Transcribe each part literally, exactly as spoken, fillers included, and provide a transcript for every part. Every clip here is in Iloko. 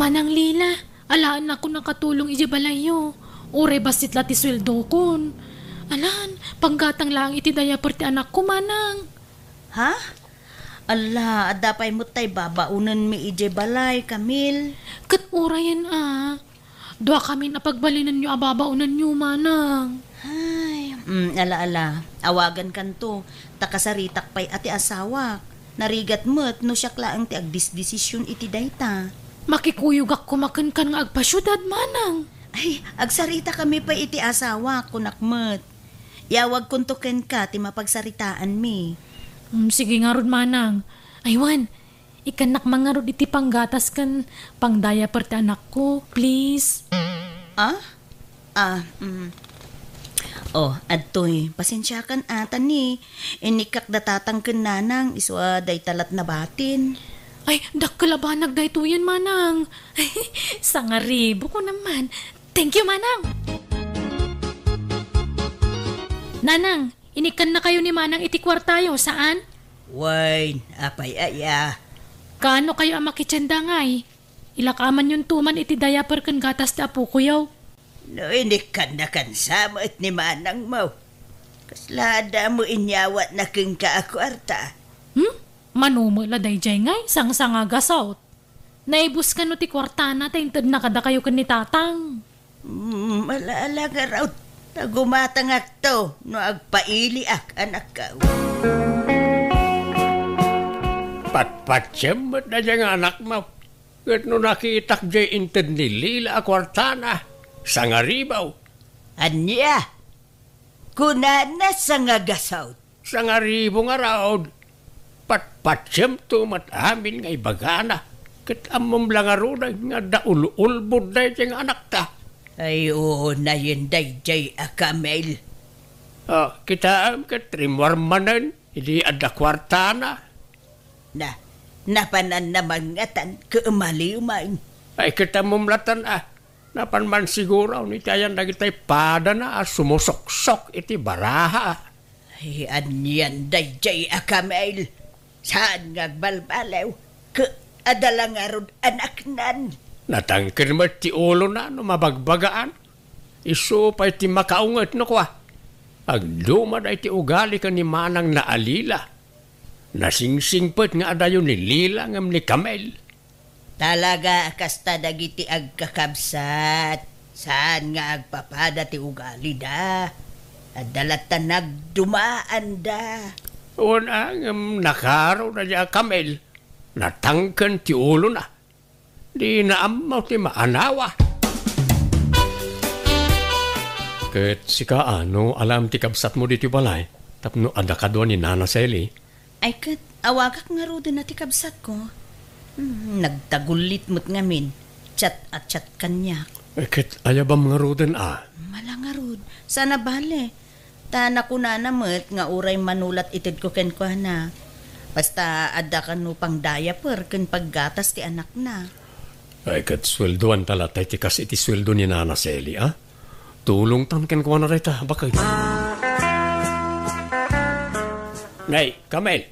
Manang Lila, alaennakon a katulong idiay balayyo. Uray bassit la ti sueldokon. Alan, panggatang laeng iti diaper ti anakko, Manang. Ha? Ala, adda pay met tay babaonenmi idiay balay, Camille. Ket urayen a. Duakamin a pagbalinenyo a babaonenyo, Manang. Ay, mm, ala, ala. Awagankanto, ta kasaritak pay a ti asawak. Narigat met no siak laeng ti agdisdesisyon iti dayta. Makikuyogak koma kenkan nga agpasiudad, Manang. Ay, agsaritakami pay iti asawak, kunak met. Iawagkonto kenka ti mapagsaritaanmi. Mm, sige ngarud, Manang. Ay wen, ikkannak man ngarud iti panggatas ken pangdiaper ti anakko, please. Ah? Ah, mm. Oh, adtoy, pasensiakan ata ni. Inikkak da tatang ken nanang, isu a dayta lat nabatin. Ay, dakkel a banag daytoyen, Manang. Sangaribo ko naman. Thank you, Manang. Nanang, inikkannakayo ni Manang iti kuartayo, saan? Wen, apay aya? Kaano kayo a makitienda ngay? Ilakamanyon tuman iti diaper ken gatas ti apokoyo. No inikkannakan sa met ni manangmo, kasla adda mo inyawatna kenka a kuarta? Hmm? Mano met la daydiay ngay, sangsangagasawt. Naibus kano ti kuartana ta intedna kadakayo ken ni tatang. Mm, ala-ala ngarud, ta gumatangakto no agpailiak, anakko. Patpatiem met daydiay nga anakmo. Ket no nakitak diay inted ni Lila a kuartana, sangaribaw. Ania? Kunana sangagasaw. Sangaribo ngarud, patpatiemto met amin nga ibagana, ket ammom la ngaruden nga adda ul-ulbod daydiay nga anakta. Ay, unayen daydiay a Camille. Ah, kitaem ket rimmuar manen idi adda kuartana. Na, napananna man ngatan ket umaliw man. Ay, ket ammom latan a, napan man siguro iti ayan dagitay padana a sumusoksok iti baraha. Ay, anian daydiay a Camille? Saan nga agbalbaliw? Ket adda la ngarud anaknan. Natangken met ti ulona no mabagbagaan. Isu pay ti makaunget no kua, agduma daytoy ugali ken ni manangna a Lila. Nasingsingpet nga adayo ni Lila ngem ni Camille. Talaga a kasta dagiti agkakabsat. Saan nga agpapada ti ugalida. Adda latta nagdumaanda. Wen a, ngem nakaro daydiay a Camille. Natangken ti ulona. Dina ammo ti maanawa. Ket sika, a, no alaem ti kabsatmo ditoy balay, tapno adda kadua ni Nana Sally? Ay ket, awagak ngaruden a ti kabsatko. Hmm, nagtagullit met ngamin. Chat a chat kaniak. Eh, ket ayabam ngaruden a? Mala ngarud. Sana bale. Ta nakunana met nga uray mano la ti itedko kenkuana. Basta adda kano pangdiaper ken paggatas ti anakna. Ay, ket sueldoanta latta iti kas iti sueldo ni Nana Sally, a? Tulongtan kenkuana dayta, baket. Nay, Camille,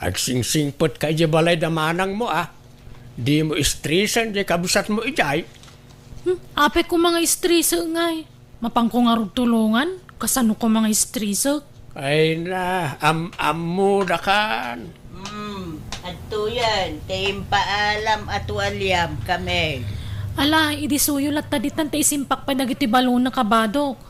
agsingsingpetka idiay balay da manangmo, a? Dimo istresen diay kabsatmo idiay. Hmm, apay koma nga istresen ngay. Mapanko ngarud tulongan? Kasano koma nga istresek? Ay na, am-ammodakan. Hmm, adtoyen ti impaalam a tualiam, Camille. Ala, idi suyo latta ditan ta isimpak pay dagiti balona, kabadok.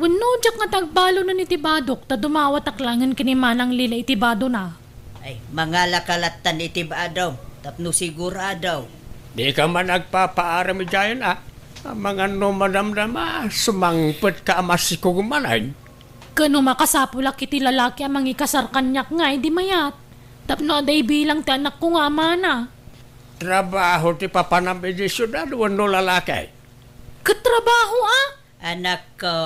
Wenno, diak ngata agbalonen iti badok, ta dumawatak laengen ken ni Manang Lila iti badona. Ay, mangalaka lattan iti badom, tapno sigurado. Dika man agpapaaram idiayen, a? Amangan no madamdama, sumangpetka a masikog manen. Ken no makasapulak iti lalaki a mangikasar kaniak ngay, di mayat. Tapno adda ibilang ti anakko nga amana. Trabaho ti papanam idiay siudad wenno lalaki? Ket trabaho, a? Anakko,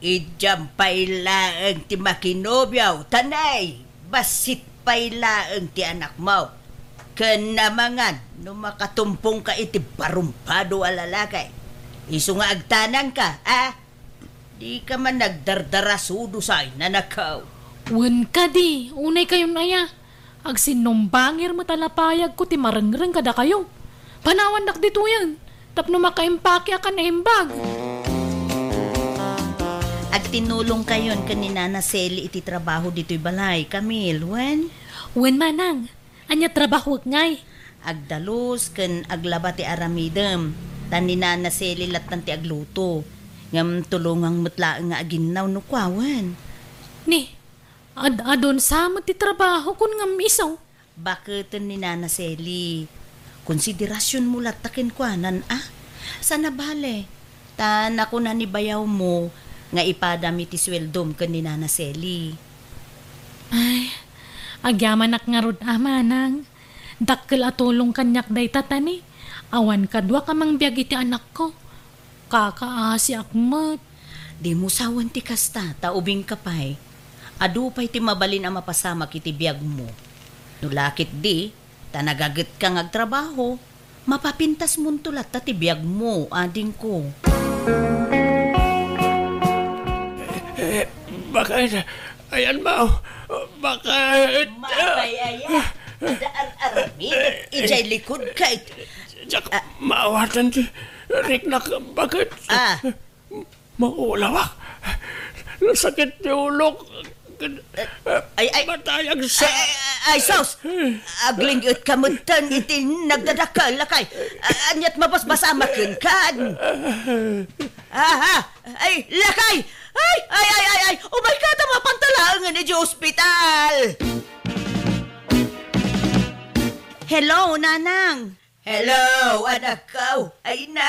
idiam pay laeng ti makinobio, ta nay, bassit pay laeng ti anakmo. Ken amangan no makatumpongka iti barumpado a lalaki. Isu nga agtanangka, a? Dika man nagdardarasudo say, nanakaw. Wen kadi, unay kayon aya. Agsinnumbangir met a lapayagko ti marengreng kadakayo. Panawandak ditoyen tapno makaimpake a kan naimbag. Agtinulongkayon ken ni Nana Sally iti trabaho ditoy balay, Camille, wen? Wen, manang. Ania trabahoek ngay? Agdalus ken aglaba ti aramidem. Ta ni Nana Sally lattan ti agluto. Ngem tulongang met laeng nga aginnaw no kua, wen? Ni, ad-adun sa met ti trabaho kun ngem isu? Baketen ni Nana Sally. Konsiderasionmo latta kenkuanan, a? Sana bale, ta nakuna ni bayawmo nga ipadam iti sueldom ken ni Nana Sally. Ay, agyamanak ngarud a, manang. Dakkel a tulong kaniak dayta, ta ni, awan kaduak a mangbiag iti anakko. Kakaasiak met. Dimo sawen ti kasta, ta ubingka pay. Adu pay ti mabalin a mapasamak iti biagmo. No la ketdi, ta nagagetka nga agtrabaho, mapapintasmonto latta ti biagmo, adingko. Eh, bakit? Ayan, Mao. Bakit? Mapay aya. Ada ar-aramid. Ijay likod ka it-, Diak Ah. maawatan ti riknak. Bakit? Ah. Maulawak. Nasakit ti ulok. Ay, ay. Matayag sa Ay, ay, ay, sus! Agling-et ka metten iti nagdadakkel, lakay. Ah, aniat mabasbasamaken kan? Aha! Ay, lakay! Ay, ay, ay, ay, ay! Umay ka ta mapantalaengen iti ospital! Hello, Nanang! Hello, anakko! Ay na,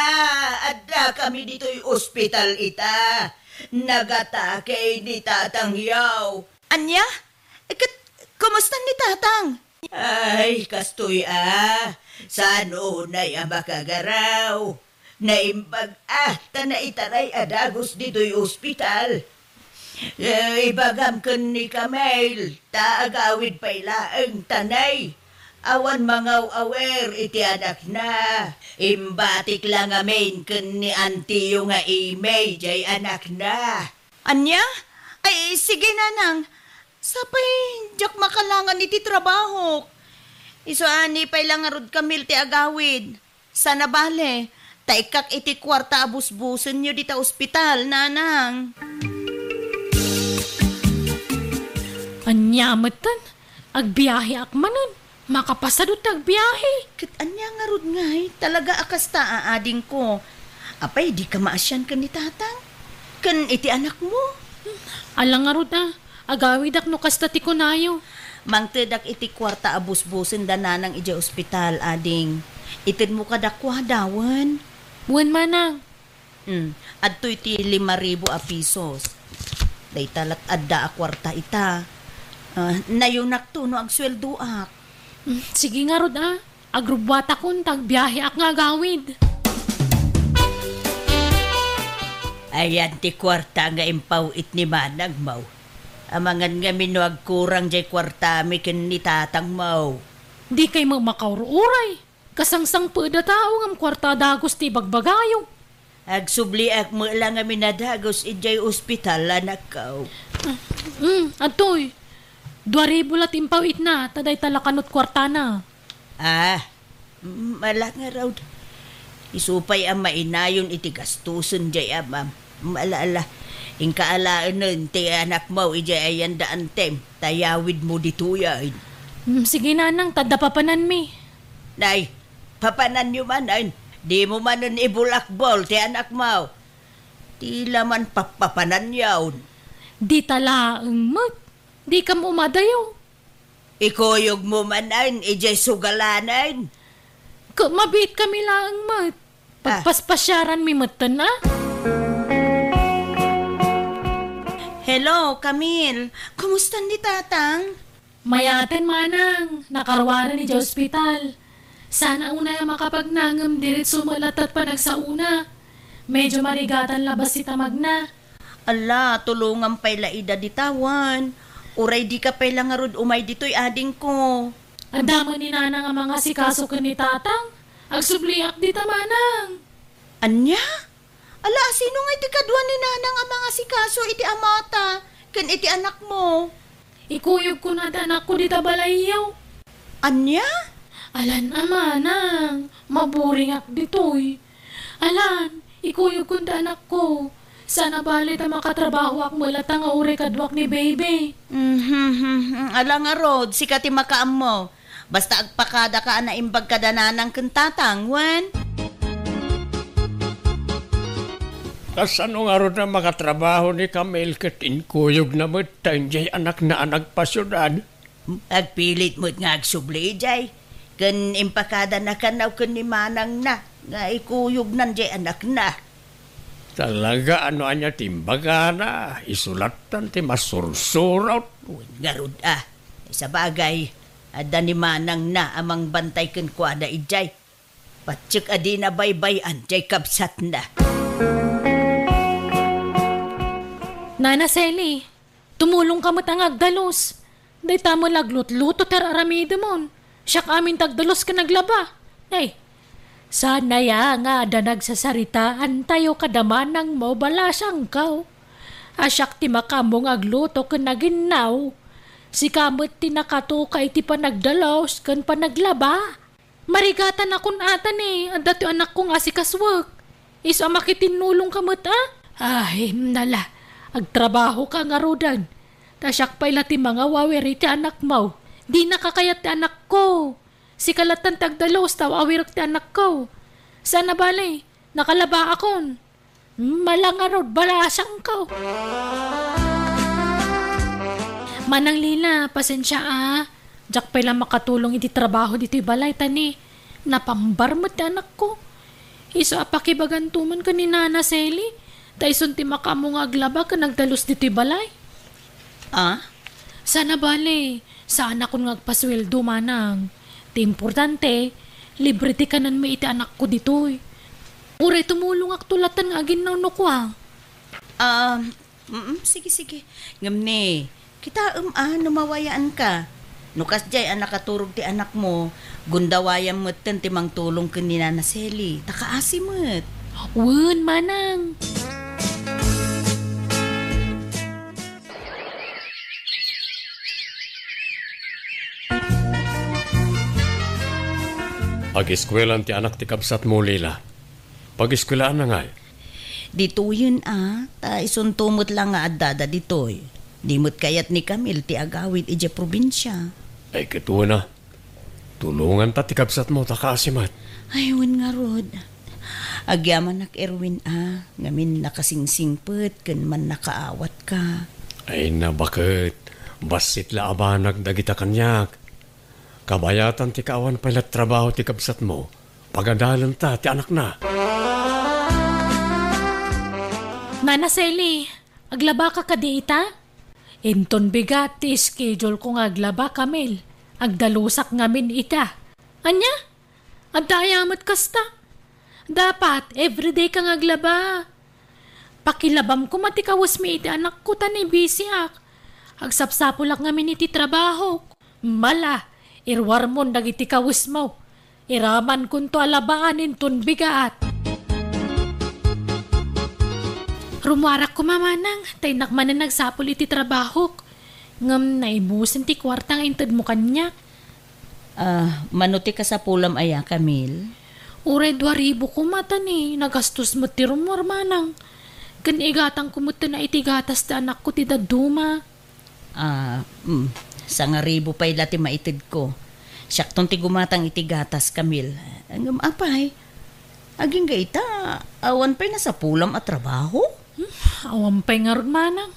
adda kami ditoy ospital ita. Nagatake ni tatangyo. Ania? Ket, kumusta ni tatang? Ay, kastoy a. Saan unay a makagaraw? Naimbag a, ta naitaray a dagus ditoy ospital. Eh, ibagam ken ni Camille, ta agawid pay laeng ta ni, awan mangaw-awer iti anakna. Imbatik la ngamin ken ni antiyo nga Imay, jay anakna. Ania? Ay, sige, Nanang. Sapay, diak makalangan iti trabahok. Isu a ni pay la ngarud Camille ti agawid. Sana bale, ta ikkak iti kuarta a busbusenyo dita ospital, Nanang. Ania metten? Agbiaheak manen. Makapasado ti agbiahe. Ket ania ngarud ngay? Talaga a kasta a adingko. Apay, dika maasian ken ni tatang? Ken iti anakmo? Ala ngarud a, agawidak no kasta ti kunayo. Mangtedak iti kuarta a busbusen da nanang idiay ospital, ading. Itedmo kadakuada, wen? Wen, manang. Hmm, adtoy ti lima ribu a pisos. Dayta lat adda a kuarta ita. Ah, nayunakto no agsueldoak. Hmm, sige ngarud a. Agrubbuatakon ta agbiaheak nga agawid. Ayan ti kuarta nga impaw-it ni manangmo. Amangan ngamin no agkurang jay kuartami ken ni tatangmo. Dikay met makaur-uray. Kasangsangpet a tao ngem kuarta a dagus ti ibagbagayo. Agsubliak met la ngamin a dagus idiay ospital, anakko. Mm, adtoy. Dua ribu la ti impaw-itna, ta dayta la kanut kuartana. Ah, mm, ala ngarud. Isu pay a mainayon iti gastusen jay amam. Mm, ala, ala. Inka alaenen ti anakmo idiay ayan da antem, ta yawidmo ditoyen. Mm, sige, nanang, ta adda papananmi. Nay, papananyo manen, dimo manen ibulakbol ti anakmo. Ti la man pappapananyon. Dita laeng met, dikam umadayo. Ikuyogmo manen idiay sugalanen. Ket mabiitkami laeng met. Ah. Pagpaspasiaranmi metten a. Hello, Camille. Kumusta ni Tatang? Mayaten, manang, nakaruaren idiay ospital. Saan a unay a makapagna ngem diretso met latta ti panagsaona. Medyo marigatan la bassit a magna. Ala, tulongam pay la ida dita wen. Uray dika pay la ngarud umay ditoy, adingko. Adda met ni nanang a mangasikaso ken ni tatang. Agsubliak dita, manang. Ania? Ala, sino ngay ti kadua ni nanang a mangasikaso iti amata ken iti anakmo? Ikuyogko ti anakko dita balayyo. Ania? Alan a, manang. Maburingak ditoy. Alan, ikuyogkon ti anakko. Saan a bale ta makatrabahoak met latta nga uray kaduak ni baby. Mhm, ala ngarud, sika ti makaammo. Basta agpakadaka a naimbag kada nanang ken tatang, wen? Kasano ngarud a makatrabaho ni Camille ket inkuyogna met ta idiay anakna a nagpasiudad? Agpilit met nga agsubli idiay, ken impakadana kanaw ken ni manangna nga ikuyognan diay anakna. Talaga, ano ania ti imbagana? Isu lattan ti masursurot. Wen ngarud a, sabagay, adda ni manangna a mangbantay kenkuana idiay. Patiek a dina baybay-an diay kabsatna. Nana Sally, tumulongka met a nga agdalus. Dayta met la aglutluto ti ar-aramidemon. Siak amin ti agdalus ken aglaba. Ay, saan aya nga adda nagsasaritaantayo kada manangmo, balasangko? A siak ti makaammo nga agluto ken aginnaw. Sika met ti nakatuka iti panagdalus ken panaglaba. Marigatanakon ata ni adda ti anakko nga asikasuek. Isu a makitinnulongka met a? Ay, nala, agtrabahoka ngaruden. Ta siak pay la ti mangawawir iti anakmo. Dinaka kayat ti anakko. Sika lattan ti agdalus ta awawirek ti anakko. Saan a bale, nakalabaakon. Malangarud, balasangko. Manang Lila, pasensia a. Diak pay la makatulong iti trabaho ditoy balay ta ni napambar met ti anakko. Isu a pakibaganto man ken ni Nana Sally, ta isun ti makaammo nga aglaba ken agdalus ditoy balay. Ah? Saan a bale, saanakon nga agpasueldo, manang. Ti importante, libre ti kananmi iti anakko ditoy. Uray tumulongakto lattan nga aginnaw no kua. Ah, mm, sige, sige. Ngem ni, kitaem a no mawayaanka. No kasdiay a nakaturog ti anakmo, gundawayam metten ti mangtulong ken ni Nana Sally. Ta kaasi met. Wen, manang. Ageskuelaan ti anak ti kabsatmo, Lila. Pageskuelaanna ngay? Ditoyen a, ta isunto met la nga addada ditoy. Di met kayat ni Camille ti agawid idiay probinsia. Ay, ket wen a. Tulonganta ti kabsatmo ta kaasi met. Ay, wen ngarud. Agyamanak, Erwin a, ngamin nakasingsingpet ken mannakaawatka. Ay, nabaket. Bassit la a banag dagita kaniak. Kabayatan ti kaawan pay la trabaho ti kabsatmo. Pagadalenta ti anakna. Nana Sally, aglabaka kadi ita? Inton bigat ti schedule-ko nga aglaba, Camille. Agdalusak ngamin ita. Ania? Adda aya met kasta? Dapat, everyday ka nga aglaba. Pakilabam koma ti kawesmi iti anakko ta ni bisiak. Agsapsapulak ngamin iti trabahok. Mala, iruarmon dagiti kawesmo. Iramankonto a labaan inton bigat. Rumuarak koma manang, ta innak manen agsapul iti trabahok. Ngem naibusen ti kuarta nga intedmo kaniak. Ah, mano ti kasapulam aya, Camille? Uray dua ribu koma ta ni nagastos met ti rumuar, manang. Ken igatangko met ti gatas ti anakko ti dadduma. Ah, mm, sangaribu pay la ti maitedko. Siakton ti gumatang iti gatas, Camille. Ngem apay, agingga ita, awan pay nasapulam a trabaho? Hmm, awan pay ngarud, manang.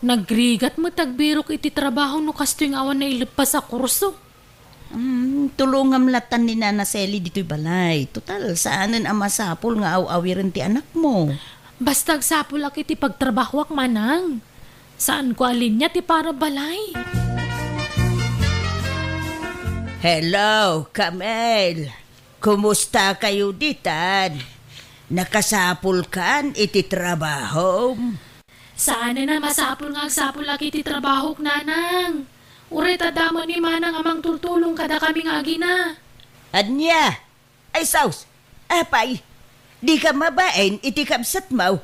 Nagrigat met agbirok iti trabaho no kastoy nga awan naileppas a kurso. Hmm, tulongam latan ni Nana Sally ditoy balay. Total, saanen a masapul nga aw-awiren ti anakmo. Basta agsapulak iti pagtrabahoak, manang. Saanko a linia ti para balay. Hello, Camille. Kumusta kayo ditan? Nakasapulkan iti trabahom? Saanen a masapul nga agsapulak iti trabahok, nanang. Uray ta damo ni manang a mangtultulong kadakami nga agina. Ania? Ay, sus! Apay, dika mabain iti kabsatmo?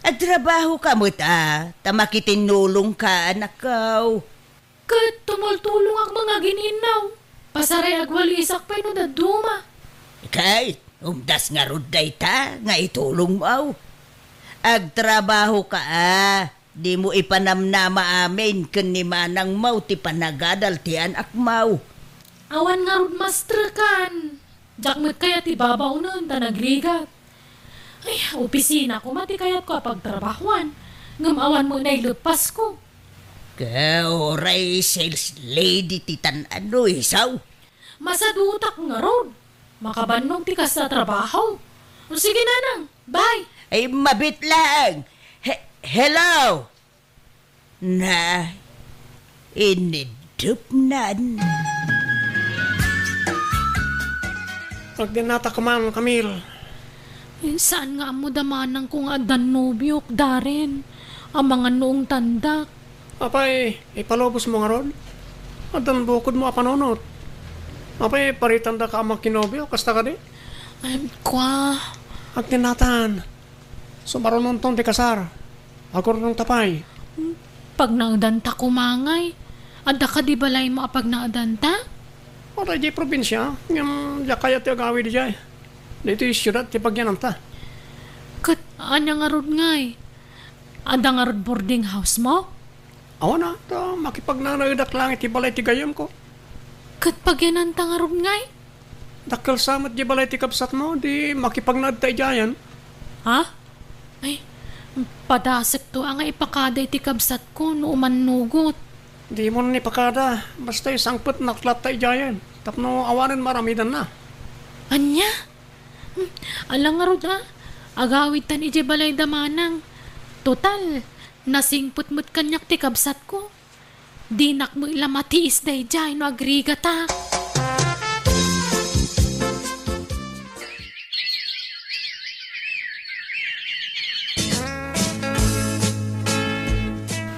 Agtrabahoka met a, ta makitinnulongka, anakko. Ket tumultulongak met nga agin-innaw. Pasaray agwalisak pay no dadduma. Kay, umdas ngarud dayta nga itulongmo. Agtrabahoka a, dimo ipanamnama amin ken ni manangmo ti panagadal ti anakmo. Awan ngarud, mastrekan. Diak met kayat ti babaonen ta nagrigat. Ay, opisina koma ti kayatko a pagtrabahoan, ngem awan met naileppasko. Ka, uray sales lady ti tan-ano, isaw? Masadutak ngarud. Makabannog ti kasta a trabaho. O sige, nanang, bye. Ay, mabit lang. He-, hello? Na, inidupnan. Agdennata koma, Camille. Eh, saan nga ammo da manangko nga addan nobiok, Darren? Amangan no ungtandak. Apay, ipalubosmo ngarud? Addan bukodmo a panunot. Apay, paritandaka a makinobio, kasta kadi? Ay, kwa. Agdennatan. Sumarunonton ti kasar. Agurnongta pay. Pagnaedanta koma ngay. Adda kadi balaymo a pagnaedanta? Uray diay probinsia, ngem diak kayat ti agawid idiay. Ditoy siudad ti pagyananta. Ket ania ngarud ngay? Adda ngarud boarding housemo? Awan a, ta makipagnanaedak laeng iti balay ti gayyemko. Ket pagyananta ngarud ngay? Dakkel sa met diay balay ti kabsatmo, di makipagnaedta idiayen. Ha? Ay, padasekto a nga ipakada iti kabsatko no umannugot. Dimon ipakada, basta isangpetnak latta idiayen, tapno awanen maaramidanna. Ania? Hmm, ala ngarud a, agawidtan idiay balay da manang. Total, nasingpet met kaniak ti kabsatko. Dinak met la matiis daydiay no agrigata.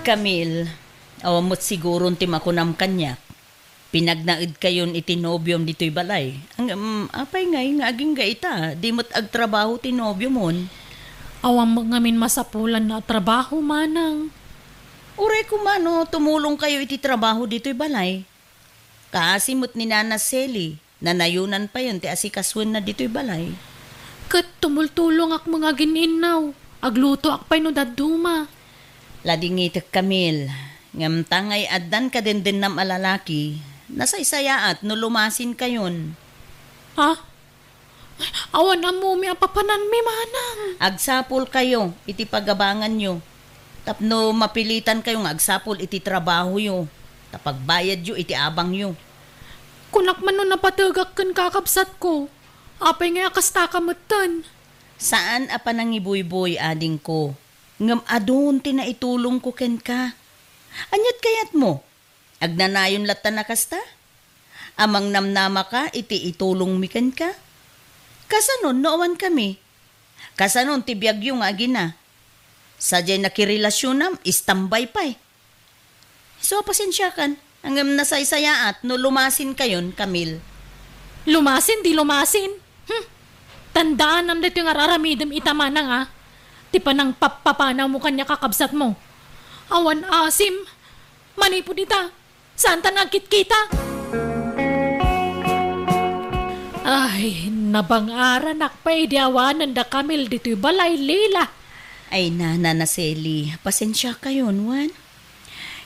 Camille, awan met siguron ti makunam kaniak. Pinagnaedkayon iti nobiom ditoy balay. Ngem, apay ngay nga agingga ita, di met agtrabaho ti nobiomon? Awan met ngamin masapulanna a trabaho, manang. Uray koma no tumulongkayo iti trabaho ditoy balay. Kaasi met ni Nana Sally, nanayonan payen ti asikasuenna ditoy balay. Ket tumultulongak met nga agin-innaw, aglutoak pay no dadduma. Ladingitek, Camille, ngem ta ngay addan kadendennam a lalaki, nasaysayaat no lumasinkayon. Ha? Awan ammomi a papananmi, manang. Agsapulkayo iti pagabanganyo, tapno mapilitankayo nga agsapul iti trabahoyo, ta pagbayadyo iti abangyo. Kunak man no napategak ken kakabsatko, apay ngay a kastaka metten? Saan a panangibuyboy, adingko, ngem adun ti naitulongko kenka. Aniat kayatmo? Agnanayon latta a kasta? Amangnamnamaka iti itulongmi kenka? Kasanon no awankami? Kasanon ti biagyo nga agina? Sadiay nakirelasionam, istambay pay. Isu a pasensiakan, ngem nasaysayaat no lumasinkayon, Camille. Lumasin, di lumasin? Hmm. Tandaanam daytoy nga ar-aramidem ita, manang, a. Ti panangpappapanawmo kaniak a kabsatmo. Awan asim. Manipud ita, saanta nga agkitkita. Ay, nabang-aranak pay idi awanen da Camille ditoy balay, Lila. Ay, Nana Sally, pasensiakayon, wen?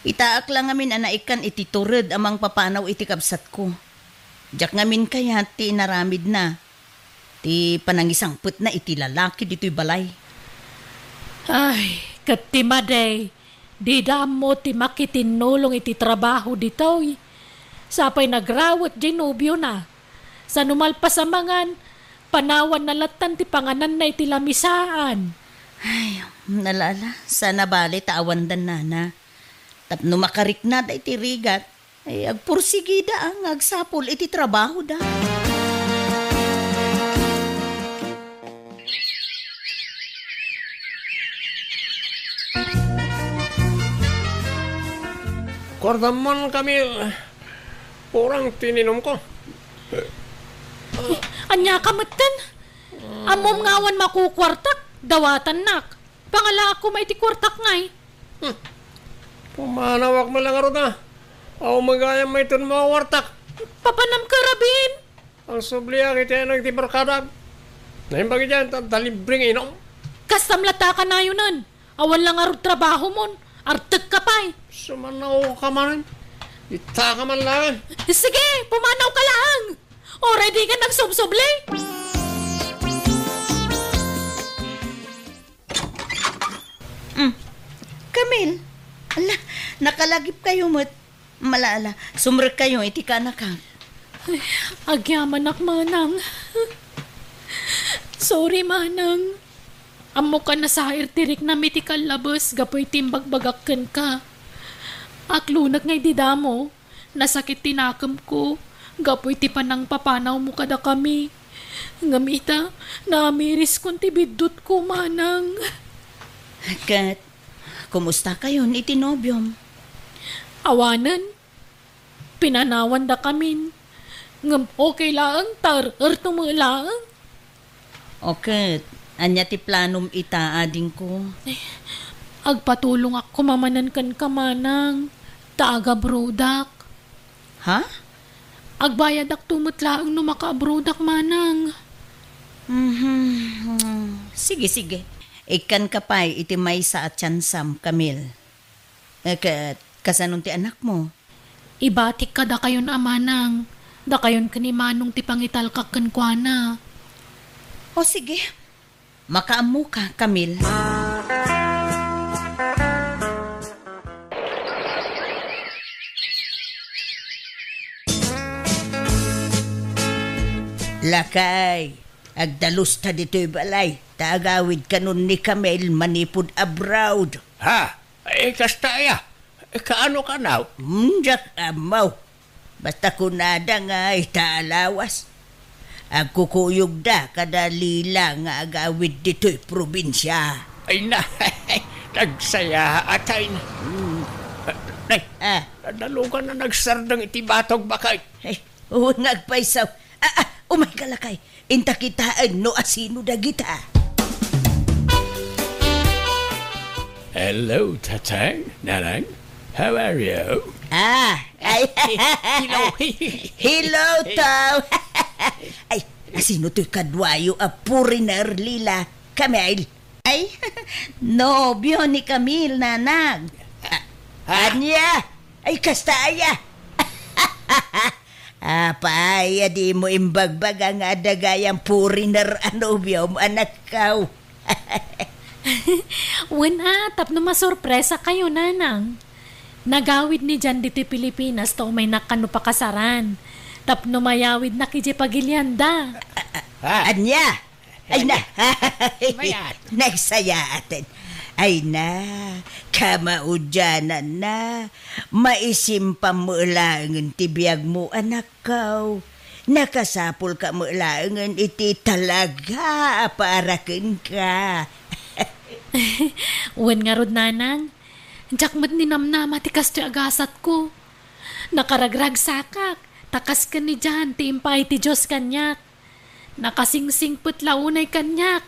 Itaak la ngamin a naikkan iti tured a mangpapanaw iti kabsatko. Diak ngamin kayat ti inaramidna, ti panangisangpetna iti lalaki ditoy balay. Ay, ket ti madi, dida ammo ti makitinnulong iti trabaho ditoy. Sapay nagrawet diay nobiona. Sano malpas a mangan, panawanna lattan ti pangananna iti lamisaan. Ay, ala, ala, saan a bale ta awandan, Nana. Tapno makariknada iti rigat, ay, agpursigida, a, nga agsapul iti trabahoda. Kuartam man, Camille. Kurang ti ininumko. Ania ka metten? Ammom nga awan makukuartak, dawatannak. Pangalaak koma iti kuartak ngay. Hmm. Pumanawak met la ngarud a. Aw, magayam mayton mawartak. Papanam ka, Rabin? Ang subliak iti anak ti barkadak. Naimbag idiay, ta, ta libre nga inom. Kastam latta a kanayonan. Awan la ngarud trabahomon. Artekka pay. Sumanawka manen. Itaka man laeng. Sige, pumanawka laeng. Uray dika nagsubsubli. Mm. Camille, ala, nakalagipkayo met. Ala, ala, sumrekkayo iti kaanakak. Ay, agyamanak, manang. Sorry, manang. Ammok a nasair ti riknam iti kallabes gapu iti imbagbagak kenka. Aklonek nga idi damo, nasakit ti nakemko gapu iti panangpapanawmo kadakami. Ngem ita, naamiriskon ti biddutko, manang. Ket, kumustakayon iti nobiom? Awanen, pinanawandakamin. Ngem okay laeng, ta er-erto met laeng. O ket, ania ti planom ita, adingko? Eh, agpatulongak koma manen kenka, manang, ta agabrodak. Ha? Agbayadakto met laeng no makaabrodak, manang. Mhm. Sige, sige. Ikkanka pay iti maysa a tiansam, Camille. Eh, ket, kasanon ti anakmo? Ibatik kadakayon a manang, dakayon ken ni Manong ti pangitalkak kenkuana. O sige, makaammoka, Camille. Lakay, agdalusta ditoy balay, ta agawid kanon ni Camille manipud abroad. Ha? Eh, kasta aya? Eh, kaano kanaw? Hmm, diak ammo. Basta kunada nga ita a lawas. Agkukuyogda kada Lila nga agawid ditoy probinsia. Ay na, nagsayaat ay na. Hmm. Nay, ah, nadalugan na nagsardeng iti batog bakay. Ay, wen nga agpayso. Ah, ah, umayka lakay. Inta kitaen no asino dagita. Hello, Tatang, Nanang. How are you? Ah, ay. Hello. Hello, Tom. Ay, asino toy kaduayo a foreigner, Lila? Camille. Ay, nobio ni Camille, Nanang. Ah, ah. Ania? Ay, kasta aya. Apay a dimo imbagbaga nga adda gayam foreigner a nobiom, anakko? Wen a, tapno masurpresakayo, Nanang. Nagawidna idiay ditoy Pilipinas ta umaynak kano pakasaran. Tapno mayawidnak idiay pagilianda. Ah. Ania? Ay na. Mayat. Nagsayaaten. Ay na, kamaudiananna. Maisimpam met laengen ti biagmo, anakko. Nakasapulka met laengen iti talaga a para kenka. Wen ngarud, Nanang, diak met ninamnama ti kastoy a gasatko. Nakaragragsakak, ta kas ken ni Jan ti impaay ti Dios kaniak. Nakasingsingpet la unay kaniak.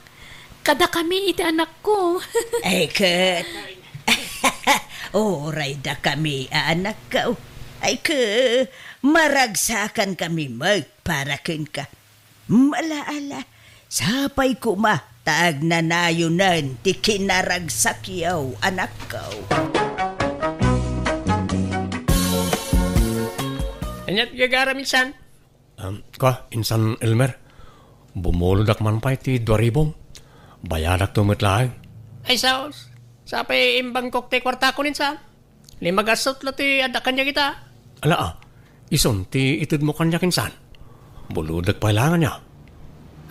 Kadakami iti anakko. Ay ket, uray dakami a anakko. Ay ket, maragsakankami met para kenka. Ala, ala, sapay koma ta agnanayonen ti kinaragsakyo, anakko. Ania ti gagaram, insan? Um, ka, Insan Elmer, bumulodek man pay ti dua ribom. Bayadakto met laeng. Ay, saos. Sapay imbangkok ti kuartakon, insan. Lima gasut la ti adda kaniak ita. Ala, ah, isun ti itedmo kaniak, insan. Bulodek pay laeng ania.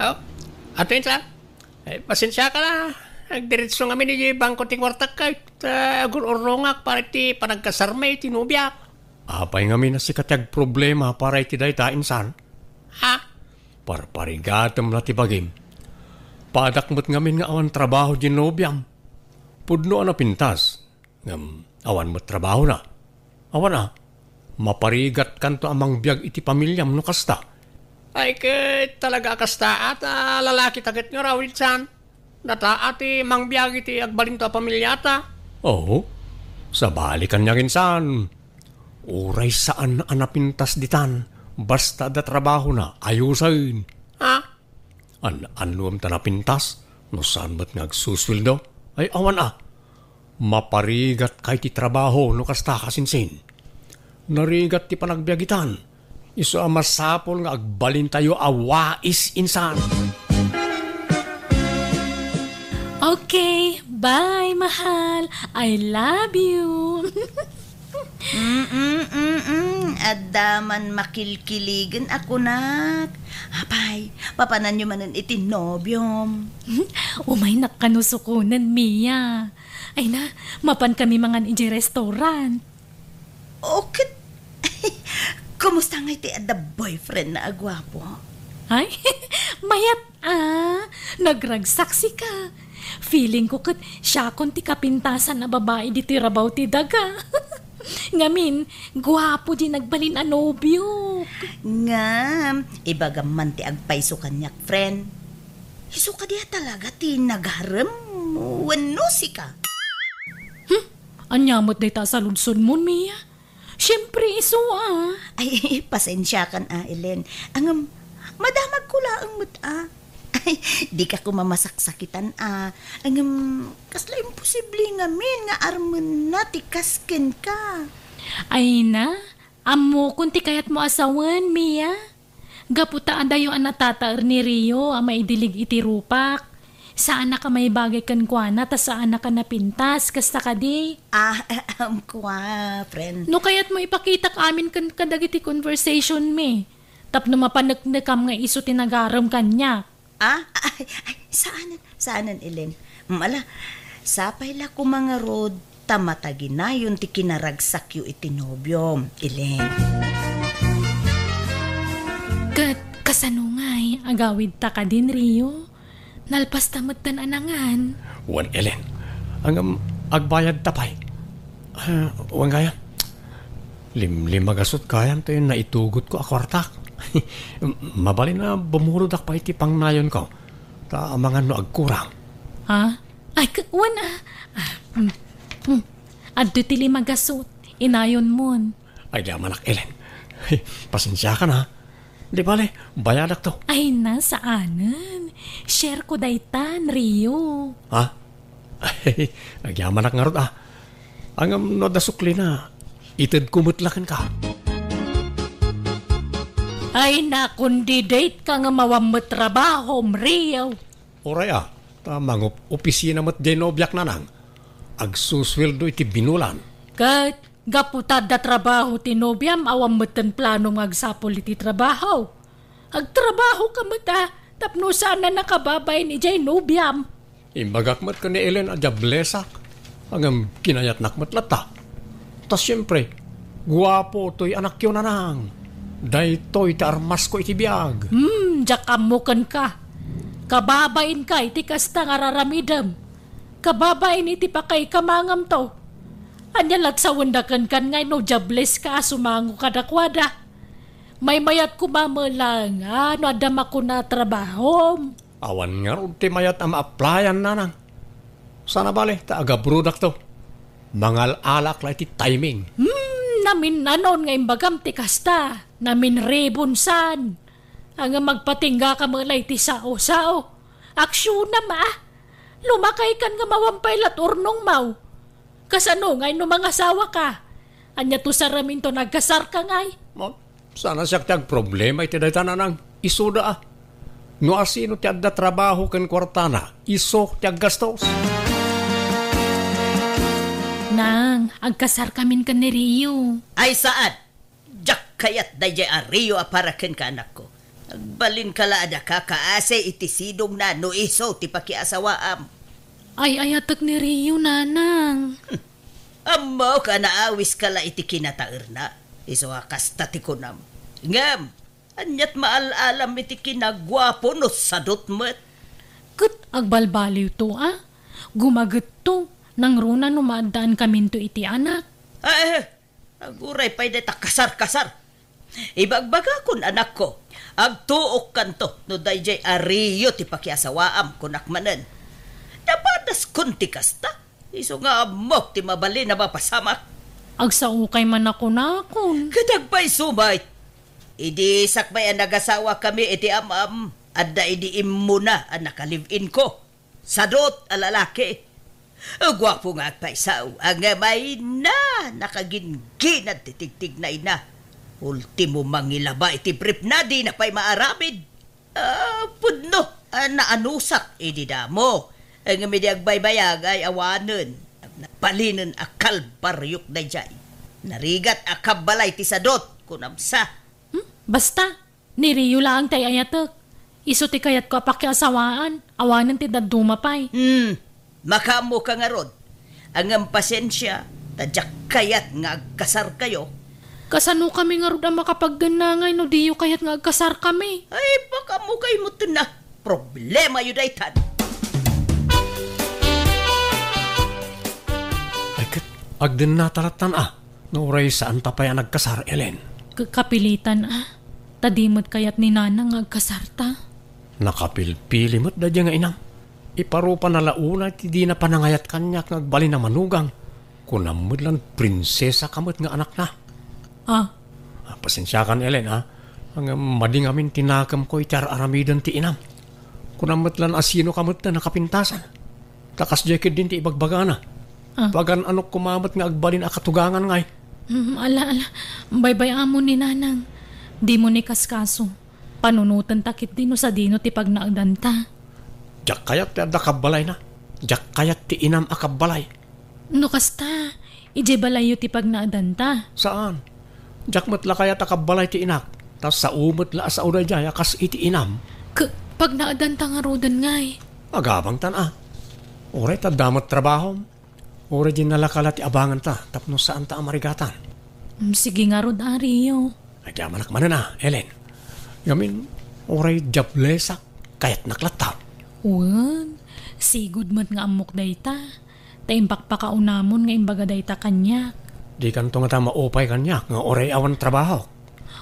Oh, ato, insan. Ay, pasensiaka la. Agdiretso ngamin iti bangko ti kuartak, ket, ah, agur-urrongak para iti panagkasarmi iti nobiak. Apay ngamin a sika ti agproblema para iti dayta, insan? Ha? Parparigatem la ti bagim. Padak met ngamin nga awan trabaho diay nobiam. Pudno a napintas, ngem awan met trabahona. Awan a, maparigatkanto a mangbiag iti pamiliam no kasta. Ay, ket talaga a kasta, a ta lalakita ket nga rawisan. Data a ti mangbiag iti agbalinto a pamiliata. Oo. Sabali kaniak insan. Uray saan a napintas ditan, Basta adda trabahona, ayusen. Ha? An-, annuem ta napintas, no saan met nga agsusueldo? Ay, awan a. Maparigat kay ti trabaho no kasta, kasinsin. Narigat ti panagbiagitan. Isu a masapul nga agbalintayo a wais insan. Okay, bye, mahal. I love you. Mm-mm, mm-mm. Adda man makilkiligen a kunak. Apay, papananyo manen iti nobiom. Umaynak kano sukonen, Mia. Ay na, mapan kami mangan idiay restaurant. O ket, kumusta ngay ti adda boyfriend na a guapo? Ay, mayat a. Nagragsaksi ka. Feeling ko ket siakon ti kapintasan a babai ditoy rabaw ti daga. Ngamin, guapo di nagbalin a nobio. Ngem, ibagam man ti agpayso kaniak, friend. Isu kadi a talaga ti nagarem wenno sika? Hmm? Ania met dayta a saludsodmon, Mia? Siempre, isu a. Ay, pasensiakan a, Ellen. Ngem, madamagko laeng met a. Ay, dika koma masaksakitan a. Ngem, kasla imposible ngamin nga armenna ti kas kenka. Ay na, ammokon ti kayatmo a sawen, Mia. Gapu ta adayo a natataer ni Rio a maidilig iti rupak. Saanak a maibagay kenkuana ta saanak a napintas, kasta kadi? Ah, ahem, kua, friend. No kayatmo ipakitak amin ken kadagiti conversation mi, tapno mapaneknekam nga isu ti nagarem kaniak. Ah, ay, ay, saanen, saanen, Ellen. Mala, sapay la koma ngarud ta mataginayon ti kinaragsakyo iti nobiom, Ellen. Ket kasano ngay, agawidta kadin, Rio? Nalpasta metten a nangan. Wen, Ellen. Ngem, agbayadta pay. Ah, wen gayam. Limlimagasut gayam ti naitugotko a kuartak. Mabalin a bumurodak pay iti pangnayonko. Ta amangan no agkurang. Ha? Ay, k-, wen, ah. Ah, mm, mm. Adda ti limagasut. Inayonmon. Ay, di amanak, Ellen. Pasensiakan, ha? Di bale, bayadakto. Ay na, saanen. Share ko daytan, Rio. Ha? Agyamanak ngarud, ah. Ngem no adda suklina, itedko met la kenka. Ay na, kundi date ka nga mawan met trabahom, Rio. Uray, ah, ta mangup-opisina met diay nobiak, nanang. Agsusueldo iti binulan. Ket gapu ta adda trabaho ti nobiam, awan metten planom nga agsapul iti trabaho. Agtrabaho ka met a, tapno saan a nakababain idiay nobiam. Imbagak met ken ni Ellen a diablesak. Ngem kinayatnak met latta. Ta siempre, guapo toy anakyo, nanang. Daytoy ti armasko iti biag. Hmm, diak ammo kenka. Kababainka iti kasta nga raramidem. Kababain iti pakaikamangam to. Ania la't sawenda kenkan ngay no diableska a sumango kadakuada? Maymayat koma met laeng a no adda makuna a trabahom. Awan ngarud ti mayat a ma-applyan, nanang. Sana bale, ta agabrodakto. Mangal-alak la iti timing. Hmm, naminnanon nga imbagam ti kasta. Naminribon san. Ngem agpatinggaka met la iti sao-sao. Aksionam, ah. Lumakaykan nga mawan pay la't urnongmaw. Kasano ngay no mangasawaka? Ania to saraminto nagkasarka ngay? Mo, sana siak ti agproblema iti dayta, nanang. Isuda, ah. No asino ti adda trabaho ken kuartana, isu ti aggastos. Nang, agkasarkamin ken ni Rio. Ay, saan? Diak kayat daydiay a Rio a para kenka, anakko. Agbalinka la a daka kaasi iti sidongna no isu ti pakiasawaam. Ay-ayatek ni Rio, nanang. Ammok a naawiska la iti kinataerna. Isu a kasta ti kunam. Ngem, aniat maal-alam iti kinaguapo no sadut met? Ket agbalbaliwto a. Gumagetto. Nangruna no maaddaankaminto iti anak. Ah, eh, Aguray pay dayta kasar-kasar. Ibagbagakon, anakko, agtuokkanto no daydiay a Rio ti pakiasawaam, kunak manen. Napadaskon ti kasta, isu nga ammok ti mabalin a mapasamak. Agsaokay man a kunakon. Ket agpayso met. Idi sakbay a nagasawakami iti am-am, adda idi immuna a naka-live-in ko. Sadot a lalaki. Guapo nga agpayso, ngem ay na, nakagingginad ti tigtignayna. Ultimo, mangilaba iti briefna, dina pay maaramid. Ah, pudno, ah, naanusak idi damo. Ngem idi agbaybayag ay awanen, nagbalinen a kalbariok daydiay. Narigat a kabbalay ti sadot, kunam sa. Hmm? Basta, ni Rio laeng ti ay-ayatek. Isu ti kayatko a pakiasawaan, awanen ti dadduma pay. Hmm, makaammoka ngarud. Ngem pasensia, ta diak kayat nga agkasarkayo. Kasanokami ngarud a makapaggennangay no diyo kayat nga agkasarkami? Ay, makaammokayo metten a. Problemayo daytan. Ay, ket agdennata lattan a. No uray saanta pay a nagkasar, Ellen. K-, kapilitan a. Ta di met kayat ni Nanang nga agkasarta. Nakapilpili met daydiay nga inam. Iparupana la unay ti dina panangayat kaniak nga agbalin a manugang. Kunam met lan prinsesaka met nga anakna. Ah. Ah, pasensiakan, Ellen, ah. Ngem madi ngamin ti nakemko iti ar-aramiden ti inam. Kunam met lan a sinoka met ti nakapintasan. Ta kasdiay ketdin ti ibagbagana. Ah. Pagan-anok koma met nga agbalin a katugangan ngay. Hmm, ala, ala. Baybay-amon ni Nanang. Dimo ni kaskaso. Panunotenta ketdi no sadino ti pagnaedanta. Diak kayat ti adda kabbalayna. Diak kayat ti inam a kabbalay. No kasta, idiay balayyo ti pagnaedanta? Saan. Diak met la kayat a kabbalay ti inak. Ta sao met la a sao daydiay a kas iti inam. K-, pagnaedanta ngaruden ngay? Agabangtan a. Uray ta adda met trabahom. Uray dinala ka la ti abanganta tapno saanta a marigatan. Mm, sige ngarud a, Rio. Agyamanak manen a, Ellen. Ngamin, uray diablesak, kayatnak latta. Wen, sigud met nga ammok dayta. Ta impakpakaunamon nga imbaga dayta kaniak. Dikanto ngata maupay kaniak nga uray awan trabahok.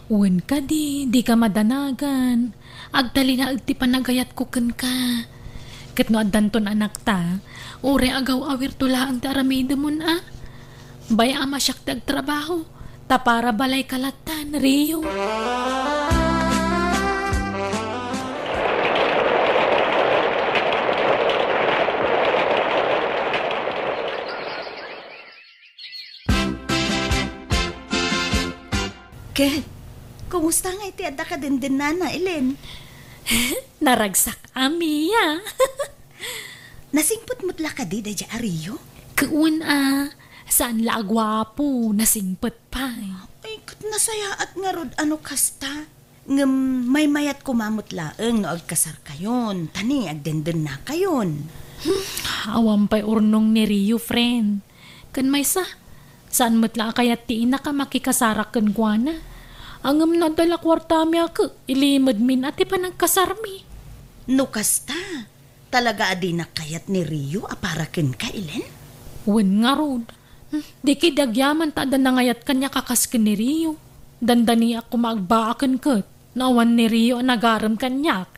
Wen kadi, dika madanagan. Agtalinaed ti panagayatko kenka. Ket no addanton anakta, uray agaw-awirto laeng ti aramidemon a. Bay-am a siak ti agtrabaho, ta para balayka lattan, Rio. Ket, kumusta ngay ti adda kadendennana, Ellen? Naragsak a, Mia. Nasingpet met la kadi daydiay a Rio? Wen a, saan la a guapo, nasingpet pay. Ay, ket nasayaat ngarud a no kasta. Ngem maymayat koma met laeng no agkasarkayon, ta ni agdendennakayon. Hmm, awan pay urnong ni Rio, friend. Ken maysa, saan met la a kayat ti inak a makikasarak kenkuana. Ngem no adda la kuartami a ket, ilimedmin a ti panagkasarmi. No kasta, talaga a dinak kayat ni Rio a para kenka, Ellen? Wen ngarud. Hmm, di ketdi agyaman ta adda nangayat kaniak a kas ken ni Rio. Dandaniak koma agbaaken ket no awan ni Rio a nagarem kaniak.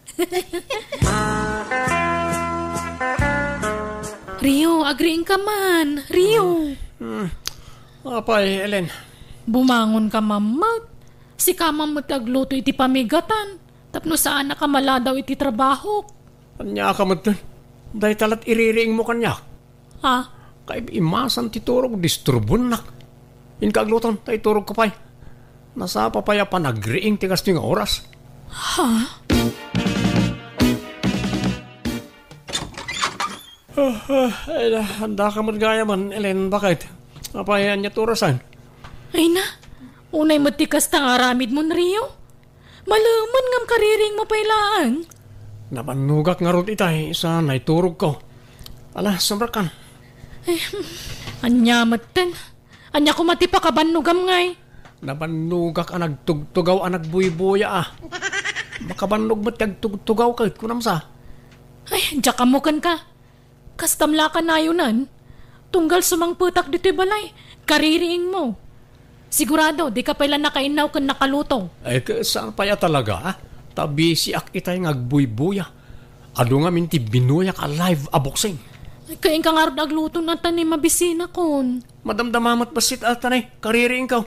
Rio, agriingka man, Rio. Hmm. Apay, Ellen? Bumangon ka man met. Sika man met ti agluto iti pamigatan. Tapno saanak a maladaw iti trabahok. Ania ka met? Dayta lat iririingmo kaniak. Ha? Kaib-imasan ti turog, disturbonak. Inka agluton, ta iturogko pay. Nasapa pay a panagriing ti kastoy nga oras. Ha? Ah, ah, ay, andaka met gayamen, Ellen, baket. Apay, ania ti orasen? Ay na, unay met ti kasta nga aramidmon, Rio. Malemen ngem kaririingmo pay laeng. Nabannogak ngarud itay sa naiturogko. Ala, sumrekkan. Eh, ania metten? Ania koma ti pakabannogam ngay? Nabannogak a nagtugtugaw a nagbuybuya a. Makabannog met ti agtugtugaw ket kunam sa. Ay, diak ammo kenka. Kastam la a kanayonen. Tunggal sumangpetak ditoy balay, kaririingmo. Sigurado, dika pay la nakainnaw ken nakaluto. Ay, ket saan pay a talaga, ah? Ta bisiak itay nga agbuybuya. Adu ngamin ti binuyak a live a boxing. Ay, ket inka ngarud agluto na ta ni mabisinakon. Madamdama met bassit a, ta ni, kaririingko.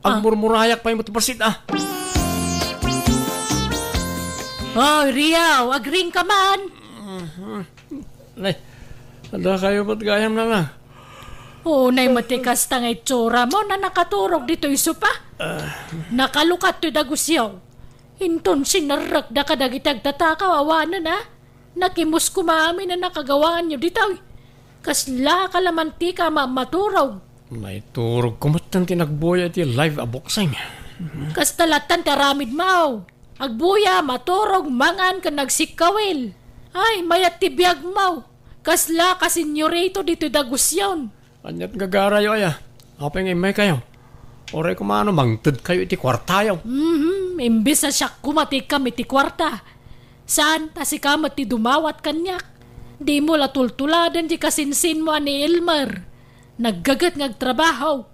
Ah. Agmurmurayak pay met bassit a. Oy, Rio, agring ka man. Nay, adda kayo met gayam, Nana? Unay met ti kasta nga itsura mo na nakaturog ditoy sopa. Nakalukat toy dagusyo. Inton sinarrekda kadagiti agtatakaw awanen a. Nakimus koma amin a nakagawaanyo ditoy. Kasla ka la mantika a ma-, maturog. Naiturog ko met ti nagbuya iti live a boxing. Kasta lattan ti aramid mo. Agbuya, maturog, mangan, ken nagsikkawil. Ay, mayat ti biag mo. Kasla ka senyorito ditoy dagusyon. Aniat gagarayo aya? Apay nga immay kayo? Uray kumano mangted kayo iti kuartayo. Mhm, imbes a siak koma ti ikam iti kuarta. Saan ta sika met ti dumawat kaniak. Dimo la tultuladen ti kasinsinmo a ni Elmer. Naggaget nga agtrabaho.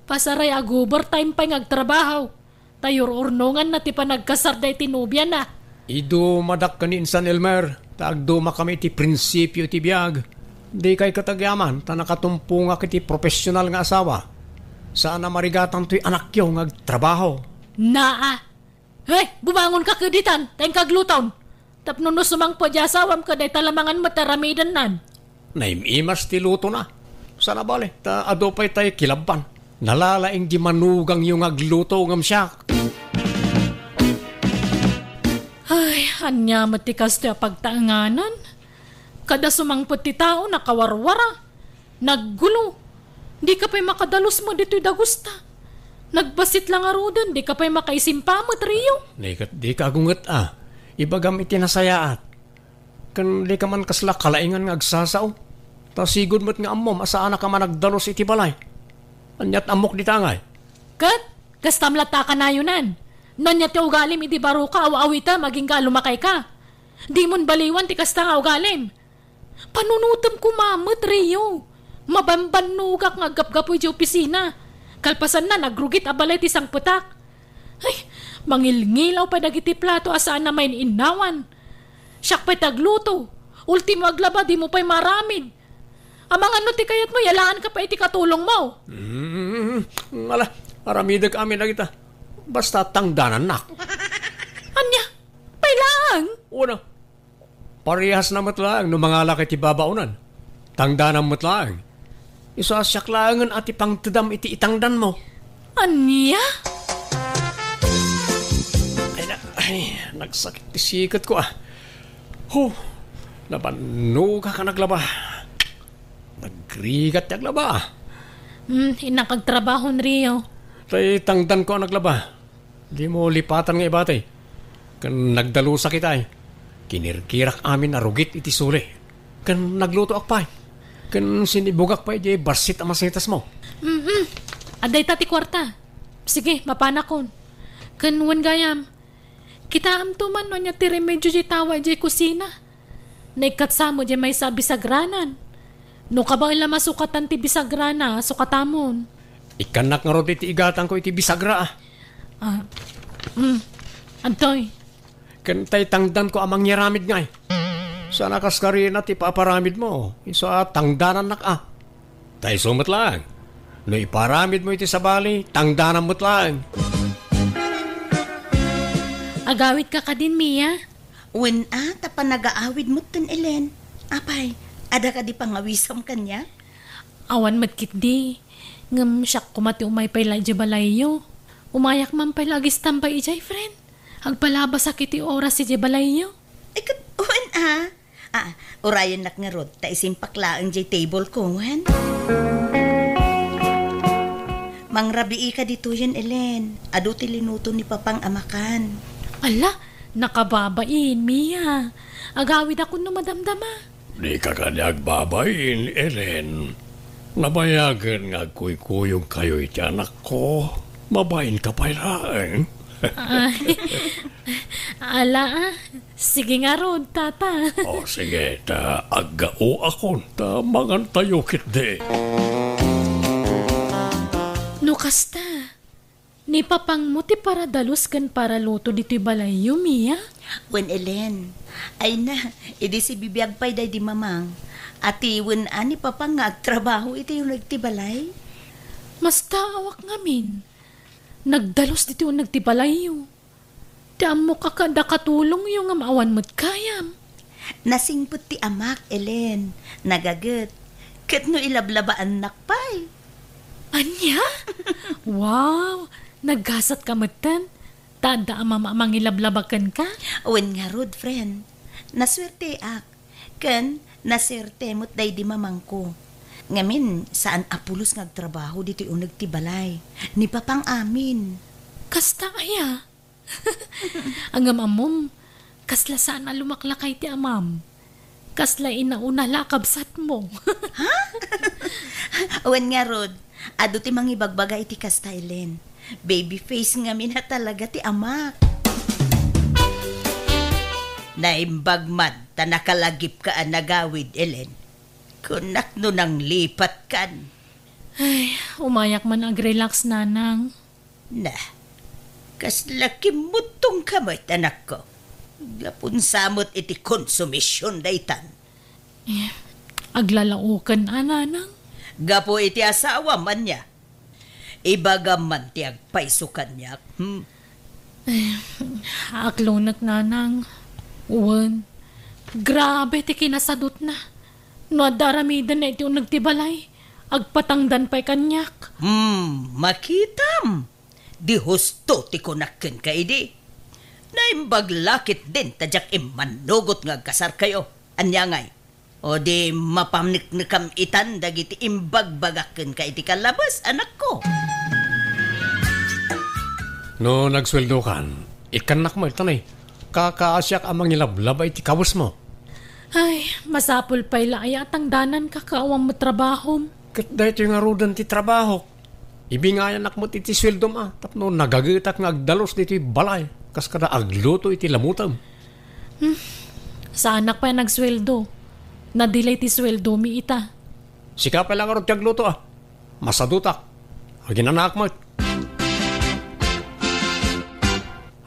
Pasaray ag-overtime pay nga agtrabaho. Ta yur-urnonganna ti panagkasarda iti nobiana. Idumadak ken ni Insan Elmer, ta agdumakami iti prinsipio iti biag. Dikay ket agyaman, ta nakatumpongak iti profesional nga asawa. Saan a marigatantoy anakyo nga agtrabaho. Naa! Hey, bumangon ka kaditan, ta inka agluton. Tapno no sumangpet ti asawam ket dayta lamangan met aramidennan. Naim-imas ti lutona. Sana bale, ta adu pay tay kilabban. Nalalaing di manugangyo nga agluto ngem siak. Ay, ania met ti kastoy a pagtaenganan? Kada sumangpet ti tao, nakawarwara. Naggulo. Dika pay makadalus met ditoy dagusta. Nagbassit la ngaruden, dika pay makaisimpa met, Rio. Dika, dika agunget a. Ibagam iti nasayaat. Ken dika man kasla kalaingan nga agsasao. Ta sigud met nga ammom a saanaka a managdalus iti balay. Aniat ammok dita ngay? Ket, kastam latta a kanayonan. No ania ti ugalim idi baro ka, aw-awitem, agingga a lumakay ka. Dimon baliwan ti kasta nga ugalim. Panunotem koma met, Rio. Mabambannogak nga aggapgapu idiay opisina. Kalpasanna, nagrugit a balay ti sangpetak. Ay, mangilngilaw pay dagiti plato a saan a main-innawan. Siak pay ti agluto. Ultimo aglaba, dimo pay maaramid. Amangan no ti kayatmo, yalaanka pay iti katulongmo. Mm, ala, aramidek amin dagita. Basta tangdanannak. Ania? Pay laeng? Una, parehasna met laeng no mangalak iti babaonan. Tangdanam met laeng. Isu a siak laengen a ti pangtedam iti itangdanmo. Ania? Ay, na, ay, nagsakit ti siketko, ah. Huh, nabannogak a naglaba. Nagrigat ti aglaba, ah. Hmm, innak agtrabaho, Rio. Tay tangdanko a naglaba. Dimo lipatan nga ibati. Ken nagdalusak itay. Kinirkirak amin a rugit iti suli. Ken naglutoak pay. Ken sinibugak pay idiay bassit a masitasmo. Mm-mm. Adda ita ti kuarta. Sige, mapanakon. Ken wen gayam, kitaamto man no ania ti remedio diay tawa idiay kusina. Naikkatsa met diay maysa a bisagranan. No kabaen la masukatan ti bisagrana, sukatamon. Ikkannak ngarud iti igatangko iti bisagra, ah. Ah, mm. Adtoy. Ken tay tangdanko a mangyaramid ngay. Saan a kaskarina ti paparamidmo. Isu a tangdanannak, ah. Ta isu met laeng. No iparamidmo iti sabali, tangdanam met laeng. Agawidka kadin, Mia? Wen a, ta panagaawid metten, Elen. Apay, adda kadi pangawisam kaniak? Awan met ketdi. Ngem siak koma ti umay pay la idiay balayyo. Umayak man pay la agistambay idiay, friend. Agpalabasak iti oras idiay balayyo. Ay, ket, wen a. Ah, urayennak ngarud, ta isimpak laeng diay table ko, wen? Mangrabiika ditoyen, Elen. Adu ti linuto ni Papang a makan. Ala, nakababain, Mia. Agawidakon no madamdama. Dika kadi agbabain, Elen. Nabayagen nga agkuykuyogkayo iti anakko. Mabainka pay laeng. Ay, ala, ah. Sige ngarud, tata. O, sige, ta aggaoakon, ta mangantayo ketdi. No kasta, ni papangmo ti paradalus ken paraluto ditoy balayyo, Mia? Wen, Elen. Ay na, idi sibibiag pay daydi mamang. Ati wen a ni papang nga agtrabaho iti uneg ti balay? Mastaawak ngamin. Nagdalus ditoy uneg ti balayyo. Ti ammok a kada katulongyo ngem awan met kayam. Nasingpet ti amak, Ellen. Nagaget. Ket no ilablabaannak pay. Ania? Wow! Naggasat ka metten. Ta adda amam a mangilablaba kenka? Wen ngarud, friend. Nasuerteak. Ken nasuerte met daydi mamangko. Ngamin, saan a pulos nga agtrabaho ditoy uneg ti balay. Ni papang amin. Kasta aya? Ngem ammom, kasla saan a lumaklakay ti amam. Kasla inauna la a kabsatmo. Ha? Wen ngarud, adu ti mangibagbaga iti kasta, Ellen. Baby face ngamin a talaga ti amak. Naimbag man ta nakalagipka a nagawid, Ellen. Kunak no nanglipatkan. Ay, umayak man agrelax, nanang. Na, kasla kimmuttongka met, anakko. Gapun sa met iti konsumision daytan. Eh, aglalaoken a, nanang? Gapu iti asawam, ania? Ibagam man ti agpayso kaniak, hmm? Eh, aklonek, nanang. Wen, grabe ti kinasadutna. No adda aramidenna iti uneg ti balay, agpatangdan pay kaniak. Hmm, makitam. Di husto ti kunak kenka idi. Naimbag la ketdin ta diak immannugot nga agkasarkayo. Ania ngay? O di mapaneknekam itan dagiti imbagbagak kenka iti kalabes, anakko. No nagsueldokan, ikkannak met, ta nay, kakaasiak a mangilablaba iti kawesmo. Ay, masapul pay la aya a tangdananka ket awan met trabahom. Ket daytoy ngaruden ti trabahok. Ibingayanak met iti sueldom a tapno nagagetak nga agdalus ditoy balay kas kada agluto iti lamutem. Hmm. Saanak pay nagsueldo. Nadilay ti sueldomi ita. Sika pay la ngarud ti agluto a. Masadutak. Aginanaak met.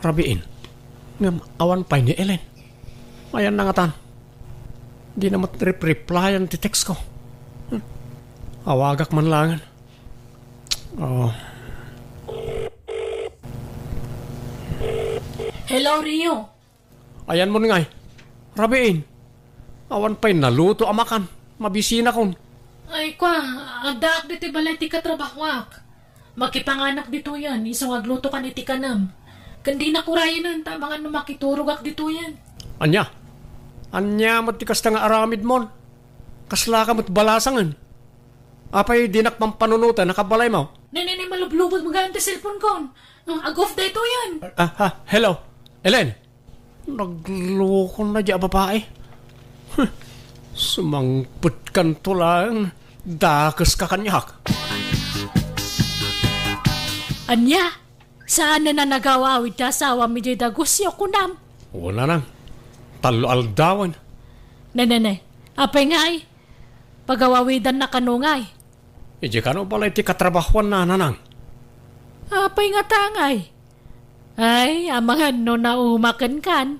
Rabiin. Ngem awan pay ni Ellen. Ayanna ngatan. Dina met rep-replyan ti text ko. Hmm. Awagak man laengen. Oh. Hello, Rio. Ayanmon ngay. Rabiin. Awan pay naluto a makan. Mabisinakon. Ay, kwa, addaak ditoy balay ti katrabahoak. Makipanganak ditoyen, isu nga aglutokan iti kanem. Ken dinak urayenen, ta amangan no makiturogak ditoyen. Ania? Ania met ti kasta nga aramidmon? Kaslaka met balasangen. Apay dinak pampanunoten a kabalaymo? Ne, ne, ne, malublubot magaan ti cellphone kon. Ag-off daytoyen. Ah, ah, hello. Ellen, naglokon na di a babae. Huh, sumangpetkanto laeng, dakeska kaniak. Ania? Saan a nagawawid ti asawam idiay dagusyo, kunam? Wala nang. Tallo aldawen. Ne, ne, ne. Apay ngay? Pagawawidanna kano ngay? Idiay kano balay ti katrabahoanna, nanang. Apay ngata ngay? Ay, amangan no naumaken kan.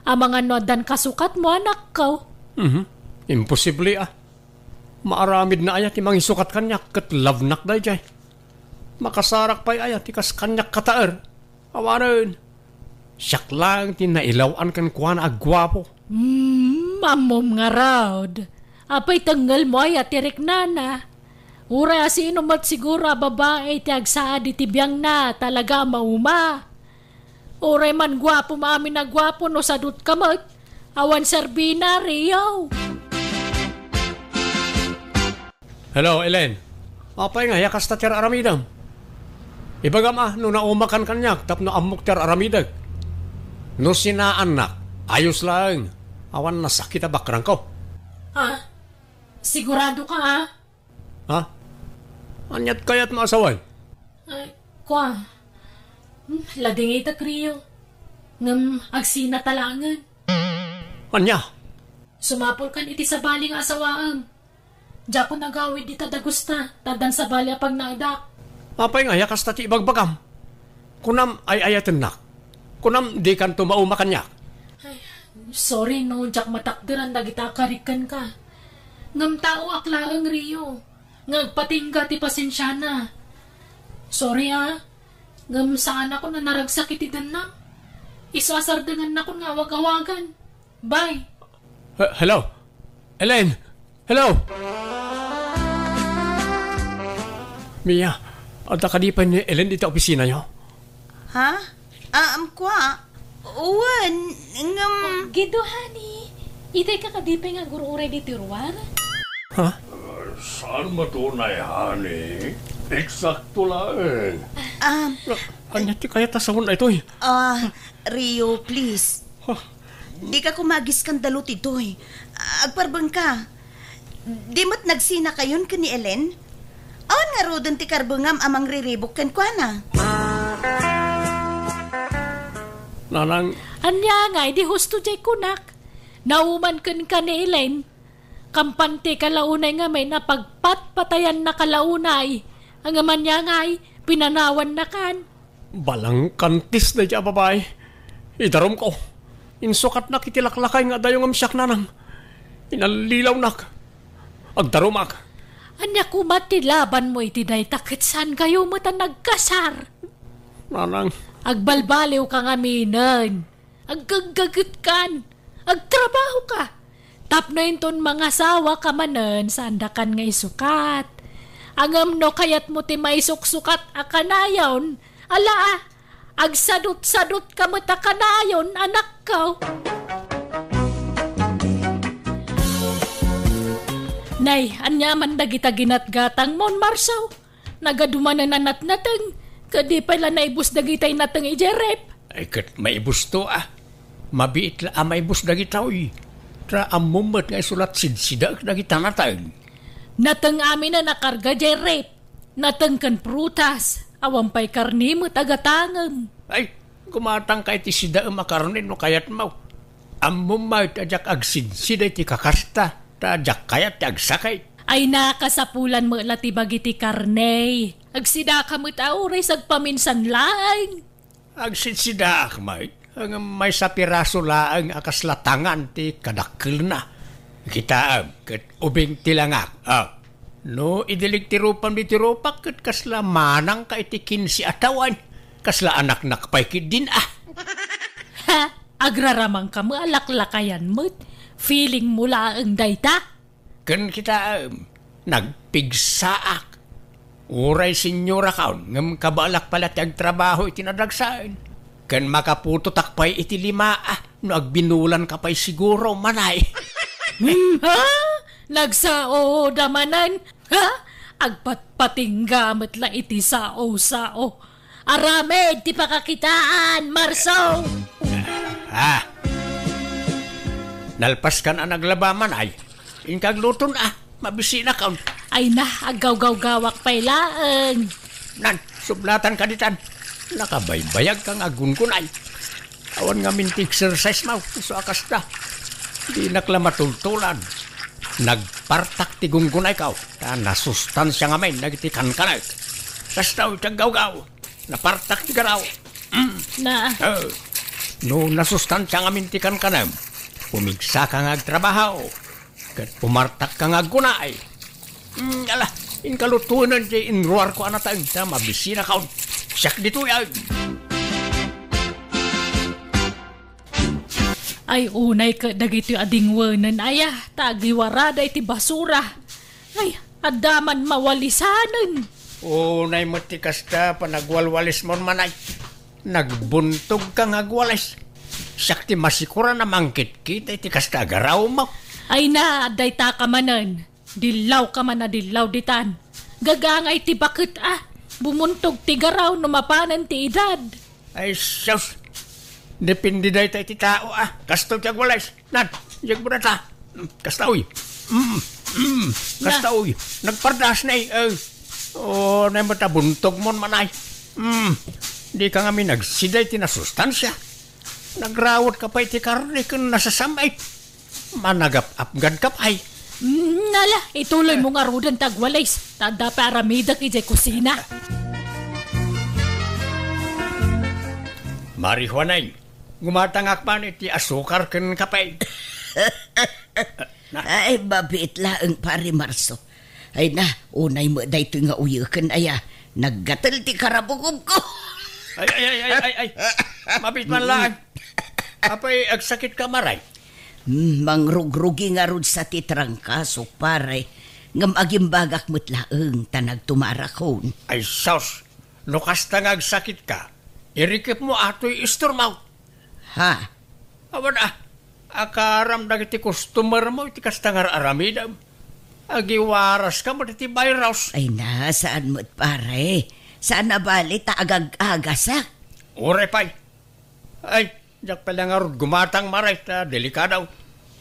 Amangan no addan kasukatmo, anakko. Mhm. Imposible a. Maaramidna aya ti mangisukat kaniak ket labnak daydiay? Makasarak pay aya ti kas kaniak kataer? Awanen. Siak laeng ti nailaw-an kenkuana a guapo. Hmm, ammom ngarud. Apay tengngelmo aya ti riknana? Uray asino met siguro a babae ti agsaad iti biangna, talaga a mauma. Uray man guapo maamin a guapo no sadutka met, awan serbina, Rio. Hello, Ellen. Apay nga, ya kasta ti ar-aramidem? Ibagam a, no naumakan kaniak tapno ammok ti ar-aramidek. No sinaannak, ayos laeng. Awan nasakit a bakrangko. Ha? Sigurado ka, ha? Ha? Aniat kayat maasawan? Ay, kwa. Hmm, ladingitek, Rio. Ngem agsina ta laengen. Ania? Sumapulkan iti sabali nga asawaem. Diakon agawid dita dagusta, ta addan sabali a pagnaedak. Apay nga, ya kasta ti ibagbagam? Kunam, ay-ayatennak. Kunam, dikanto mauma kaniak. Ay, sorry no, diak matakderan dagita a karik kenka. Ngem taoak laeng, Rio, nga agpatingga ti pasensiana. Sorry, a. Ngem saanakon a naragsak iti dennam. Isu a sardengannakon nga awag-awagan. Bye. He-, hello? Elaine? Hello? Mia, adda kadi pay ni Elaine dita opisinayo? Ha? Ah, um, kua? Wen, ngem Gido, honey. Itay ka kadi pay nga agur-uray ditoy ruar? Ha? Saan met unay, honey? Eksakto laeng. Ah, Ania ti kayat a sawen daytoy? Ah, Rio, please. Huh? Dika koma agiskandalu ditoy. Agparbengka. Di met nagsinakayon ken ni Elaine? Awan ngaruden ti karbengam a mangriribuk kenkuana? Nanang. Ania ngay, di husto diay kunak? Nauman kenka ni Elaine? Kampanteka la unay ngamin a pagpatpatayannaka la unay. Ngem ania ngay, pinanawannakan? Balangkantis daydi a babai. Idarumko. Insukatnak iti laklakay nga adayo ngem siak, nanang. Inallilawnak. Agdarumak. Ania koma ti labanmo iti dayta ket saankayo met a nagkasar? Nanang. Agbalbaliwka ngaminen. Aggaggagetkan. Agtrabahoka. Tapno inton mangasawaka manen, saandakan nga isukat. Ngem no kayatmo ti maisuksukat a kanayon, ala, agsadutsadutka met a kanayon, anakko. Nay, ania man dagita ginatgatangmon, Marso? Nagadu manen a natnateng, ket di pay la naibus dagitay nateng idiay ref. Ay, ket maibusto, a. Mabiit la a maibus dagitoy. Ta ammom met nga isu la a sidsidaek dagita nateng. Nateng aminen a karga idiay ref. Nateng ken prutas. Awan pay karne met a gatangem. Ay, gumatangka iti sidaem a karne no kayatmo. Ammom met a diak agsidsida iti kakasta, ta diak kayat ti agsakit. Ay, nakasapulan met la ti bagi ti karne. Agsidaka met a uray sagpaminsan laeng. Agsitsidaak met, ngem maysa piraso laeng a kasla tangan ti kadakkelna. Kitaem, ket ubing ti langak. Ah, no idilig ti rupam ditoy rupak, ket kasla manangka iti kinse a tawen. Kasla anaknak pay ketdin, a. Ha? Agraramangka met a laklakayan met. Feeling mo laeng dayta? Ken kitaem, nagpigsaak. Uray senyorakon, ngem kabaelak pay la ti agtrabaho iti nadagsen. Ken makaputotak pay iti lima, a, no agbinulanka pay siguro, manay. Hmm, ha? Nagsaoda manen? Ha? Agpatpatingga met la iti sao-sao. Aramid ti pakakitaan, Marso! Ah. Nalpaskan a naglaba, manay. Inka agluton, a. Mabisinakon. Ay na, aggawgawgawak pay laeng. Nan, sublatanka ditan. Nakabaybayagka nga aggungunay. Awan ngamin ti exercise mo, isu a kasta. Dinak la matultulan. Nagpartak ti gungunayko, ta nasustansia ngamin dagiti kankanek. Kasta ti aggawgaw. Napartak ti garaw. Mm. Na. Eh, no nasustansia ngamin ti kankanem, pumigsaka nga agtrabaho, ket pumartakka nga aggunay. Mm, ala, inka lutoen ti inruarko a nateng ta mabisinakon. Siak ditoy, ay. Ay, unay ket dagitoy a dingwenen, aya, ta agiwarada iti basura. Ay, adda man mawalisanen. Unay met ti kasta, panagwalwalismon, manay. Nagbuntogka nga agwalis. Siak ti masikuran a mangkitkita iti kasta a garawmo. Ay na, adda itaka manen. Dillawka man a dillaw ditan. Gagangay ti baket a. Bumuntog ti garaw no mapanen ti edad. Ay, sus! Depende dayta iti tao, a. Kastoy ti agwalis. Nan, yagmo data. Mm, kasta, uy. Mm, mm, kasta, uy. Nagpardas, nay. Eh, oh, nay, matabuntog mon, manay. Mm, di ka nga minagsida iti nasustansia. Nagrawat ka pa iti karne ken nasasamit. Managap-apgad ka pay. Mm, ala, ituloy mo ngaruden ti agwalis. Ta adda pay aramidek idiay kusina. Marijuanay, gumatangak man iti asukar ken kape. Na. Ay, mabiit laeng, Pare Marso. Ay na, unay met daytoy nga uyeken, aya. Naggatel ti karabukobko. Ay, ay, ay, ay, ay, ay. Mabiit man laeng. Apay, agsakitka, Mare? Hmm, mangrugrugi ngarud sa ti trangkasok, pare. Ngem agimbagak met laeng ta nagtumarakon. Ay, sus! No kasta nga agsakitka, irikepmo atoy istormo. Ha? Awan a, akaram dagiti customermo iti kasta nga ar-aramidem. Agiwaraska met iti virus. Ay na, saan met, pare? Saan a bali ta agag-agasak? Uray pay. Ay, diak pay la ngarud gumatang, Mare, ta delikado.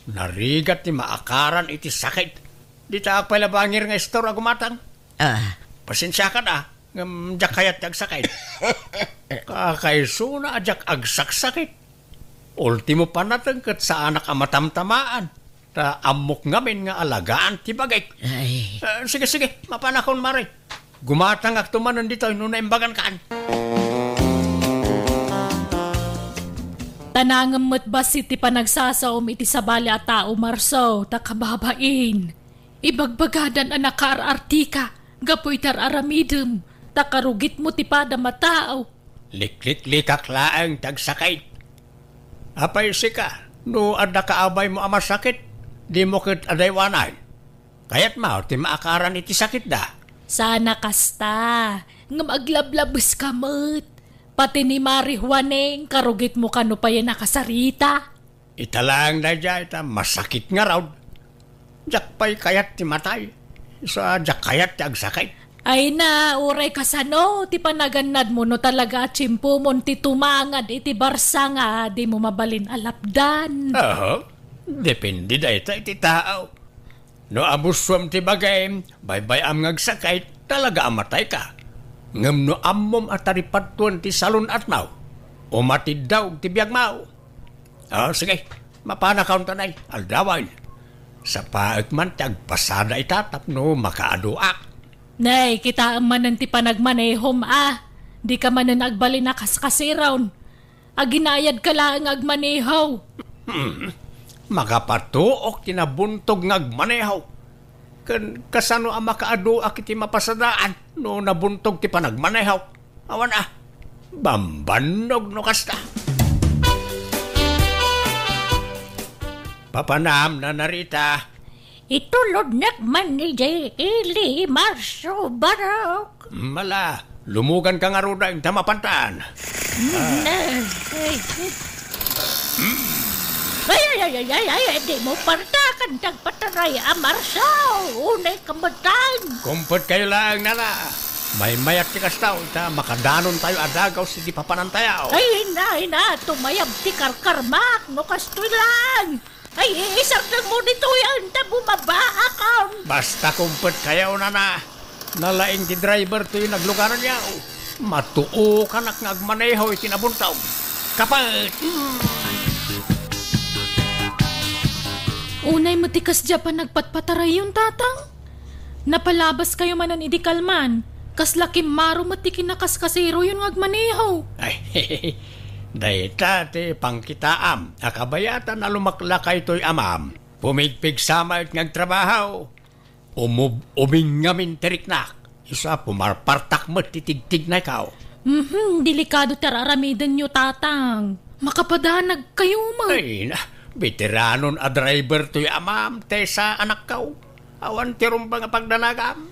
Narigat ti maakaran iti sakit. Ditaak pay la bangir nga istor a gumatang. Ah. Pasensiakan a, ngem diak kayat ti agsakit. Kakaisuna a diak agsaksakit. Ultimo panateng ket saanak a matamtamaan. Ta ammok ngamin nga alagaan ti bagik. Ay. Ah, sige, sige, mapanakon, Mare. Gumatangakto manen ditoy no naimbagankan. Tanangem met bassit ti panagsasaom iti sabali a tao, Marso, ta kababain. Ibagbagadan a nakaar-artika gapu iti ar-aramidem, ta karugitmo ti padam a tao. Likliklikak laeng ti agsakit. Apay sika, no adda kaabaymo a masakit, dimo ket adaywanan. Kayatmo ti maakaran iti sakitda. Saan a kasta, ngem aglablabeska met. Pati ni Mari Juaneng, karugitmo kano pay a nakasarita. Ita laeng daydiay ta masakit ngarud. Diak pay kayat ti matay. Isu a diak kayat ti agsakit. Ay na, uray kasano ti panagannadmo no talaga a tiempomon ti tumangad iti barsa nga dimo mabalin a lapdan? Aha. Depende dayta iti tao. No abusuam ti bagim, baybay-am nga agsakit, talaga a matayka. Ngem no ammom a taripadtuan ti salun-atmo, umatiddaw ti biagmo. Ah, sige, mapanakon ta nay, aldawen. Sapaek man ti agpasada ita tapno makaaduak. Nay, kitaem manen ti panagmanehom a. Dika manen agbalin a kaskasiron. Aginayadka laeng nga agmaneho. Hmm. Makapatuok ti nabuntog nga agmaneho. Ken kasano a makaaduak iti mapasadaan no nabuntog ti panagmaneho? Awan a, bambannog no kasta. Papanam, Nana Rita. Itulodnak man ni Jay Eli Marso Barok. Mala, lumuganka ngarud, inta mapantan. Mm, eh, eh. Ay, ay, ay, ay, ay, ay, di mo partakan dagpataray a Marso. Unay kamattan. Kumpetkayo laeng, Nana. Maymayat ti kasta, ta makadanontayo a dagaw siti papanantayo. Ay, ina, ina, tumayab ti karkarmak, no kastoy lang. Ay, isardengmo ditoy, anta bumabaakon. Basta kumpetkayo, Nana. Nalaing ti driver toy naglugaranyo. Matuokanak nga agmaneho iti nabuntog. Kapet! Hmm. Unay met ti kasdiay a panagpatpatarayon, Tatang. Napalabaskayo manen idi kalman. Kasla kimmaro met ti kinakaskasiroyon nga agmaneho. Ay, dayta ti pangkitaam a kabayatan a lumaklakaytoy amam. Pumigpigsa met nga agtrabaho. Umub-, uming ngamin ti riknak. Isu a pumarpartak met ti tigtignayko. Mhm, delikado ti ar-aramidenyo, Tatang. Makapadanagkayo met. Ay, na, beteranon a driver toy amam, Tessa, anakko. Awan ti rumbeng a pagdanagam.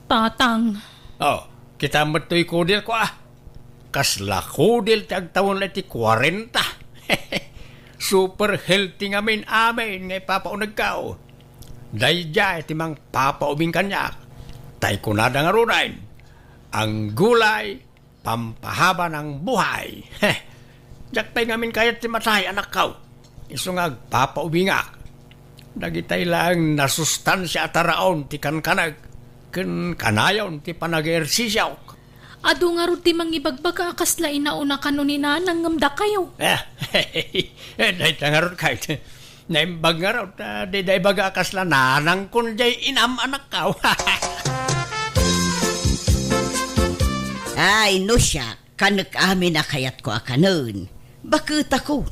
Tatang. Oh, kita met toy kudirko, ah. Kasla kudil ti agtawen la iti kuarenta. Super healthy ngamin amin nga ipapaunegko. Daydiay ti mangpapaubing kaniak. Tay kunada ngaruden, "Ang gulay, pampahaba ng buhay." Heh. Diak pay ngamin kayat ti matay, anakko. Isu nga agpapaubingak. Dagitay laeng nasustansia a taraon ti kankanek ken kanayon ti panag-ehersisiok. Adu ngarud ti mangibagbaga a kasla inauna kano ni Nanang ngem dakayo. Eh, eh, dayta ngarud kayat. Naimbag ngarud, ah, dayta ibaga a kasla nanangkon jay inam, anakko. Ay, no siak, kanek amin a kayatko a kanen. Baketakon,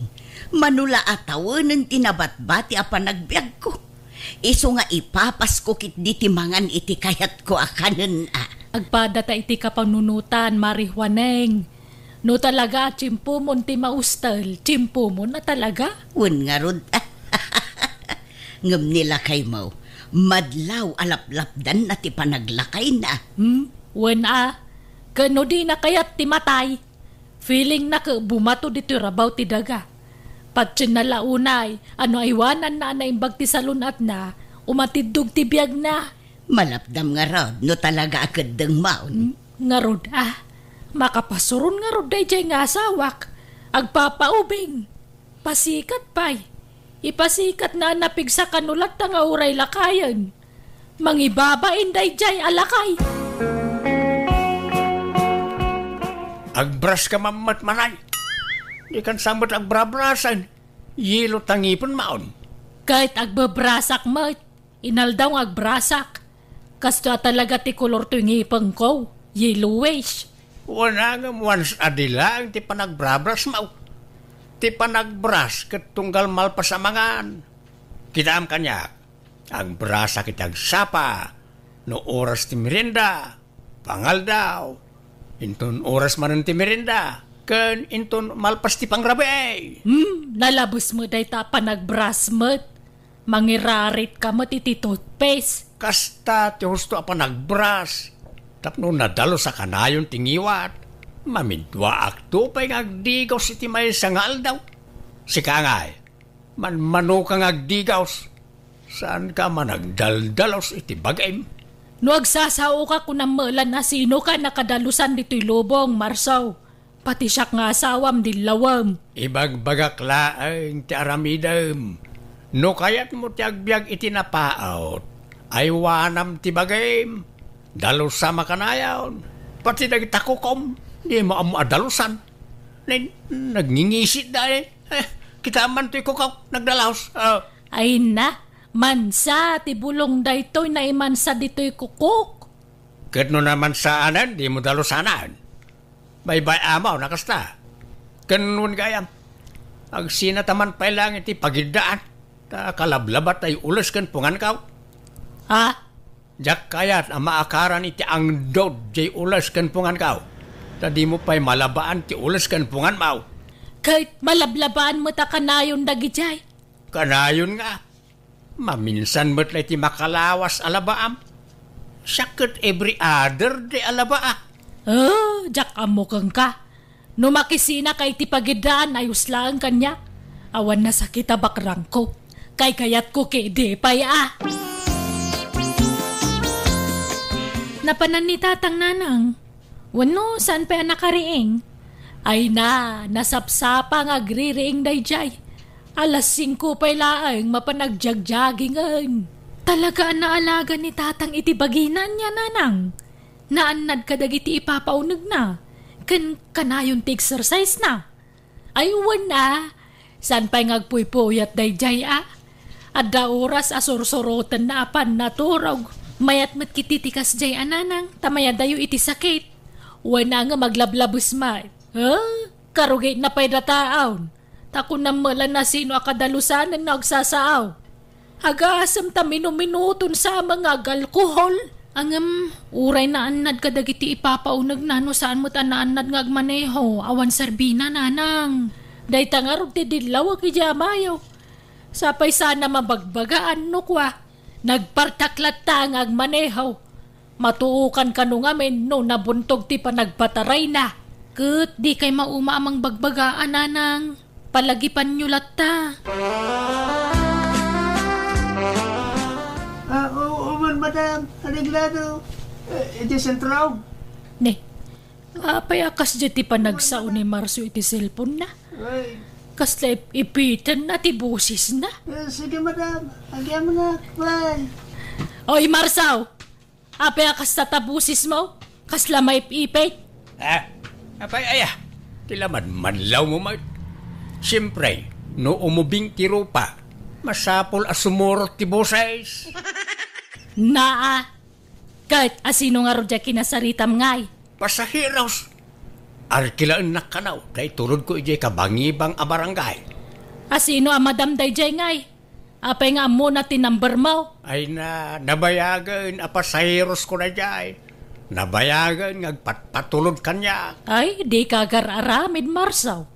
mano la a tawenen ti nabatbati a panagbiagko. Isu nga ipapasko ketdi ti mangan iti kayatko a kanen a. Agpadata iti kapanunotan, Mari Juaneng. No talaga a tiempomon ti maustel, tiempomon a talaga. Wen ngarud. Ngem ni lakaymo, madlaw a laplapdanna ti panaglakayna. Hmm? Wen a, ken no dina kayat ti matay, feelingna ket bumato ditoy rabaw ti daga. Patienna la unay a no aywananna a naimbag ti salun-atna, umatiddog ti biagna. Malapdam ngarud no talaga a keddengmon. Hmm? Ngarud a, makapasuron ngarud daydiay nga asawak. Agpapaubing. Pasikat pay. Ipasikatna a napigsa kano latta nga uray lakayen. Mangibabain daydiay a lakay. Agbras ka mammet manay. Di kan sa met agbrabrasen. Yelo ta ngipenmaon. Ket agbebrasak met. Inaldaw nga agbrasak. Kastoy a talaga ti kolor toy ngipengko. Yellowish. Wen a ngem once a day laeng ti panagbrabrasmo. Ti panagbras ket tunggal malpas a mangan. Kitaem kaniak, agbrasak iti agsapa, no oras ti merienda, pangaldaw, inton oras manen ti merienda, ken inton malpas ti pangrabii. Hmm, nalabes met dayta a panagbras met. Mangirarit ka met iti toothpaste. Kasta ti husto a panagbras. Tapno nadalus a kanayon ti ngiwat, mamidduaakto pay nga agdigaws iti maysa nga aldaw. Sika ngay, manmanoka nga agdigaws. Saanka a managdaldalus iti bagim. No agsasaoka, kunam met la a sinoka a nakadalusan ditoy lubong, Marsaw. Pati siak nga asawam, dillawem. Ibagbagak laeng ti aramidem. No kayatmo ti agbiag iti napaut, aywanam ti bagim. Dalusam a kanayon. Pati dagita kukom, dimo ammo a dalusan. Nen, nagngingisitda, eh. Eh, kitaem man toy kukok, nagdalus. Ah. Ay na, mansa ti bulong daytoy, naimansa ditoy kukok. Ket no namansaanen, dimo dalusanen. Baybay-am a kasta. Ken wen gayam, agsinataman pay laeng iti pagiddaan, ta kalablaba tay ules ken punganko. Ha? Diak kayat a maakaran iti angdod jay ules ken punganko, ta dimo pay malabaan ti ules ken punganmo. Ket malablabaan met a kanayon dagidiay. Kanayon nga. Maminsan met la iti makalawas a labaam. Siak ket every other day a labaak. Ah, diak ammo kenka. No makisinaka iti pagiddaan, ayos laeng kaniak. Awan nasakit a bakrangko. Kaykayatko ketdi pay a. Napanan ni Tatang, Nanang. Wenno, saan pay a nakariing? Ay na, nasapsapa nga agririing daydiay. Alas singko pay laeng mapan agjagjagingen. Talaga a naalaga ni Tatang iti bagina ania, Nanang. Naannad kadagiti ipapaunegna, ken kanayon ti exercise na. Ay, wen a. Saan pay nga agpuypuyat daydiay a? Adda oras a sursurotenna a pannaturog. Mayat met ketdi ti kasdiay a, Nanang, ta mayadayo iti sakit. Wen a nga aglablabes met. Ha? Karugitna pay dataon. Ta kunam met la a sino a kadalusanen no agsasaaw. Agasem ta minuminuton sa nga agalkohol. Ngem, uray naannad kadagiti ipapaunegna no saan met a naannad nga agmaneho, awan serbina, Nanang. Dayta ngarud ti dillawek idiay amayo. Sapay sana mabagbagaan no kua, nagpartak latta nga agmaneho. Matuokan kano ngamin no nabuntog ti panagpatarayna. Ket dikay mauma a mangbagbaga, Nanang. Palagipanyo latta. Ah, oo man, madam. Areglado. Eh, iti sentro? Ne, apay a kasdiay ti panagsao ni Marso iti cellphone na? Ay. Kasla ip-, ipitenna ti bosisna? Eh, sige, madam. Agyamanak. Bye. Oy, Marso! Apay a kasta ta bosismo? Kasla maip-ipit? Ah, apay aya? Ti lamadmadlawmo met. Siempre, no umubing ti rupa, masapul a sumurot ti boses. Naa, ket asino ngarud diay kinasaritam ngay? Pasaheros. Arkilaennak kano, ta itulodko idiay kabangibang a barangay. Asino a madam daydiay ngay? Apay nga ammona ti number mo? Ay na, nabayagen a pasaherosko daydiay. Nabayagen nga agpatpatulod kaniak. Ay, dika agar-aramid, Marsaw.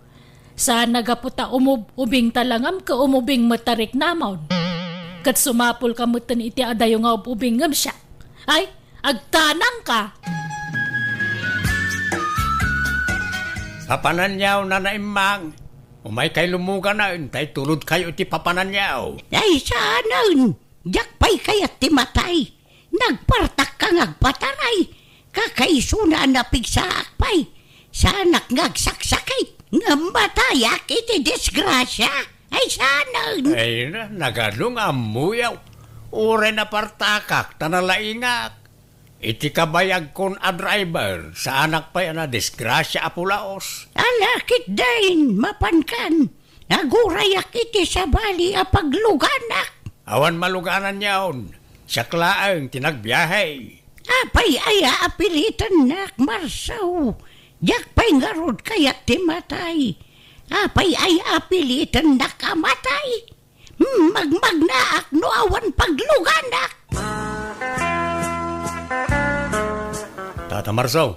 Saan a gapu ta umub-ubing ta langam ket umubing met ta riknamon. Ket sumapulka metten iti adayo nga ub-ubing ngem siak. Ay, agtanangka! Papananyaw, Nana Immang. Umaykay lumuganaen, ta itulodkayo iti papananyaw. Ay, saanen. Diak pay kayat ti matay. Nagpartakka nga agpataray. Kakaisuna a napigsaak pay. Saanak nga agsaksakit. Ngem matayak iti disgrasia. Ay, saanen. Ay, na, nagadu nga ammoyaw. Uray napartakak, ta nalaingak. Iti kabayagkon a driver, saanak pay a nadisgrasia a pulaos. Ala, ketdin, mapankan. Nagurayak iti sabali a pagluganak. Awan malugananyon. Siak laeng ti nagbiahe. Apay aya a pilitennak, Marsaw? Diak pay ngarud kayat ti matay. Apay aya a pilitennak a matay? Hmm, magmagnaak no awan pagluganak. Tata Marsaw,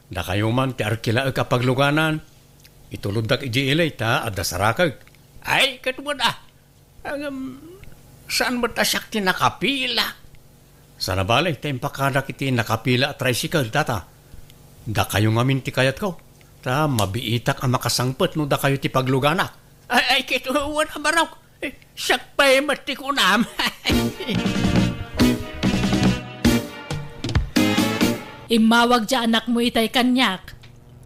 dakayo man ti arkilaek a pagluganan. Ituloddak idiay ili ta adda sarakek. Ay, ket wen a. Ngem, saan met a siak ti nakapila? Sana bale, ta impakadak iti nakapila a tricycle, tata. Dakayo ngamin ti kayatko. Ta mabiitak a makasangpet no dakayo ti pagluganak. Ay, ay, ket wen a, Barok. Eh, siak pay met ti kunam. Immawag ti anakmo itay kaniak.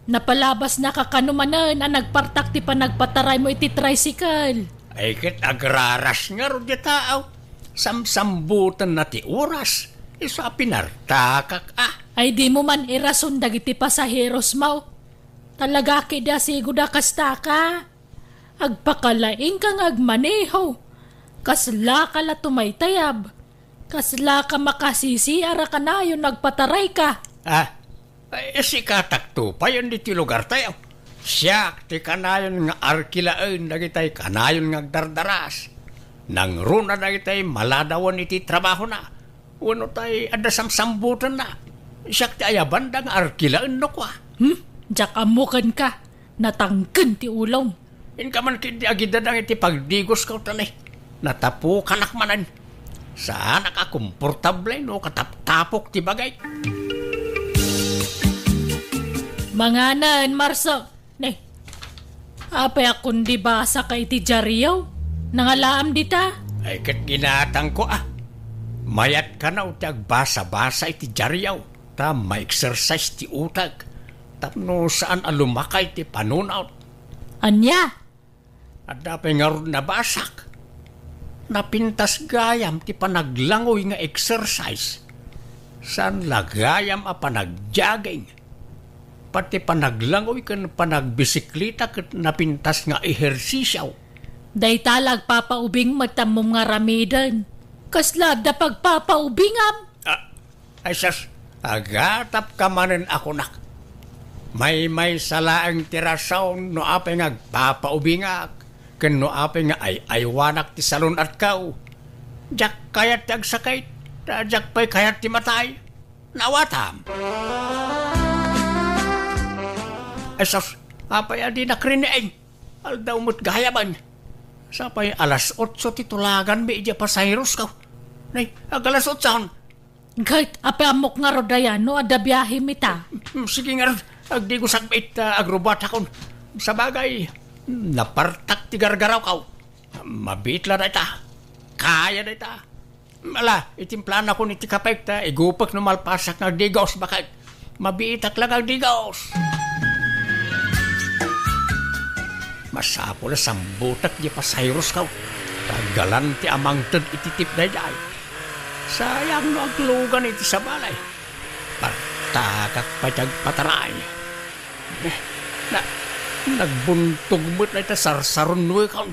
Napalabasnaka kano manen a nagpartak ti panagpataraymo iti tricycle. Ay, ket agraras ngarud ti tao. Samsambutenna ti oras. Isu a pinartakak, ah. Ay, dimo man irason dagiti pasaherosmo. Talaga ketdi a sigud a kastaka. Agpakalaingka nga agmaneho. Kaslaka la tumaytayab. Kaslaka makasisiar a kanayon no agpatarayka. Ah, ay, sikatakto payen ditoy lugartayo. Siak ti kanayon nga arkilaen dagitay kanayon nga agdardaras. Nangruna dagitay maladawen iti trabahona. Wenno tay adda samsambutenna. Siak ti ayabanda nga arkilaen no kua. Hmm? Diak ammo kenka. Natangken ti ulom. Inka man ketdi agidadang iti pagdigosko, ta ne, natapukanak manen. Saanak a komportable no kataptapok ti bagik. Manganen, Marso. Ne, apay a kundi basaka iti diario? Nangalaam dita? Ay, ket ginatangko, ah. Mayat kano ti agbasa-basa iti diario, ta ma-exercise ti utek. Tapno saan a lumakay ti panunot. Ania? Adda pay ngarud nabasak. Napintas gayam ti panaglangoy nga exercise. Saan la gayam a panagjogging. Pati panaglangoy ken panagbisikleta ket napintas nga ehersisio. Dayta la agpapaubing met ammom nga aramiden. Kasla adda pagpapaubingam? Ah, Ay sus, agatapka manen a kunak. Maymaysa laeng ti rason no apay nga agpapaubingak, ken no apay nga ay-aywanak ti salun-atko. Diak kayat ti agsakit, ta diak pay kayat ti matay. Naawatam. Ay sus, apay a dinak riniing? Aldaw met gayamen. Sapay alas otso ti tulaganmi idiay pasaherosko. Nay, ag-alas otson. Ket, apay ammok ngarud aya no adda biahemi ta? Mm, sige ngarud, agdigosak met, ah, agrubatakon. Sabagay, mm, napartak ti gargarawko. Mabiit la dayta. Kaya dayta. Ala, itimplanakon iti kapek ta igupek no malpasak nga agdigos, baket mabiitak la nga agdigos. Masapul a sambutek ti pasaherosko, ta galanti a mangted iti tip daydiay. Sayang no aglugan iti sabali. Partakak pay ti agpataray. Eh, na, nagbuntog met dayta sarsarunnoekon.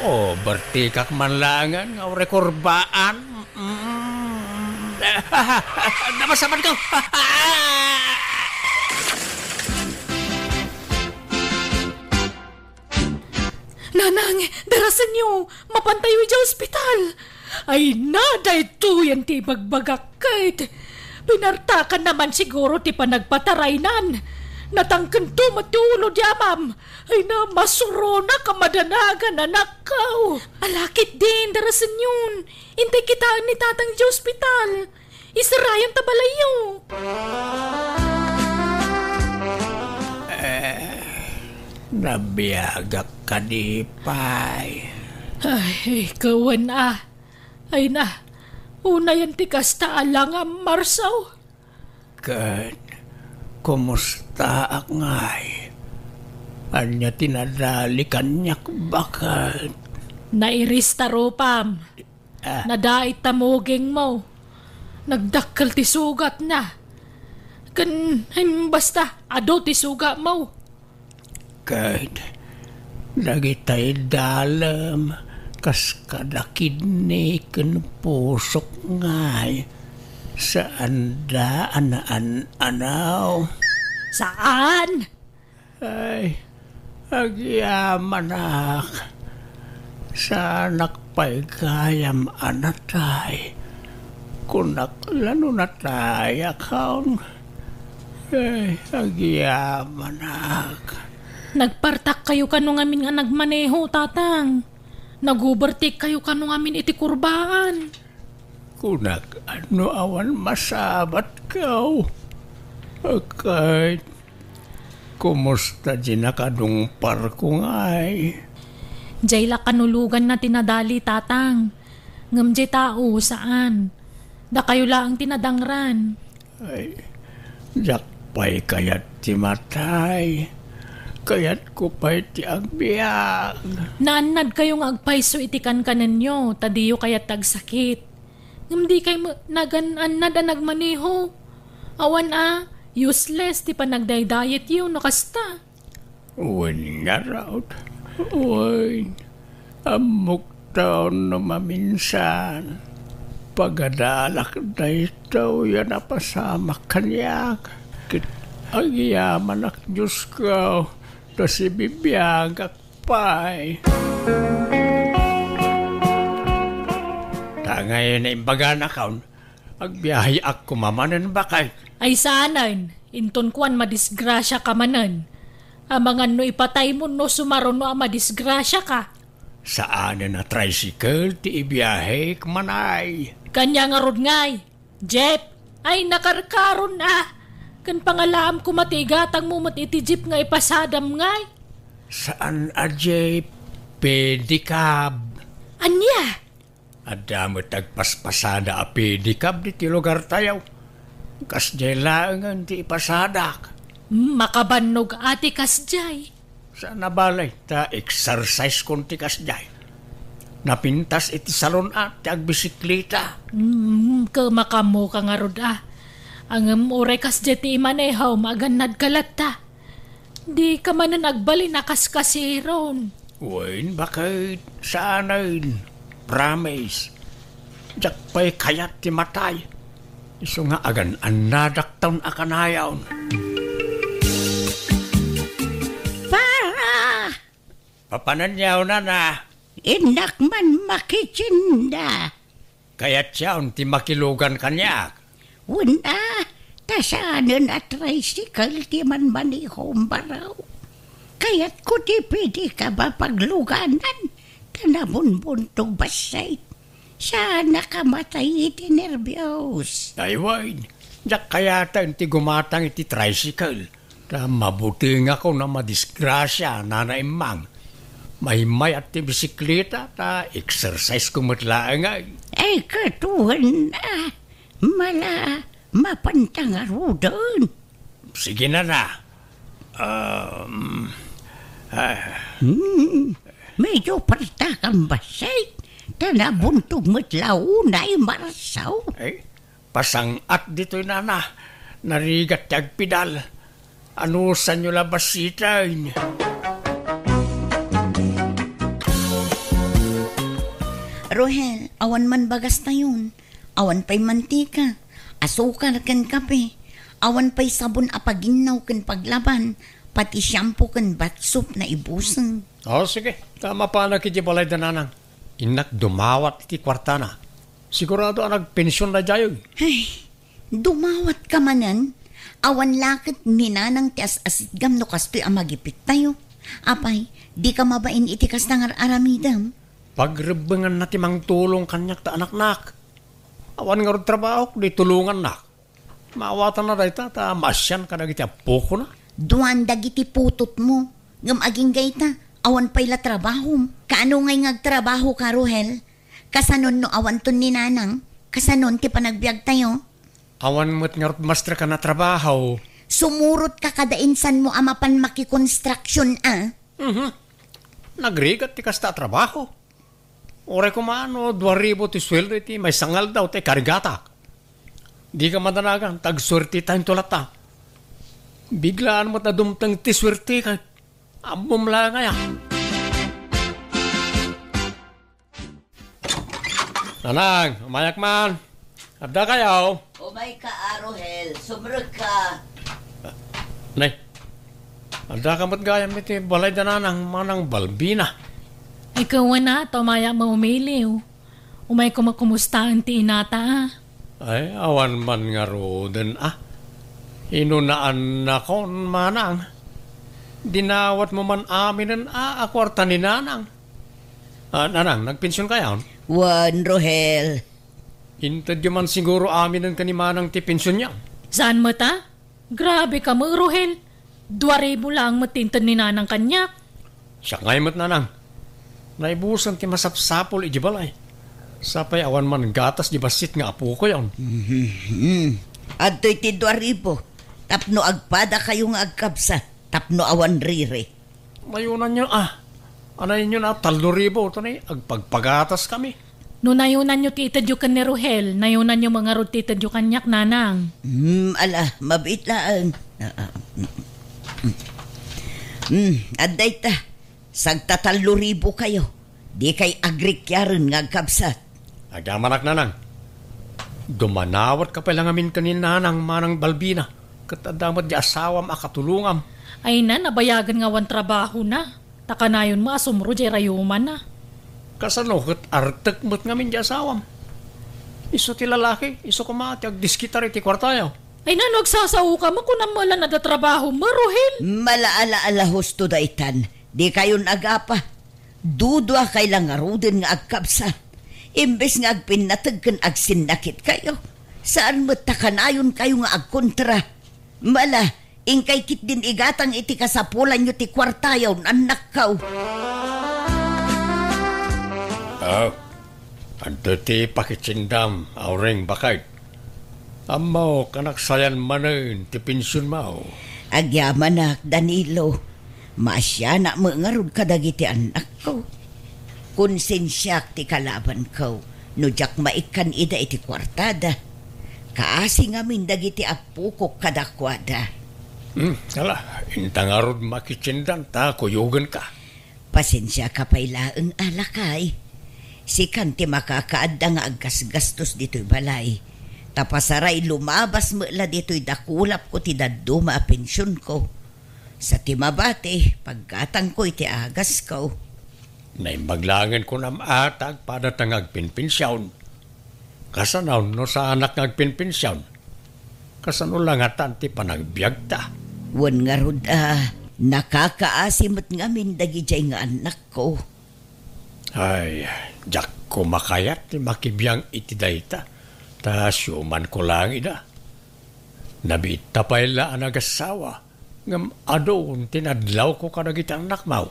Oh, bertikak man laengen nga uray kurbaan. Mm. Napasamanko. Nanang, darasenyo, mapantayo idiay ospital. Ay na, daytoyen ti ibagbagak ket Pinartakan naman siguro ti panagpataraynan. Natangkento met ti ulo di amam. Ay na, masuronak a madanagan, anakko. Ala ketdin, darasenyon. Intay kitaen ni Tatang iti ospital. Isarayon ta balayyo. Eh, nabiagak kadi pay. Ay, kawen a. Ay na, unayen ti kasta a langam, Marsaw. Ket, kumustaak ngay? Ania ti nadali kaniak, baket? Nairis ta rupam. Ah. Nadait ta mugingmo. Nagdakkel ti sugatna. Ken, em, basta, adu ti sugatmo. Ket dagitay dalem kas kada kidney ken pusok ngay, saanda a naan-anaw. Saan? Ay, agyamanak. Saanak pay gayam a natay. Kunak la no natayak, haun. Ay, agyamanak. Nagpartakkayo kano ngamin nga nagmaneho, Tatang. Nag-overtake kayo kano ngamin iti kurbaan. Kunak, no awan masabatko. Ket, kumusta di nakadungparko ngay? Jay la kanuloganna ti nadali, Tatang. Ngem jay tao, saan. Dakayo laeng ti nadangran. Ay, diak pay kayat ti matay. Kayatko pay ti agbiag. Naannadkayo nga agpayso iti kankanenyo, ta diyo kayat ti agsakit. Ngem dikay met nagan-annad a nagmaneho. Awan a, useless ti panagdaydayetyo no kasta. Wen ngarud, wen, ammokto no maminsan, pagadalak daytoy a napasamak kaniak, ket agyamanak, Diosko, ta sibibiagak pay. Ta ngay naimbaganak, haun, agbiaheak koma manen, baket. Ay saanen, inton kuan madisgrasiaka manen. Amangan no ipataymo no sumaruno a madisgrasiaka. Saanen a tricycle ti ibiahek, manay. Kaniak ngarud ngay, jeep. Ay, nakarkaron a. Ken pangalaam koma ti igatangmo met iti jeep nga ipasadam ngay. Saan a jeep, pedicab. Ania? Adda met agpaspasada a pedicab ditoy lugartayo. Kasdiay laengen ti ipasadak. Makabannog a ti kasdiay. Saan a bale, ta exercise kon ti kasdiay. Napintas iti salon a ti agbisikleta. Mm, kemaka ngarud a. Ngem uray kasdiay ti imanehom, agannadka latta. Dika manen agbalin a kaskasiron. Wen, baket, saanen. Promise. Diak pay kayat ti matay. Isu nga agan-annadakton a kanayon. Para! Papananyaw, nana. Innak man makitinda. Kayatyon ti makilugan kaniak. Wen a, ta saanen a tricycle ti manmanehom, baro. Kayatko ti pedicab a pagluganan, ta nabunbuntog bassit. Saanak a matay iti nerbios. Ay, wen, diak kayaten ti gumatang iti tricycle. Ta mabutengakon a madisgrasia, Nana Emmang. Maimmayat ti bisikleta, ta exercise ko met laeng ay. Ay, ket wen a, mala, mapanta ngaruden. Sige, nana. Um, ah. Hmm, medyo partakam bassit, ta nabuntog met la unay, Marsaw. Ay, pasang-at ditoy, nana. Narigat ti agpidal. Anusanyo la bassiten? Rohel, awan man bagastayon. Awan pay mantika, asukar ken kape. Awan pay sabon a paginnaw ken paglaban, pati shampoo ken bath soap naibuseng. O, sige. Ta mapanak iti balay da nanang. Innak dumawat iti kuartana. Sigurado a nagpension daydiay. Ay, Dumawatka manen? Awan la ket ni Nanang ti as-asitgam no kastoy a magipittayo. Apay, dika mabain iti kasta nga ar-aramidem? Pagrebbenganna ti mangtulong kaniak ta anaknak. Awan ngarud trabahok, di tulongannak. Maawatanna dayta ta maasian kadagiti appokona. Duan dagiti putotmo, ngem agingga ita, awan pay la trabahom. Kaano ngay nga agtrabahoka, Rohel? Kasanon no awanton ni Nanang? Kasanon ti panagbiagtayo? Awan met ngarud masterkan a trabaho. Sumurotka kada insanmo a mapan makikonstruction a. Mhm. Nagrigat ti kasta a trabaho. Uray koma no dua ribu ti sueldo iti maysa nga aldaw ti ikarigatak. Dika madanagan, ta agsuertetayo latta. Biglaan met a dumteng ti suerte ket ammom la ngay a. Nanang, umayak man. Adda kayo? Umayka, Arohel. Sumrekka. Nay, adda ka met gayam iti balay da Nanang, Manang Balbina. Ay, kawana, ta umayak maumiliw. Umayko makumustaen ti inata, a. Ay, awan man ngaruden, a. Inunaannakon, Manang. Dinawatmo man aminen, a, a kuarta ni Nanang. Ah, Nanang, nagpension kayon? Wen, Rohel. Intedyo man siguro aminen ken ni Manang ti pensionyo. Saan met, a? Grabe ka met, Rohel. Dua ribu laeng met ti inted ni Nanang kaniak. Siak ngay met, Nanang. Naibusan ti masapsapul iti balay. Sapay awan man gatas di bassit nga apokoyon. Mhm. Adtoy ti dua ribu. Tapno agpadakayo nga agkabsat. Tapno awan riri. Nayunanyo, a. Anayonyo na, tallo ribu, to ni, agpagpagataskami. No nayunanyo ti itedyo ken ni Rohel, nayunanyo met ngarud ti itedyo kaniak, Nanang. Hmm, ala, mabiit laeng. Ah, ah, mm, mm. Hmm, adda ita. Sagtatallo ribu kayo. Dikay agrikiaren nga agkabsat. Agyamanak, Nanang. Dumanawatka pay la ngamin ken ni Nanang, Manang Balbina, ket adda met di asawam a katulongam. Ay na, nabayagen nga awan trabahona. Ta kanayon met a sumro diay rayumanna. Kasano ket artek met ngamin di asawam? Isu ti lalaki, isu koma ti agdiskitar iti kuartayo. Ay na, no agsasaoka met, kunam met la no adda trabahom, Rohel. Mala, ala, ala, husto daytan. Dikayon agapa. Duduakay la ngaruden nga agkabsat. Imbes nga agpinnateg ken agsinnakitkayo, saan met ta kanayonkayo nga agkontra. Mala, inkay ketdin igatang iti kasapulanyo ti kuartayo, annakko. Ah, adda ti pakitsindam, Auring, baket. Ammok a nagsayan manen ti pensionmo. Agyamanak, Danilo. Maasianak met ngarud kadagiti annakko. Konsensiak ti kalabanko no diak maikkan ida iti kuartada. Kaasi ngamin dagiti appokok kadakuada. Hmm, ala, inta ngarud makitsindan ta kuyogenka. Pasensiaka pay laeng a lakay. Sikan ti makakaadda nga aggasgastos ditoy balay. Ta pasaray lumabas met la ditoy dakulapko ti dadduma a pensionko. Sa ti mabati, paggatangko iti agasko. Naimbag laengen kunam a ta agpadata nga agpinpension. Kasano no saanak nga agpinpension? Kasano la ngatan ti panagbiagta? Wen ngarud a, nakakaasi met ngamin dagidiay nga annakko. Ay, diakko makayat ti makibiang iti dayta, ta siumanko laeng ida. Nabiitta pay la a nagassawa, ngem adu ti nadlawko kadagiti annakmo.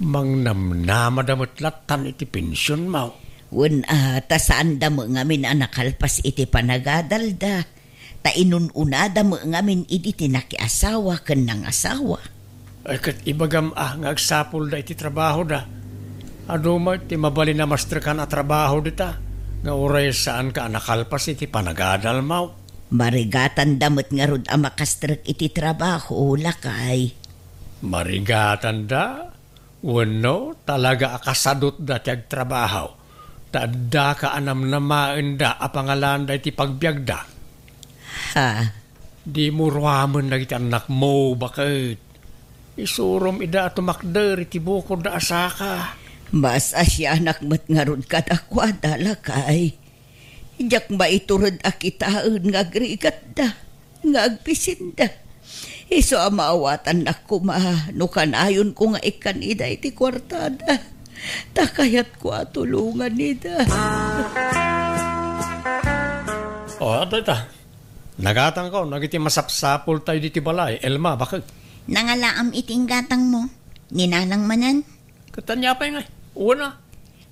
Mangnamnamada met lattan iti pensionmo. Wen a, ta saanda met ngamin a nakalpas iti panagadalda, ta inun-unada met ngamin idi ti nakiasawa ken nangasawa. Ay, ket ibagam a nga agsapulda iti trabahoda. Adu met ti mabalin a masterkan a trabaho dita, nga uray saanka a nakalpas iti panagadalmo. Marigatanda met ngarud a makastrek iti trabaho, lakay. Marigatanda? Wenno, talaga a kasadutda ti agtrabaho, ta addaka a namnamaenda a pangalaanda iti pagbiagda? Ha? Dimo ruamen dagiti annakmo, baket. Isurom ida a tumakder iti bukodda a saka. Mas asianak met ngarud kadakuada, lakay. Diak maitured a kitaen nga agrigatda, nga agbisinda. Isu a maawatannak koma no kanayonko nga ikkan ida iti kuartada. Ta kayatko a tulongan ida. O, adda ita. Nagatangko dagiti masapsapultayo ditoy balay, Elma, baket. Nangalaam iti inggatangmo. Ni Nanang manen? Ket ania pay ngay? Wen a.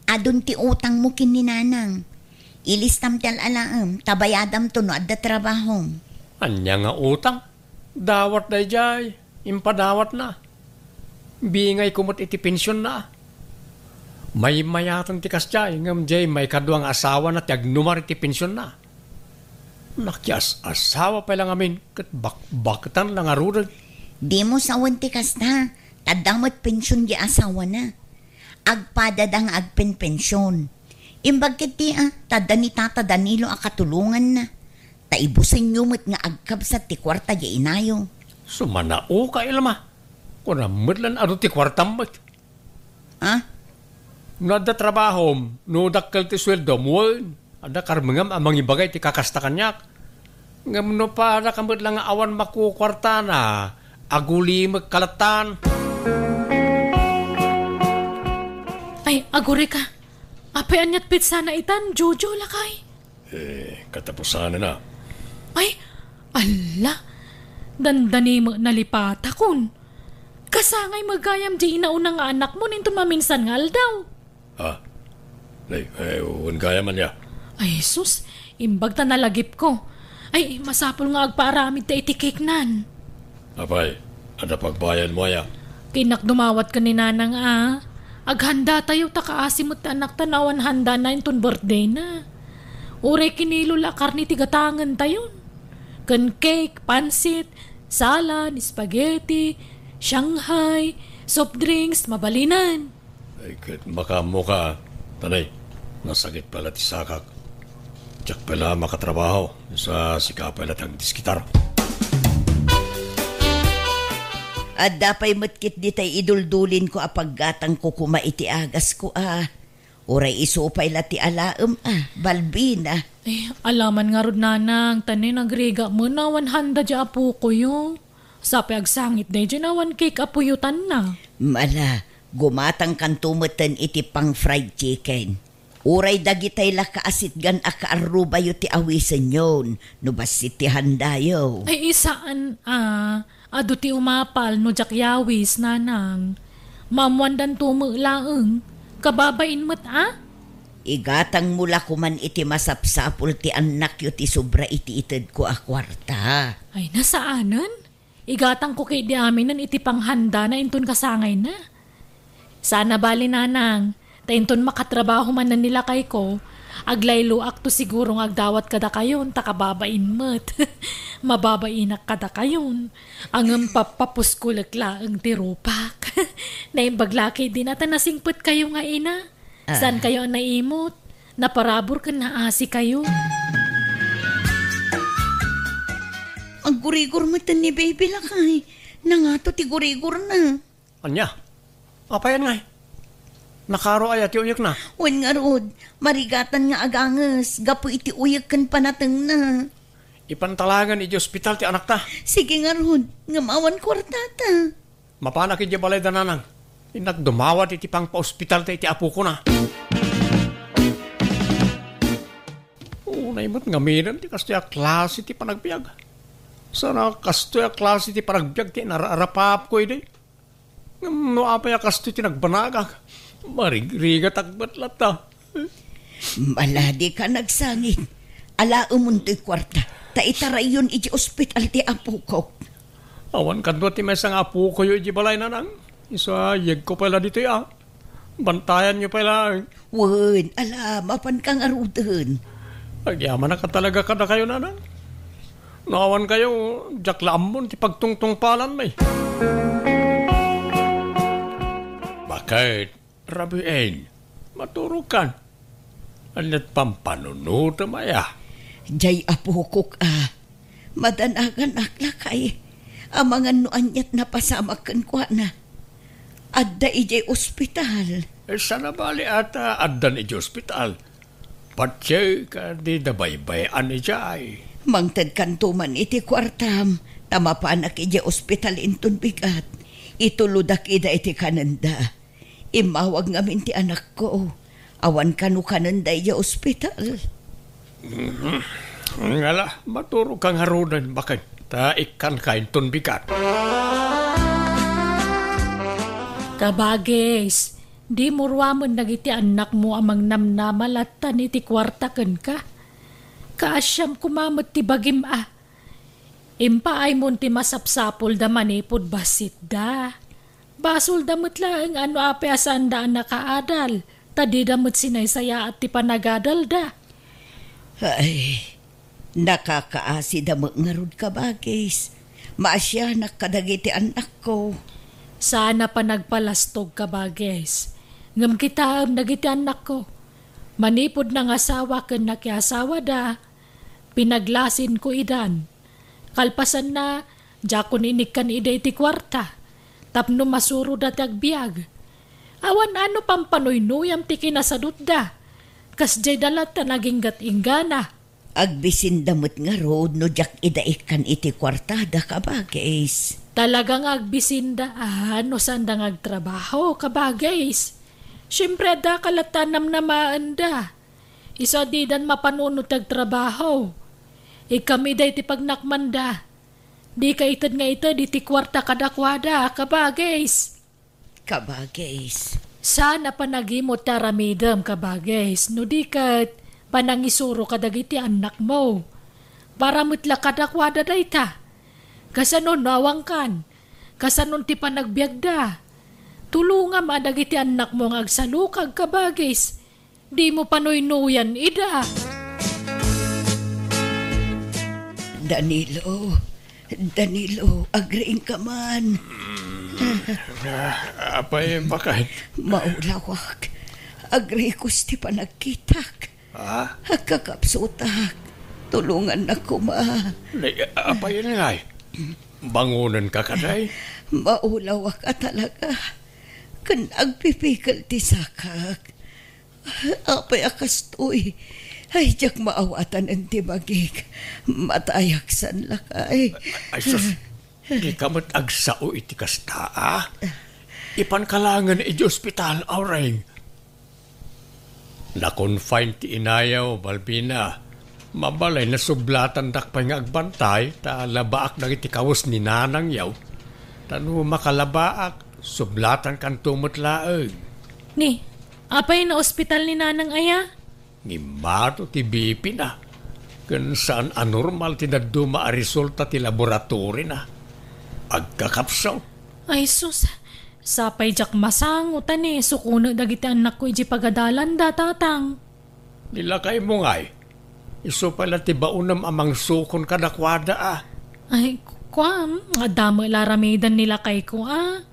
Adun ti utangmo ken ni Nanang. Ilistam ti al-alaem, ta bayadamto no adda trabahom. Ania nga utang? Dawat daydiay, impadawatna. Bingayko met iti pensionna. Maymayatan ti kasdiay, ngem diay maikadua nga asawana ti agnumar iti pensionna. Nakias-asawa pay la ngamin ket bakbaketan la ngaruden. Dimo sawen ti kasta, ta adda met pension di asawana. Agpadada nga agpenpension. Imbag ketdi a, ta adda ni Tata Danilo a katulonganna. Ta ibusenyo met nga agkabsat ti kuarta di inayo. Sumanaoka, Elma. Kunam met lan adu ti kuartam met. Ha? No adda trabahom, no dakkel ti sueldom, wen, adda karmengam a mangibaga iti kakasta kaniak. Ngem no padaka met la nga awan makukuartana, agulimek ka lattan. Ay, agurayka. Apay aniat petsana itan, Jojo, lakay? Eh, katapusanna. Ay, alla, dandani met nalipatakon. Kasangay met gayam di inauna nga anakmo inton maminsan nga aldaw. Ah, ay, ay, wen gayam ania? Ay, sus, imbag ta nalagipko. Ay, masapul nga agpaaramidta iti cake-nan. Apay, adda pagbayadmo aya? Kinnak dumawat ken ni Nanang a. Aghanda tayo ta kaasi met ti anakta no awan handana inton birthday na. Uray kinilo la a karne ti gatangen tayon. Ken cake, pansit, salad, spaghetti, Shanghai, soft drinks, mabalinen. Ay, ket makaammoka, tanay, nasakit pay la ti sakak. Diak pay la makatrabaho, sa sika pay la ti agdiskitar. Adda pay met ketdi tay iduldulinko a paggatangko koma iti agasko a. Uray isu pay la ti alaem a, Balbina. Eh, alaman ngarud, Nanang, tanay nagrigat met no awan handa di apokoyo. Sapay agsangit daydiay no awan cake a puyotanna. Mala, gumatangkanto metten iti pang-fried chicken. Uray dagitay la kaasitgan a kaarrubayo ti awisenyon no bassit ti handayo. Ay, saan a, adu ti umapal no diak yawis, Nanang. Maammoandanto met laeng. Kababain met a? Igatangmo la koman iti masapsapul ti annakyo ti sobra iti itedko a kuarta. Ay, nasaanen? Igatangko ketdi aminen iti panghandana inton kasangayna. Saan a bali, Nanang, ta inton makatrabaho manen ni lakayko, aglayloakto siguro nga agdawat kadakayon ta kababain met. Mababainak kadakayon. Ngem pappapuskolek laeng ti rupak. Naimbag la ketdin a ta nasingpetkayo nga ina. Ah. Saankayo a naimot? Naparabur ken naasikayo. Aggurigor metten ni Baby, lakay. Nangato ti gurigorna. Ania? Apayan ngay? Nakaro aya ti uyekna? Wen ngarud, marigatan nga aganges gapu iti uyek ken panatengna. Ipantalagan iti ospital ti anakta. Sige ngarud, ngem awan kuartata. Mapanak idiay balayda, Nanang. Innak dumawat iti pangpaospitalta iti apokona. Unay met ngaminen ti kastoy a klase ti panagbiag. Sana kastoy a klase ti panagbiag ti inararapapko idi. Ngem no apay a kastoy ti nagbanagak, marigrigatak met latta. Maladi ka nagsangit. Alaemontoy kuarta, ta itarayyon iti ospital ti apokok. Awan kadua ti maysa nga apokoyo iti balay, Nanang. Isu a yegko pay la ditoy a. Bantayanyo pay laeng. Wen, ala, mapanka ngaruden. Agyamanak a talaga kadakayo, Nanang. No awankayo, diak la ammon ti pagtungtungpalanmi. Baket? Rabien, maturogkan. Aniat pampanunotem aya? Diay apokok a. Madanaganak, lakay. Amangan no aniat napasamak kenkuana. Adda idiay ospital. Eh, sana bali ata addan idiay ospital. Patiek a dida baybay-an idiay. Mangtedkanto man iti kuartam, ta mapanak idiay ospital inton bigat. Itulodak ida iti kanenda. Immawag ngamin ti anakko. Awan kano kanenda idiay ospital. Mhm. Ngala, maturogka ngaruden, baket, ta ikkanka inton bigat. Kabagis, dimo ruamen dagiti annakmo a mangnamnama lattan iti kuarta kenka. Kaasiam koma met ti bagim a. Impaaymo ti masapsapulda manipud bassitda. Basolda met laeng a no apay a saanda a nakaadal, ta dida met sinaysayaat ti panagadalda. Ay, nakakaasida met ngarud, kabagis. Maasianak kadagiti annakko. Saan a panagpalastog, kabagis. Ngem kitaem dagiti annakko. Manipud nangasawa ken nakiasawada, pinaglasinko idan. Kalpasanna, diakon inikkan ida iti kuarta, tapno masuroda ti agbiag. Awan a no pampanoynuyam ti kinasadutda. Kasdiayda latta naginggat-inggana. Agbisinda met ngarud no diak ida ikkan iti kuartada, kabagis. Talaga nga agbisinda a no saanda nga agtrabaho, kabagis. Siempre, adda ka latta a namnamaenda. Isu a didan mapanunot ti agtrabaho. Ikkam ida iti pagnakmanda. Dika ited nga ited iti kuarta kadakuada, kabagis. Kabagis. Saan a panagimot ti aramidem, kabagis, no di ket panangisuro kadagiti annakmo. Para met la kadakuada dayta. Kasano no awankan? Kasano ti panagbiagda? Tulongam a dagiti annakmo nga agsalukag, kabagis. Dimo panuynuyan ida. Danilo, Danilo, agriingka man. Ah, apay, baket? Maulawak. Agrikos ti panagkitak. Ah? Agkakapsutak. Tulongannak koma. Nay, apay ngay? Bangonenka kadi? Maulawak a talaga. Ken agpipikel ti sakak. Apay a kastoy? Ay, diak maawatan ti bagik. Matayak san lakay. Ay, sus, dika met agsao iti kasta, a? Ipanka laengen iti ospital, Aureng. Na-confine ti inayo, Balbina. Mabalay, nasublatandak pay nga agbantay, ta labaak dagiti kawes ni nanangyo. Ta no makalabaak, sublatankanto met laeng. Ni, apay, naospital ni nanang aya? Ngimmato ti B P na. Ken saan a normal ti dadduma a resulta ti laboratory na. Agkakapsaw. Ay, sus. Sapay diak masango, ta ni, sukonek dagiti annakko iti pagadalanda, tatang. Ni lakaymo ngay, isu pay la ti baonem a mangsukon kadakuada, a. Ay, kuam, adda met la aramiden ni lakayko, a.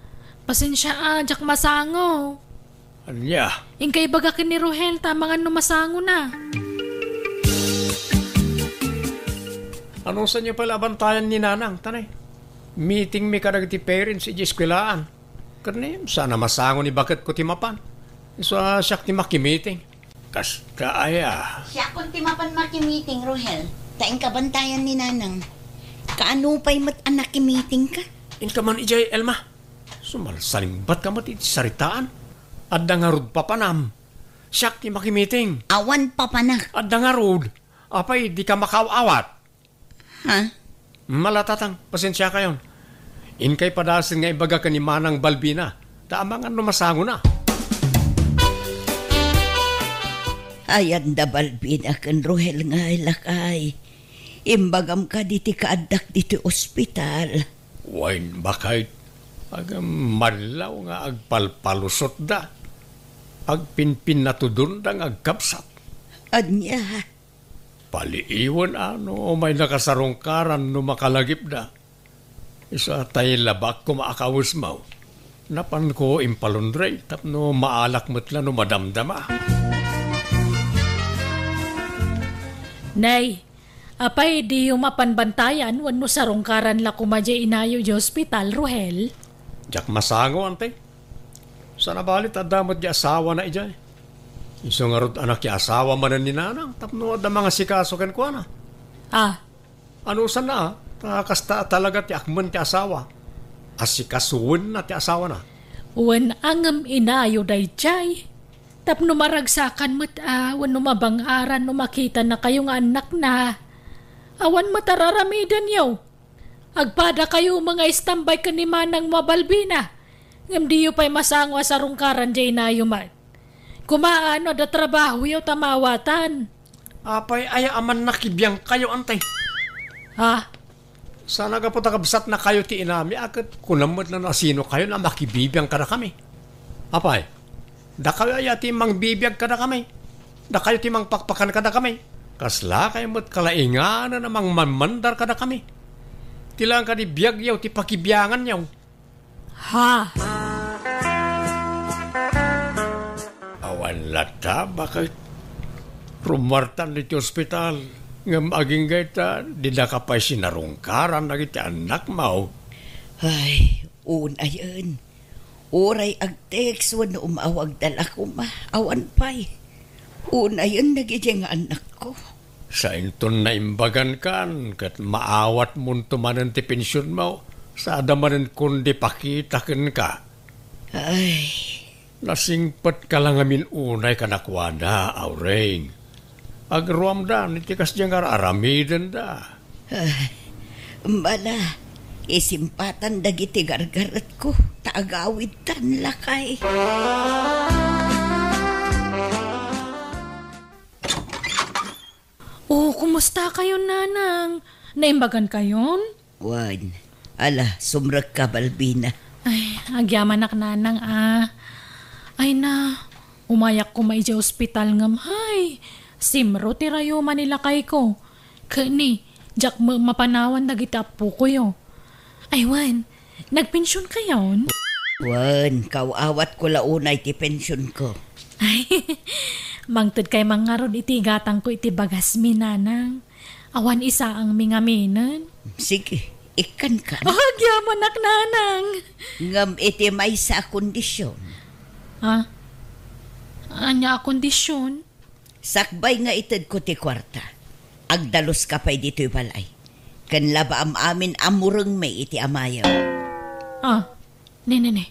Pasensia, a, diak masango. Ania? Inka ibaga ken ni Rohel, ta amangan no masangona. Anusanyo pay la abantayan ni nanang, tanay? Meeting mi kadagiti parents iti eskuelaan. Ket ni, saan a masango ni baketko ti mapan. Isu a siak ti makimiting. Kasta aya. Siakon ti mapan makimiting, Rohel. Ta inka bantayan ni nanang. Kaano pay met a nakimitingka? Inka man idiay, Elma. Sumalsalingbatka met iti saritaan. Adda ngarud papanam. Siak ti makimiting. Awan papanak. Adda ngarud. Apay, dika makaaw-awat? Ha? Mala, tatang, pasensiakayon. Inkay padasen nga ibaga ken ni Manang Balbina, ta amangan no masangona. Ayan da Balbina ken Rohel ngay, lakay. Imbagam kadi ti kaaddak ditoy ospital. Wen, baket, agam, mallaw nga agpalpalusotda. Agpinpinnatudonda nga agkabsat. Ania? Paliiwen a no umay nakasarungkaran no makalagipda. Isu a tay labaak koma a kawesmo. Napanko impalundre tapno maalak met la no madamdama. Nay, apay diyo mapan bantayan wenno sarungkaran la koma diay inayo diay ospital, Rohel? Diak masango, ante. Sana bali ta adda met diay asawana idiay. Isu ngarud a nakiasawa manen ni Nanang tapno adda mangasikaso kenkuana. Ah, Anusanna, a? Ta kasta a talaga ti akmen ti asawa. Asikasuenna ti asawana. Wen a ngem inayo daydiay. Tapno maragsakan met a wenno mabang-aran no makitanakayo nga annakna. Awan met a raramidenyo. Agpadakayo nga istambay ken ni Manang Mabalbina. Ngem diyo pay masango a sarungkaran diay inayo met. Kumaano, adda trabahoyo ta maawatan. Apay aya a mannakibiangkayo, antay? Ha? Sana gapu ta kabsatnakayo ti inami, a ket kunam met no asinokayo a makibibiang kadakami. Apay, dakayo aya ti mangbibiag kadakami? Dakayo ti mangpakpakan kadakami? Kaslakayo met kalainganan a mangmanmandar kadakami. Ti laeng kadi biagyo ti pakibianganyo. Ha? Awan latta, baket? Rummuartan iti ospital, ngem agingga ita, didaka pay sinarungkaran dagiti annakmo. Ay, unayen. Uray agtext wenno umawagda la koma, awan pay. Unayen dagiti nga annakko. Sainton naimbagankan ket maawatmonto manen ti pensionmo, sada manen kundi pakita kenka. Ay. Nasingpetka la ngamin unay kadakuada, Aureng. Agruamdan iti kasdiay nga ar-aramidenda. Ay, bala, isimpatan dagiti gargaretko, ta agawidtan lakay. Oh, kumusta kayon, Nanang? Naimbagan kayon? Wen, ala, sumrekka, Balbina. Ay, agyamanak, Nanang, a. Ay na, umayak koma idiay ospital ngem, hay, simro ti rayuma ni lakayko. Ket ni, diak met mapanawan dagiti appokoyo. Ay, wen, nagpension kayon? Wen, kaaw-awatko la unay ti pensionko. Ay, mangted kay man ngarud iti igatangko iti bagasmi, Nanang. Awan isaangmi ngaminen. Sige, ikkanka. Agyamanak, Nanang. Ngem iti maysa a kondision. Ha? Ania a kondision? Sakbay nga itedko ti kuarta, agdaluska pay ditoy balay. Ken labaam amin a murengmi iti amayo. Ah, ne, ne, ne.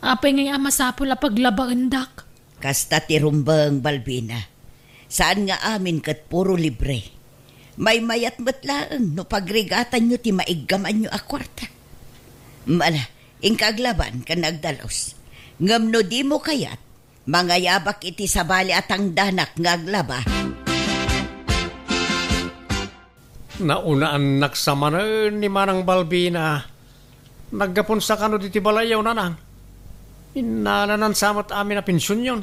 Apay ngay a masapul a paglabaendak? Kasta ti rumbeng, Balbina. Saan nga amin ket puro libre. Maymayat met laeng no pagrigatanyo ti maiggamanyo a kuarta. Mala, inka aglaban ken agdalus. Ngem no dimo kayat, mangayabak iti sabali a tangdanak nga aglaba. Naunaannak sa manen ni Manang Balbina. Naggapunsa kano ditoy balayyo, Nanang? Innalanan sa met amin a pensionyon.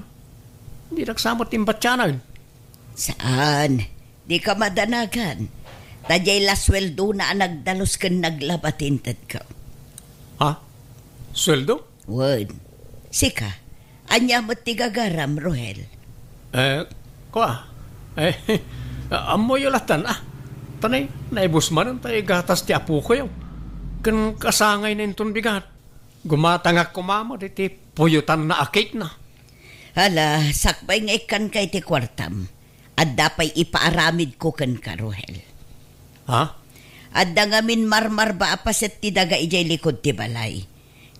Dinak sa met imbatianen. Saan? Dika madanagan. Ta diay la sueldona a nagdalus ken naglaba ti intedko. Ha? Sueldo? Wen. Sika, ania met ti gagaram, Rohel? Eh, kua. Eh, ammoyo latan, a. Tanay, naibus manen ta igatas ti apokoyo. Ken kasangayna inton bigat. Gumatangak koma met iti puyotanna a cake na. Hala, sakbay nga ikkanka iti kuartam. Adda pay ipaaramidko kenka, Rohel. Ha? Adda ngamin marmarba a paset ti daga idiay likud ti balay.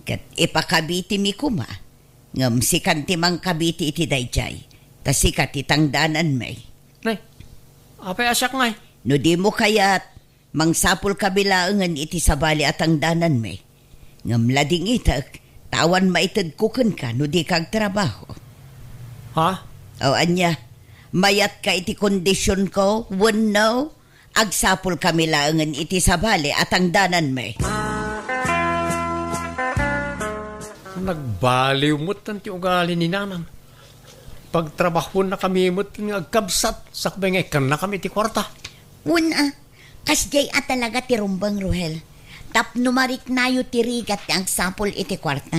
Ket ipakabitimi koma, ngem sikan ti mangkabiti iti daydiay, ta sika ti tangdananmi. Nay, apay a siak ngay? No dimo kayat, mangsapulkami laengen iti sabali a tangdananmi. Ngem ladingitek, ta awan maitedko kenka no dika agtrabaho. Ha? O ania, mayatka iti kondisionko wenno agsapulkami laengen iti sabali a tangdananmi? Nagbaliw metten ti ugali ni Nanang. Pagtrabahuennakami metten nga agkabsat sakbay nga ikkannakami ti kuarta. Wen a, kasdiay a talaga ti rumbeng, Rohel. Tapno mariknayo ti rigat ti agsapul iti kuarta.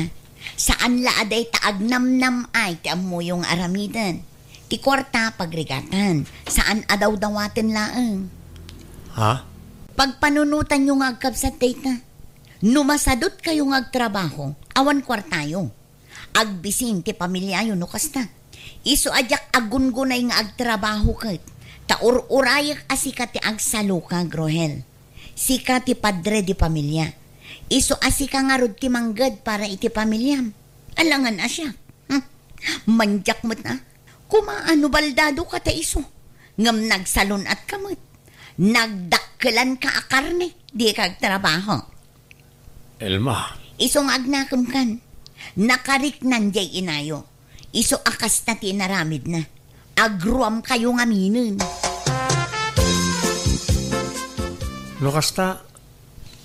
Saan la a dayta agnamnam-ay ti ammoyo nga aramiden. Ti kuarta, pagrigatan. Saan a dawdawaten laeng. Ha? Pagpanunotanyo nga agkabsat dayta. No masadutkayo nga agtrabaho, awan kuartayo. Agbisin ti pamiliayo no kasta. Isu a diak agungunay nga agtrabaho ket, ta ur-urayek a sika ti agsalukag, Rohel. Sika ti padre di pamilia. Isu a sika ngarud ti mangged para iti pamiliam. Alangan a siak. Hmm. Mandiak met a. Kumaano baldado ka ta isu. Ngem nagsalun-at ka met. Nagdakkelan ka a karne. Di ka agtrabaho. Elma. Isu nga agnakem kan. Nakariknan diay inayo. Isu a kasta ti inaramidna. Agruam kayo ngaminen. No kasta,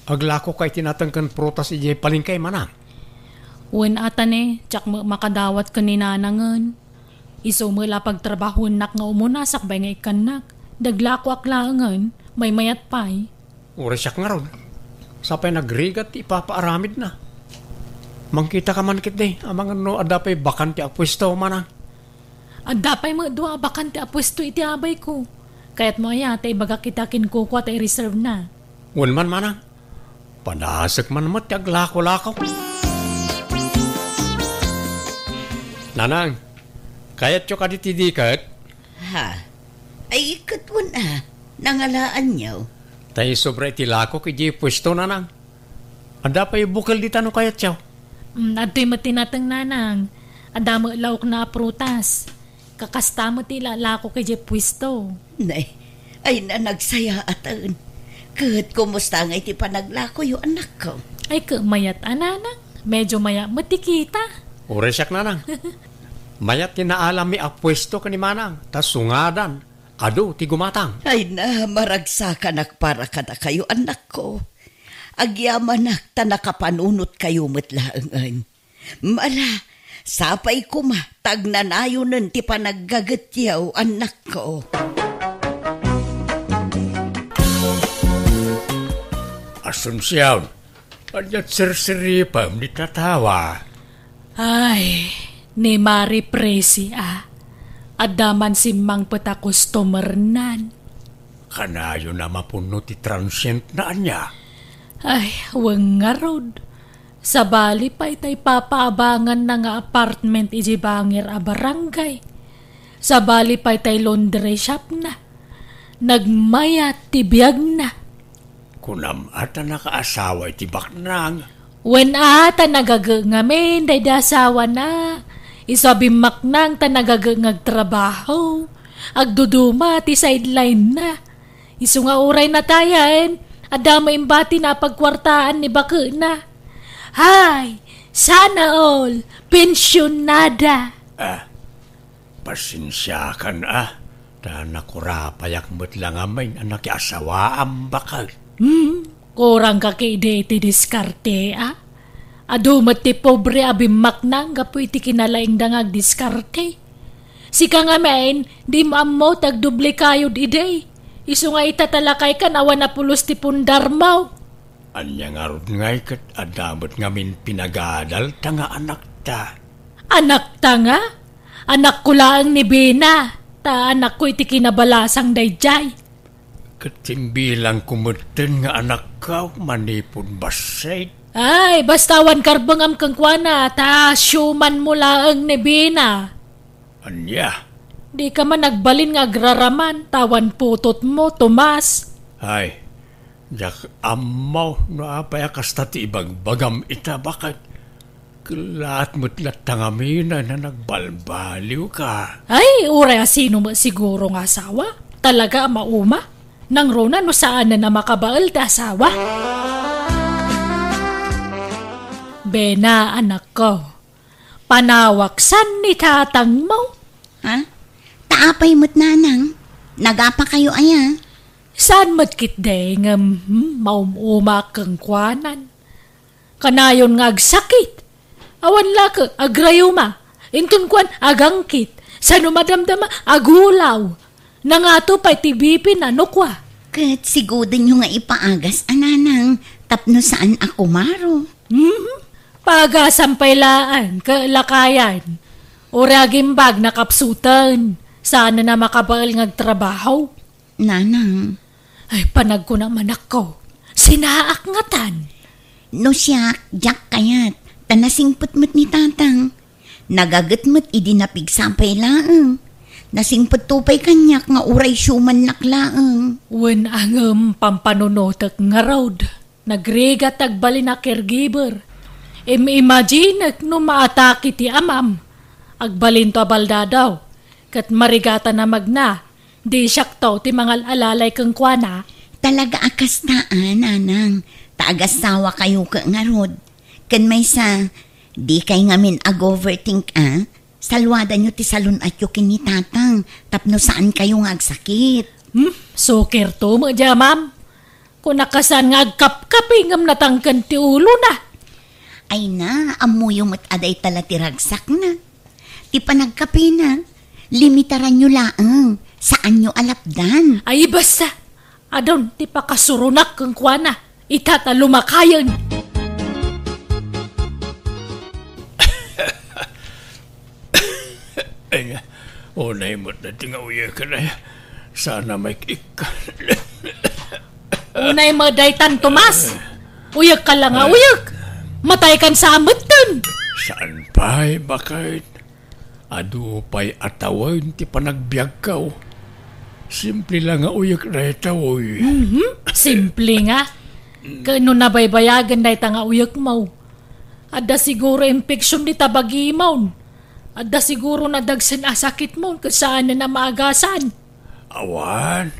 aglako ka iti nateng ken prutas idiay palengke, manang? Wen, atane, diak met makadawat ken ni nanangen. Isu met la pagtrabahoennak nga umuna sakbay nga ikkannak. Daglakoak laengen, maymayat pay. Uray siak ngarud. Sapay nagrigat ti ipapaaramidna. Mangkita ka man ketdi, amangan no adda pay bakan ti apuesto, manang. Adda pay met dua a bakan ti apuesto iti abayko. Kayatmo aya ta ibagak ita kenkuana ta i-reserve na? Wen man, manang. Padasek man met ti aglako-lako. Nanang, kayatyo kadi ti diket? Ha? Ay, ket wen a, nangalaanyo. Tay sobra iti lakok iti puesto, nanang. Adda pay bukel dita no kayatyo. Mm, adtoy met ti nateng, nanang. Adda met laokna a prutas. Kakasta met ti ilalakok iti puesto. Nay, ay na nagsayaaten. Ket kumusta nga iti panaglakoyo, anakko? Ay, ket mayat a, nanang. Medyo mayat met ti kita. Uray siak, nanang. Mayat ti naalammi a puesto ken ni manang, ta sungadan, adu ti gumatang. Ay na, maragsakanak para kadakayo, anakko. Agyamanak ta nakapanunotkayo met laengen. Ala, sapay koma ta agnanayonen ti panaggagetyo, anakko. Asuncion, ania ti sirsiripem dita tawa? Ay, ni Mari Presi a. Adda man simmangpet a customernan. Kanayon a mapunno ti transientna, ania? Ay, wen ngarud. Sabali pay tay papaabanganna nga apartment iti bangir a barangay. Sabali pay tay laundry shopna. Nagmayat ti biagna. Kunam a ta nakaasawa iti baknang? Wen a, ta nagaget ngamin daydi asawana. Isu a bimmaknang ta nagaget nga agtrabaho. Agduduma ti sideline-na. Isu nga uray natayen, adda met imbatina a pagkuartaan ni baketna. Hay, sana all, pensionada. Ah, pasensiakan a, ta nakurapayak met la ngamin a nakiasawaam baket. Hmm, kurang ka ketdi iti diskarte a? Adu met ti pobre a bimmaknang gapu iti kinalaingda nga agdiskarte. Sika ngamin, di mo ammo ti agdublikayod idi. Isu nga ita ta lakaykan awan a pulos ti pundarmo. Ania ngarud ngay ket adda met ngamin pinagadalta nga anakta? Anakta nga? Anakko laeng ni Bena, ta anakko iti kinabalasang daydiay. Ket imbilangko metten nga anakko manipud bassit. Ay, basta awan karbengam kenkuana, ta siumanmo laeng ni Bena. Ania? Dika man agbalin nga agraraman, ta awan putotmo, Tomas. Ay, diak ammo no apay a kasta ti ibagbagam ita, baket. Kellaat met latta ngamin a nagbalbaliwka. Ay, uray a sino met siguro nga asawa? Talaga a mauma? Nangruna no saanen a makabael ti asawa? Bena, anakko. Panawak san ni tatangmo? Ha? Ta apay met, nanang? Nagapakayo aya? Saan met ketdi ngem, hmm, maum-umaak kenkuanan. Kanayon nga agsakit. Awan la ket agrayuma. Inton kuan, agangkit. Sano madamdama, agulaw. Nangato pay ti B P na no kua. Ket sigudenyo nga ipaagas a nanang tapno saan a kumaro. Mhm. Paagasan pay laeng, ket lakayan. Uray agimbag nakapsuten. Saan a makabael nga agtrabaho. Nanang. Ay, panagkuna manakko. Sinaak ngatan. No siak, diak kayat. Ta nasingpet met ni tatang. Nagaget met idi napigsa pay laeng. Nasingpetto pay kaniak nga uray siumannak laeng. Wen a ngem pampanunotek ngarud. Nagrigat ti agbalin a caregiver. Im-imaginek no maatake ti amam. Agbalinto a baldadaw. Ket marigatan a magna. Di siakto ti mangal-alalay kenkuana. Talaga a kasta a, nanang. Ta agasawakayo ket ngarud. Ken maysa, dikay ngamin ag-overthink a. Saluadanyo ti salun-atyo ken ni tatang tapno saankayo nga agsakit. Hmm, sukirto met dia, ma'am. Kunak a saan nga agkapkapi ngem natangken ti ulona. Ay na, ammoyo met a dayta la ti ragsakna. Ti panagkapina, limitaranyo laeng, saanyo a lapdan. Ay, basta. Adun ti pakasuronak kenkuana, ita ta lumakayen. Ay, unay met dayta nga uyek, ay. Sana may kik-, Unay met daytan, Tomas. Uyek ka la nga uyek. Matay kan sa ametten. Saan pay, baket? Adu pay a tawen ti panagbiagko. Simple la nga uyek dayta, oy. Mhm. Simple nga. Ken no nabaybayagen dayta nga uyekmo, adda siguro infection dita bagimon. Adda siguro nadagsen a sakitmon ket saanen a maagasan. Awan.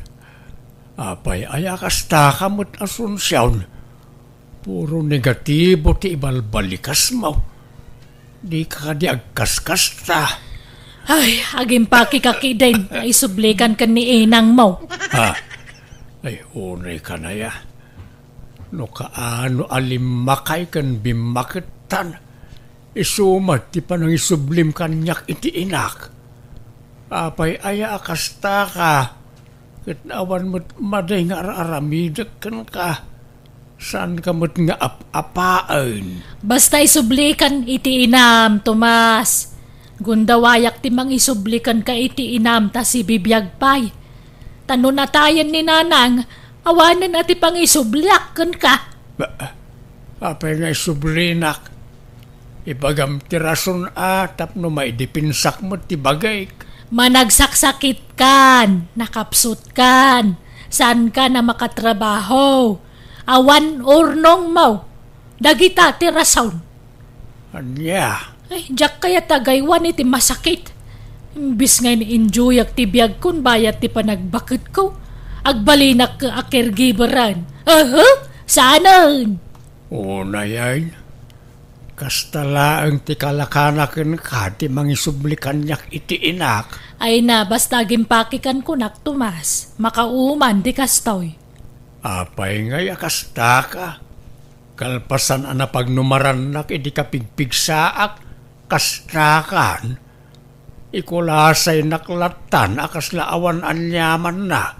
Apay aya kasta ka met, Asuncion? Puro negatibo ti ibalbalikasmo. Dika kadi agkaskasta. Ay, agimpakek a kidin nga isublikan ken ni inangmo. Ha? Ay, unay ka na ya. No kaano a limmakay ken bimmakettan, isu met ti panangisublim kaniak iti inak. Apay aya a kasta ka, ket awan met madi nga ar-aramidek kenka. Saanka met nga ap-apaen. Basta isublikan iti inam, Tomas. Gundawayak ti mangisubli kenka iti inam ta sibibiag pay. Ta no natayen ni nanang, awanen a ti pangisubliak kenka. Ba, apay nga isublinak? Ibagam ti rason a tapno maidepensak met ti bagik. Managsaksakitkan, nakapsutkan, saankan a makatrabaho. Awan urnongmo. Dagita ti rason. Ania? Ay, diak kayat agaywan iti masakit. Imbis nga in-enjoyak ti biagkon bayat ti panagbaketko, agbalinak a caregiveran. Aha, saanen? Unay, ay, kasta laeng ti kalakana kenka ti mangisubli kaniak iti inak. Ay na, basta agimpakekan kunak, Tomas. Makauman ti kastoy. Apay ngay a kasta ka? Kalpasan a napagnumarannak idi kapigpigsaak, kasta kan? Ikulasaynak lattan a kasla awan aniamanna.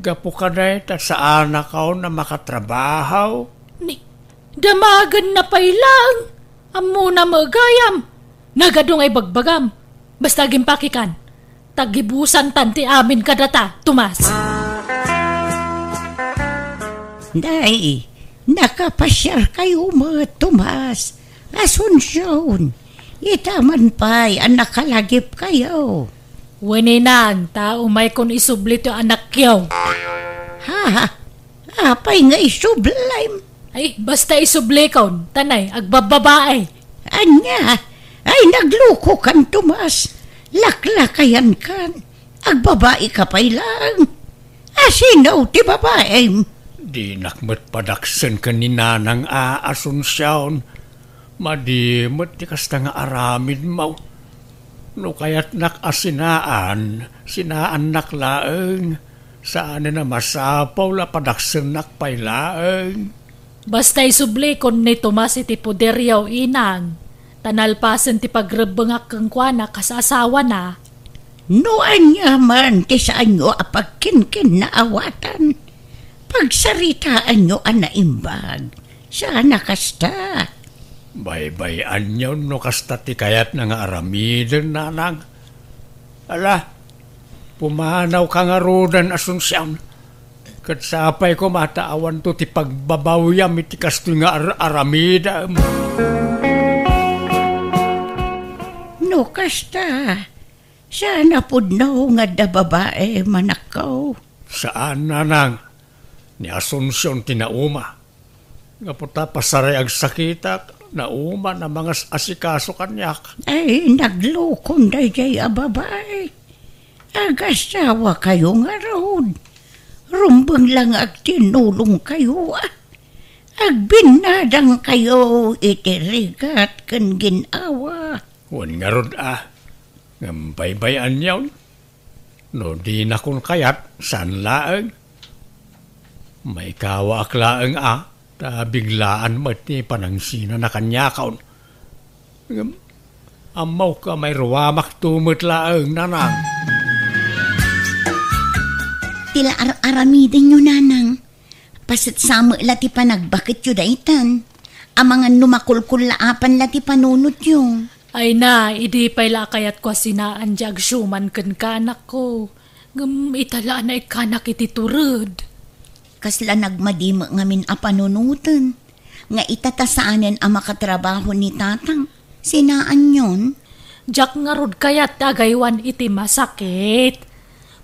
Gapu kadayta, saanakon a makatrabaho. Ni, damagenna pay laeng. Ammona met gayam. Nagadu nga ibagbagam. Basta agimpakekan. Tagibusantan ti amin kadata, Tomas. Nay, nakapasiarkayo met, Tomas. Asuncion, ita man pay a nakalagipkayo. Wen, inang, ta umaykon isubli ti anakyo. Ha? Apay nga isublim? Ay, basta isublikon, ta nay, agbababae. Ania? Ay, naglukokan, Tomas. Laklakayankan. Agbabaika pay laeng. Asino ti babaem? Dinak met padaksen ken ni nanang a Asuncion. Madi met ti kasta nga aramidmo. No kayatnak a sinaan, sinaannak laeng. Saanen a masapul a padaksennak pay laeng. Basta isublikon ni Tomas iti poderyo, inang, ta nalpasen ti pagrebbengak kenkuana kas asawana. No ania man ti saanyo a pagkinkinnaawatan, pagsaritaanyo a naimbag. Saan a kasta? Baybay-anyon no kasta ti kayatna nga aramiden, nanang. Ala, pumanawka ngaruden, Asuncion. Ket sapay koma ta awanto ti pagbabawyam iti kastoy nga ar-aramidem. O kasta, saan a pudno nga adda babai, manakko? Saan, nanang. Ni Asuncion ti nauma. Gapu ta pasaray agsakitak, nauma a mangas-asikaso kaniak. Ay, naglukon daydiay a babai. Agasawa kayo ngarud. Rumbeng lang agtinulong kayo, ah. Agbinnadang kayo iti rigat ken gin-awa. Wen ngarud, ah. Ngem baybay-anyon. No dinakon kayat, saan laeng. Maikawaak laeng a, ta biglaan met ti panangsinana kaniakon. Ngem, ammok a mairuamakto met laeng, nanang. Ti la ar-aramidenyo, nanang. Pasetsa met la ti panagbaketyo daytan. Amangan no makulkullaapan la ti panunotyo. Ay na, idi pay la a kayatko a sinaan ti agsiuman kenka, anakko. Ngem ita la a naikkanak iti tured. Kasla nagmadi met ngamin a panunoten, nga ita ta saanen a makatrabaho ni tatang, sinaanyon? Diak ngarud kayat ti agaywan iti masakit.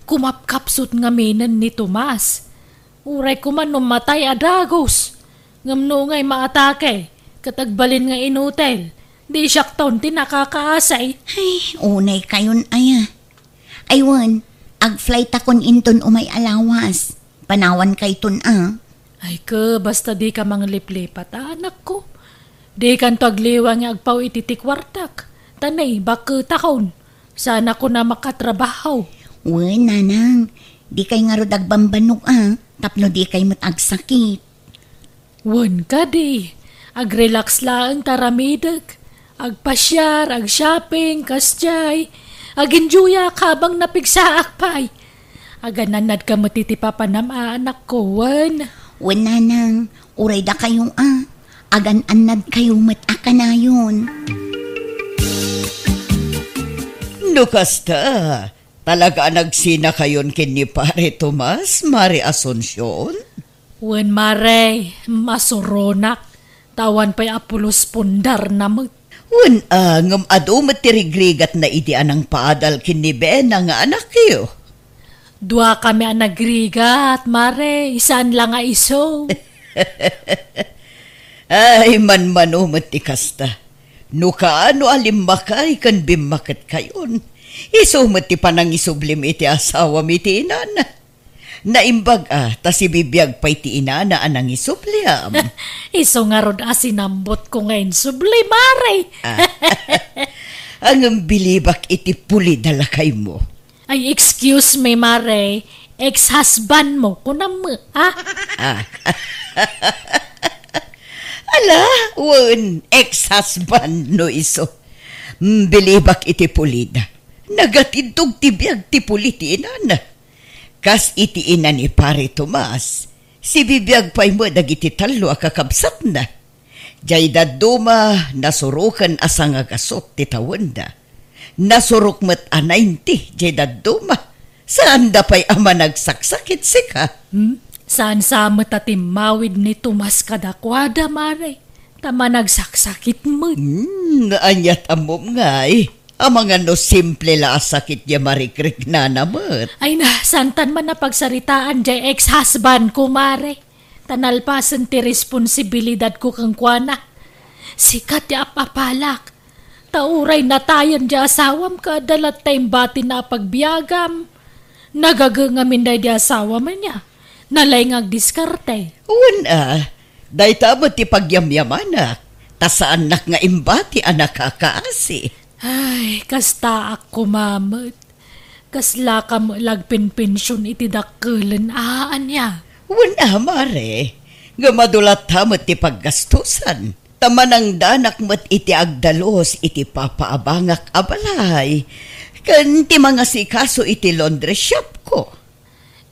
Kumapkapsut ngaminen ni Tomas. Uray koma no matay a dagus. Ngem no ngay maatake, ket agbalin nga inutil, di siakton ti nakakaasi. Ay, unay kayon aya. Ay wen, ag-flight akon inton umay a lawas. Panawan kayton a. Ay ke, basta dika mangliplipat, anakko. Dikanto agliwa nga agpaw iti ti kuartak. Ta naibakketakon. Saan a kuna makatrabaho. Wen, nanang, dikay ngarud agbambannog a, tapno dikay met agsakit. Wen kadi, ag-relax laeng ta aramidek. Agpasiar, ag-shopping, kasdiay. Ag-enjoyak habang napigsaak pay. Agan-annadka met iti papanam a, anakko, wen? Wen, nanang, uray dakayo a. Agan-annadkayo met a kanayon. No kasta, talaga a nagsinakayon ken ni Pare Tomas, Mare Asuncion? Wen, Mare, masuronak. Ta awan pay a pulos pundarna met. Wen a, ngem adu met ti rigrigatna idi a nangpaadal ken ni Bena nga anakyo. Duakami a nagrigat, Mare, saan la nga isu. Ay, manmano met ti kasta. No kaano a limmakay ken bimmaketkayon, isu met ti panangisublim iti asawam iti inana. Naimbag a, ta sibibiag pay ti inana a nangisubliam. Isu ngarud a sinambotko nga insubli, Mare. Ah. Ngem bilibak iti pulida lakaymo. Ay, excuse me, Mare. Ex-husband mo, kunam mo, ha? Ah. Ala, wen, ex-husband no isu. Mm, bilibak iti pulida. Nagatindog ti biag ti puli ti inana. Kas iti ina ni Pare Tomas, sibibiag pay met dagiti tallo a kakabsatna. Jay dadduma, nasuroken a sangagasut ti tawenda. Nasurok met a ninety jay dadduma. Saanda pay a managsaksakit sika. Hmm? Saan sa met a timmawid ni Tomas kadakuada, Mare? Ta managsaksakit met. Hmm, aniat ammom ngay? Amangan no simple la a sakit ya marikrignana met. Ay na, santan man a pagsaritaan jay ex-husband ko, Mare. Ta nalpasen ti responsibilidad ko kenkuana. Sika ti ap-apalak. Ta uray natayen di asawam ket adda latta imbatina a pagbiagam. Nagagengamin daydi asawam ania. Nalaing agdiskarte. Wen a, dayta met ti pagyamyamanak. Ta saannak nga imbati a nakakaasi. Ay, kastaak koma met. Kaslaka met la agpenpension iti dakkelen a ania. Wen a, Mare, ngem adu latta met ti paggastusan. Ta manangdanak met iti agdalus iti papaabangak a balay, ken ti mangasikaso iti laundry shop ko.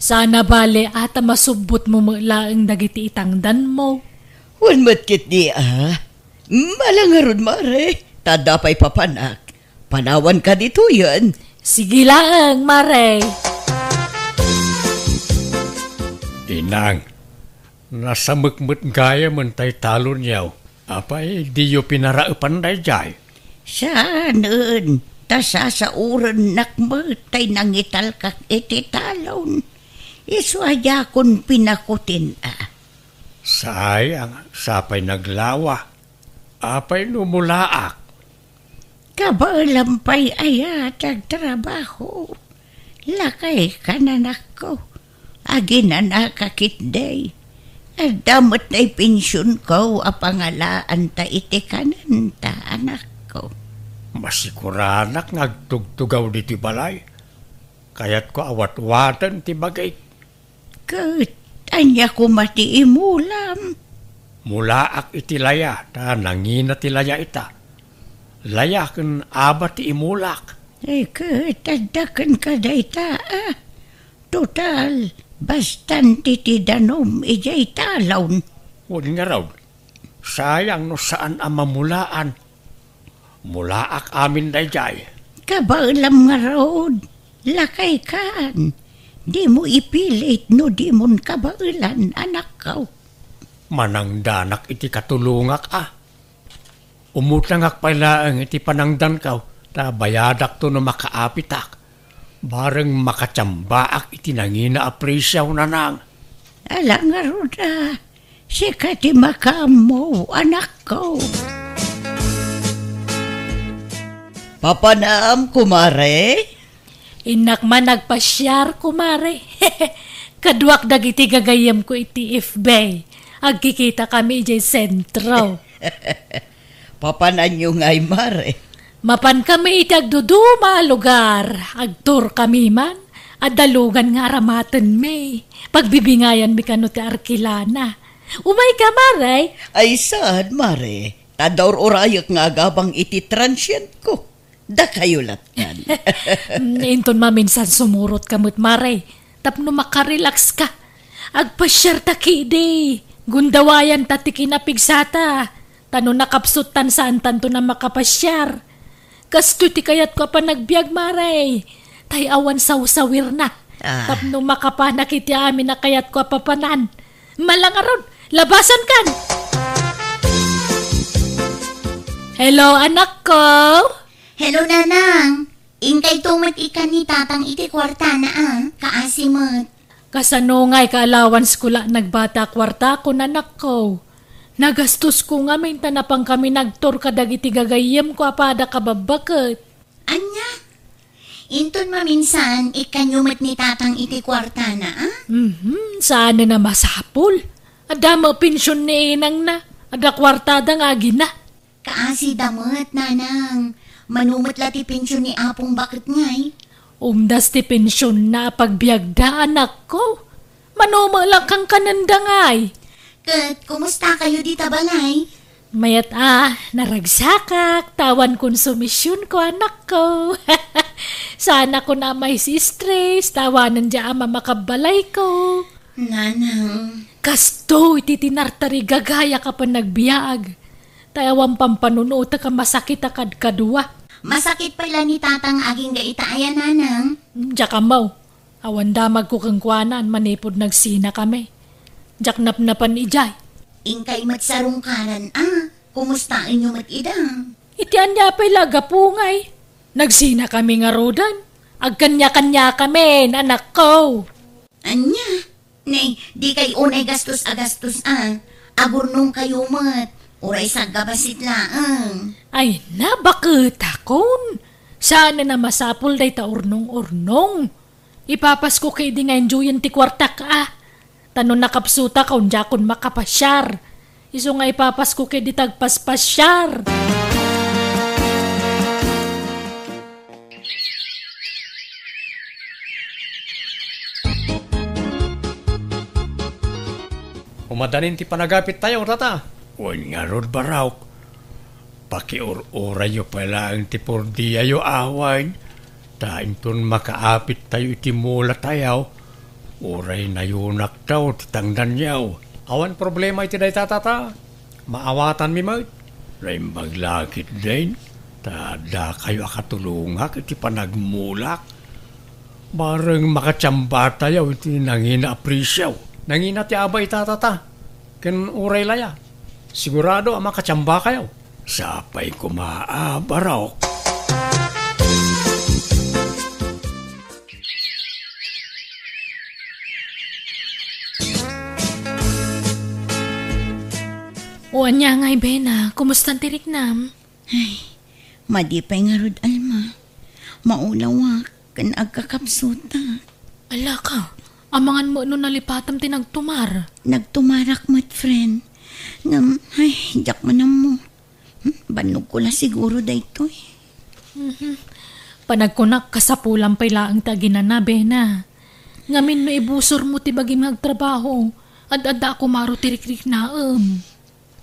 Sana bale a ta masubbotmo met laeng dagiti itangdanmo. Wen met ketdi a. Mala ngarud, Mare, ta adda pay papanak. Panawanka ditoyen. Sige laeng, Mare. Inang, nasamek met gayamen tay talonyo. Apay, diyo pinaraepan daydiay? Saanen. a sasaorennak met tay nangitalkak iti talon. Isu a diakon pinakutin a. Sayang, sapay naglawa. Apay no mulaak? Kabaelam pay aya ti agtrabaho. Lakay ka, anakko. Aginanaka ketdi. Adda met tay pensionko a pangalaanta iti kanenta, anakko. Masiguranak nga agtugtugaw ditoy balay. Kayatko a watwaten ti bagik. Ket ania koma ti imulam? Mulaak iti laya, ta nangina ti laya ita. Laya ken aba ti imulak. Eh, ket adda kenka dayta, a. Total, bastante ti danum idiay talon. Wen ngarud, sayang no saan a mamulaan. Mulaak amin daydiay. Kabaelam ngarud, lakay kan. Dimo ipilit no dimon kabaelan, anakko. Manangdanak iti katulongak a. Umutangak pay laeng iti panangdanko, ta bayadakto no makaapitak. Bareng makatiambaak iti nangina a presio, nanang. Ala ngarud a, sika ti makaammo, anakko. Papanam, kumare? Innak man agpasiar, kumare. Kaduak dagiti gagayyemko iti F B. Agkikitakami idiay sentro. Papananyo ngay, mare? Mapankami iti agduduma a lugar. Agturkami man. Adda lugan nga aramatenmi. Pagbibingayanmi kano ti arkilana. Umayka, mare? Ay, saan, mare? Ta adda ur-urayek nga agabang iti transientko. Dakayo lattan. Mm, inton maminsan sumurotka met, mare, tapno makarelax ka. Agpasiarta ketdi. Gundawayanta ti kinapigsata. Ta no nakapsuttan, saantanto a makapasiar. Kastoy ti kayatko a panagbiag, mare. Tay awan sawsawirna. Ah. Tapno makapanak iti amin a kayatko a papanan. Malangarod, labasankan! Hello, anakko! Hello, nanang. Inkayto met ikkan ni tatang iti kuartana a, kaasi met. Kasano ngay ka allowance ko la nagbati a kuartakon, anakko? Nagastosko ngamin ta napankami nagtur kadagiti gagayyemko a pada kababbaket. Ania? Inton maminsan, ikkanyo met ni tatang iti kuartana a? Mhm, saanen a masapul. Adda met pension ni inangna. Adda kuartada nga agina. Kaasida met, nanang. Mano met la ti pension ni Apong Baket ngay? Umdas ti pensionna a pagbiagda, anakko. Mano met la kankanenda ngay? Ket kumustakayo dita balay? Mayat a, naragsakak, ta awan konsumisionko, anakko. Saanakon a mai-stress, ta awanen dia a mamakabbalayko. Nanang. Kastoy ti tinartarigagayak a panagbiag. Ta awan pampanunotek a masakit a kadkadua. Masakit pay la ni tatang agingga ita aya, nanang? Diak ammo. Awan damagko kenkuana manipud nagsinakami. Diak napnapan idiay. Inkay met sarungkaran a. Kumustaenyo met ida? Iti ania pay la a gapu ngay? Nagsinakami ngaruden. Agkaniakaniakamin, anakko. Ania? Ne, dikay unay gastos a gastos a. Agurnongkayo met. Uray saggabassit laeng. Ay, nabaketakon. Saanen a masapul dayta urnong-urnong. Ipapasko ketdi nga enjoyen ti kuartak a. Ta no nakapsutak, diakon makapasiar. Isu nga ipapasko ketdi ti agpaspasiar. Umadanin ti panagapit tayo, tata. Wen ngarud, Barok. Pakiur-urayyo pay laeng ti purdiayo awan, ta inton makaapit tayo iti mula tayo, uray nayunaktaw ti tangdanyo. Awan problema iti dayta, tata. Maawatanmi met. Naimbag la ketdin, ta dakayo a katulongak iti panagmulak. Bareng makatiamba tayo iti nangina a presyo. Nangina ti aba ita, tata. Ken uray laya. Sigurado a makatiamba kayo. Sapay koma a, Barok. O ania ngay, Bena, kumustan ti riknam? Ay, madi pay ngarud, Alma. Maulawak ken agkakapsutak. Ala ka, amangan met no nalipatam ti nagtumar. Nagtumarak met, friend. Ngem, ay, diak man ammo. Hmm, bannogko la siguro daytoy. Mhm. Panagkunak, kasapulan pay laeng ti aginana, Bena. Ngamin no ibusormo ti bagim nga agtrabaho, ad-adda a kumaro ti rikriknaem.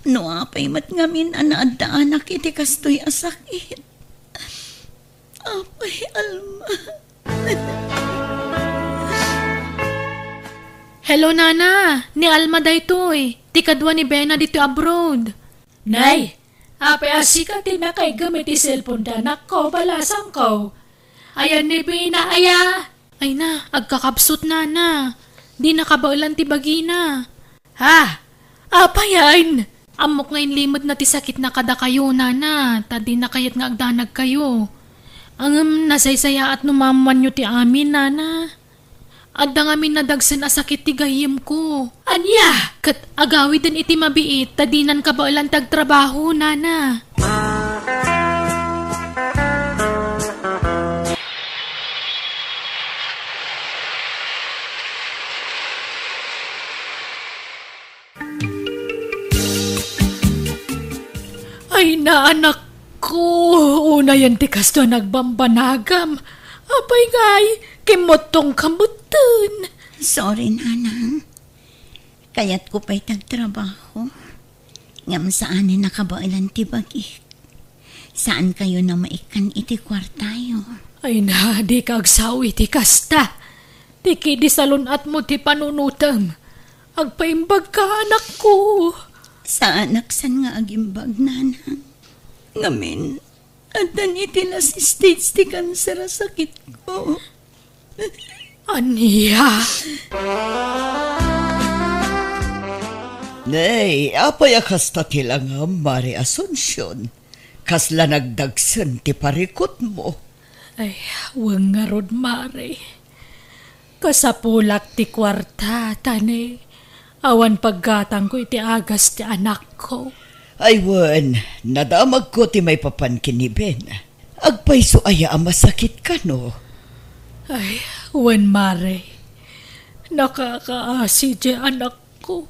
No apay met ngamin a naaddaanak iti kastoy a sakit? Apay, Alma. Hello, Nana. Ni Alma daytoy. Ti kadua ni Bena ditoy abroad. Nay, apay a sika ti nakaiggem iti cellphone ti anakko, balasangko? Ayan ni Bena, aya? Ay na, agkakapsut, Nana. Di nakabaelan ti bagina. Ha? Apayan? Ammok nga inlimedna ti sakitna kadakayo, Nana, ta dina kayat nga agdanagkayo. Ngem nasaysayaat no maammoanyo ti amin, Nana. Adda ngamin nadagsen a sakit ti gayyemko. Ania? Ket agawiden iti mabiit ta dinan kabaelan ti agtrabaho, Nana. Ay, naanakko, unayen ti kastoy a nagbambanagam. Apay ngay, kimmuttongka metten. Sorry, Nanang. Kayatko pay ti agtrabaho. Ngem saanen a kabaelan ti bagik. Saankayon a maikkan iti kuartayo. Ay na, dika agsao iti kasta. Ti kidi salun-atmo ti panunotem. Agpaimbagka, anakko. Saanak san nga agimbag, Nanang. Ngamin, addan iti last stage ti kanser a sakitko. Ania? Nay, apay a kasta ti langam, Mare Asuncion? Kasla nagdagsen ti parikutmo? Ay, wen ngarud, Mare. Kasapulak ti kuarta, ta ne, awan paggatangko iti agas ti anakko. Ay wen, nadamagko ti maipapan ken ni Ben. Agpayso aya a masakit kano? Ay, wen, Mare. Nakakaasi ti anakko.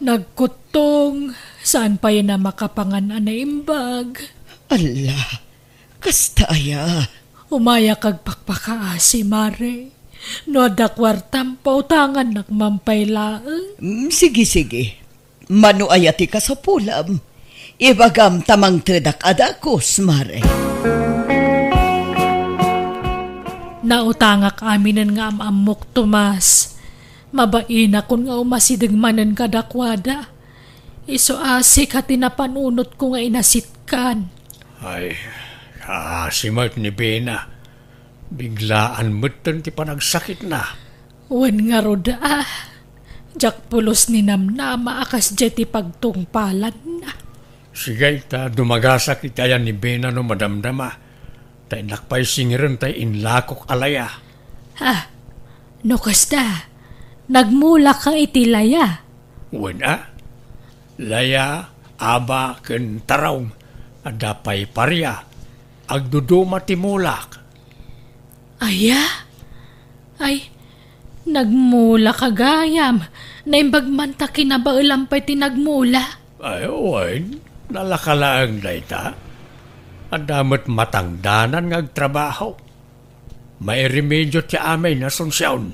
Nagkuttong, saan pay a makapangan a naimbag. Alla, kasta aya? Umayak agpakpakaasi, Mare. No adda kuartam, pautangannak man pay laeng. Mm, sige, sige. Mano aya ti kasapulam? Ibagam ta mangtedak a dagus, Mare. Nautangak aminen nga am-ammok, Tomas. Mabainakon nga umasideg manen kadakuada. Isu a sika ti napanunotko nga inasitkan. Ay, kaasi met ni Bena. Biglaan metten ti panagsakitna. Wen ngarud a, diak pulos ni namnama a kasdiay ti pagtungpalanna. Sige, ta dumagasak iti ayan ni Bena no madamdama. Ta innak pay singirenta ti inlakok a laya. Ha? No kasta, nagmulaka iti laya? Wen a. Laya, aba, ken tarong, adda pay paria. Agduduma ti mulak. Aya? Ay, nagmulaka gayam. Naimbag man ta kinabaelam pay ti nagmula. Ay, wen, nalaka laeng dayta. Adda met matangdanan nga agtrabaho. Mairemedio ti amin, Asuncion.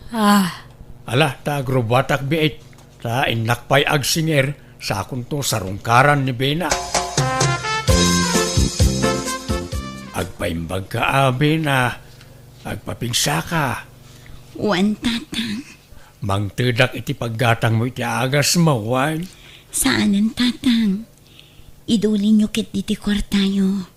Ah. Ala, ta agrubatak biit, ta innak pay agsingir, sakonto sarungkaran ni Bena. Agpaimbagka a, Bena. Agpapigsaka. Wen, Tatang. Mangtedak iti paggatangmo iti agasmo, wen? Saanen, Tatang. Idulinyo ketdi ti kuartayo.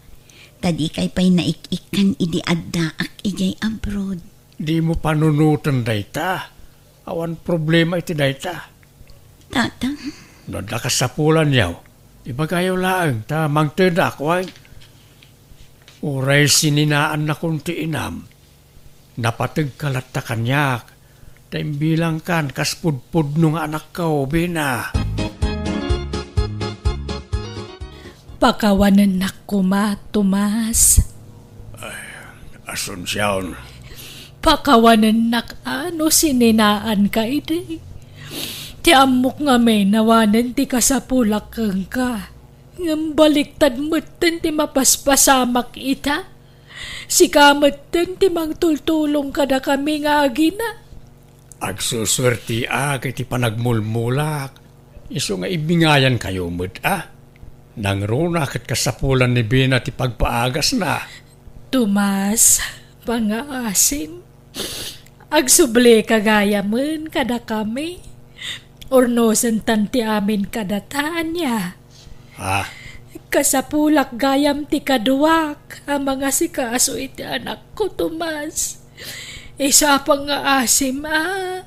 Ta dikay pay naik-ikkan idi addaak idiay abroad. Dimo panunoten dayta. Awan problema iti dayta. Tatang. No adda kasapulanyo, ibagayo laeng ta mangtedak, wen? Uray sininaannakon ti inam, napategka latta kaniak, ta imbilangkan kas pudpudno nga anakko, Bena. Pakawanennak koma, Tomas. Asuncion. Pakawanennak a no sininaanka idi. Ti ammok ngamin awanen ti kasapulak kenka. Ngem baliktad metten ti mapaspasamak ita. Sika metten ti mangtultulong kadakami nga agina. Agsusuertiak iti panagmulmulak. Isu nga ibingayankayo met a. Nangruna ket kasapulan ni Bina ti pagpaagasna. Tomas, pangngaasim. Agsublika gayamen kadakami. Urnosentan ti amin kadata, ania? Ah. Kasapulak gayam ti kaduak a mangasikaso iti anakko, Tomas. Isu a pangngaasim a,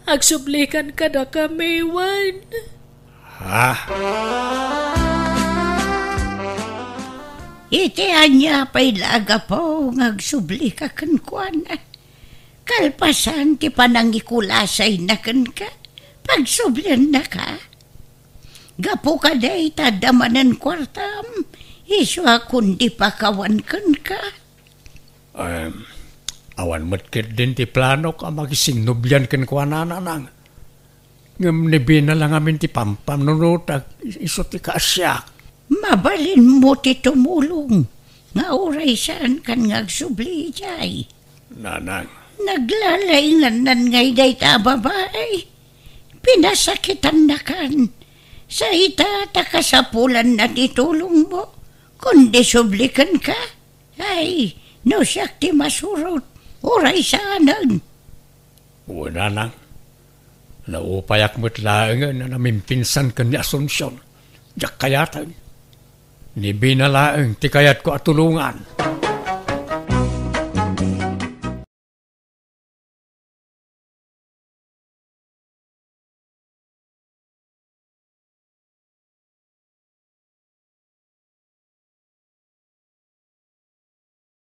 agsublikan kadakami wen. Ha? Iti ania pay la a gapu nga agsublika kenkuana? Kalpasan ti panangikulasayna kenka, pagsubliannaka. Gapu kadi ta adda manen kuartam, isu a kundi pakawan kenka. Em, awan met ketdin ti planok a makisinnublian kenkuana, Nanang. Ngem ni Bina la ngamin ti pampanunotak, isu ti kaasiak. Mabalinmo ti tumulong nga uray saankan nga agsubli idiay. Nanang. Naglalaingannan ngay dayta a babai. Pinasakitannakan. Sa ita ta kasapulanna ti tulongmo, kundi sublikenka. Ay, no siak ti masurot, uray saanen. Wen, Nanang, naupayak met laengen a namimpinsan ken ni Asuncion. Diak kayaten. Ni Bina laeng ti kayatko a tulongan.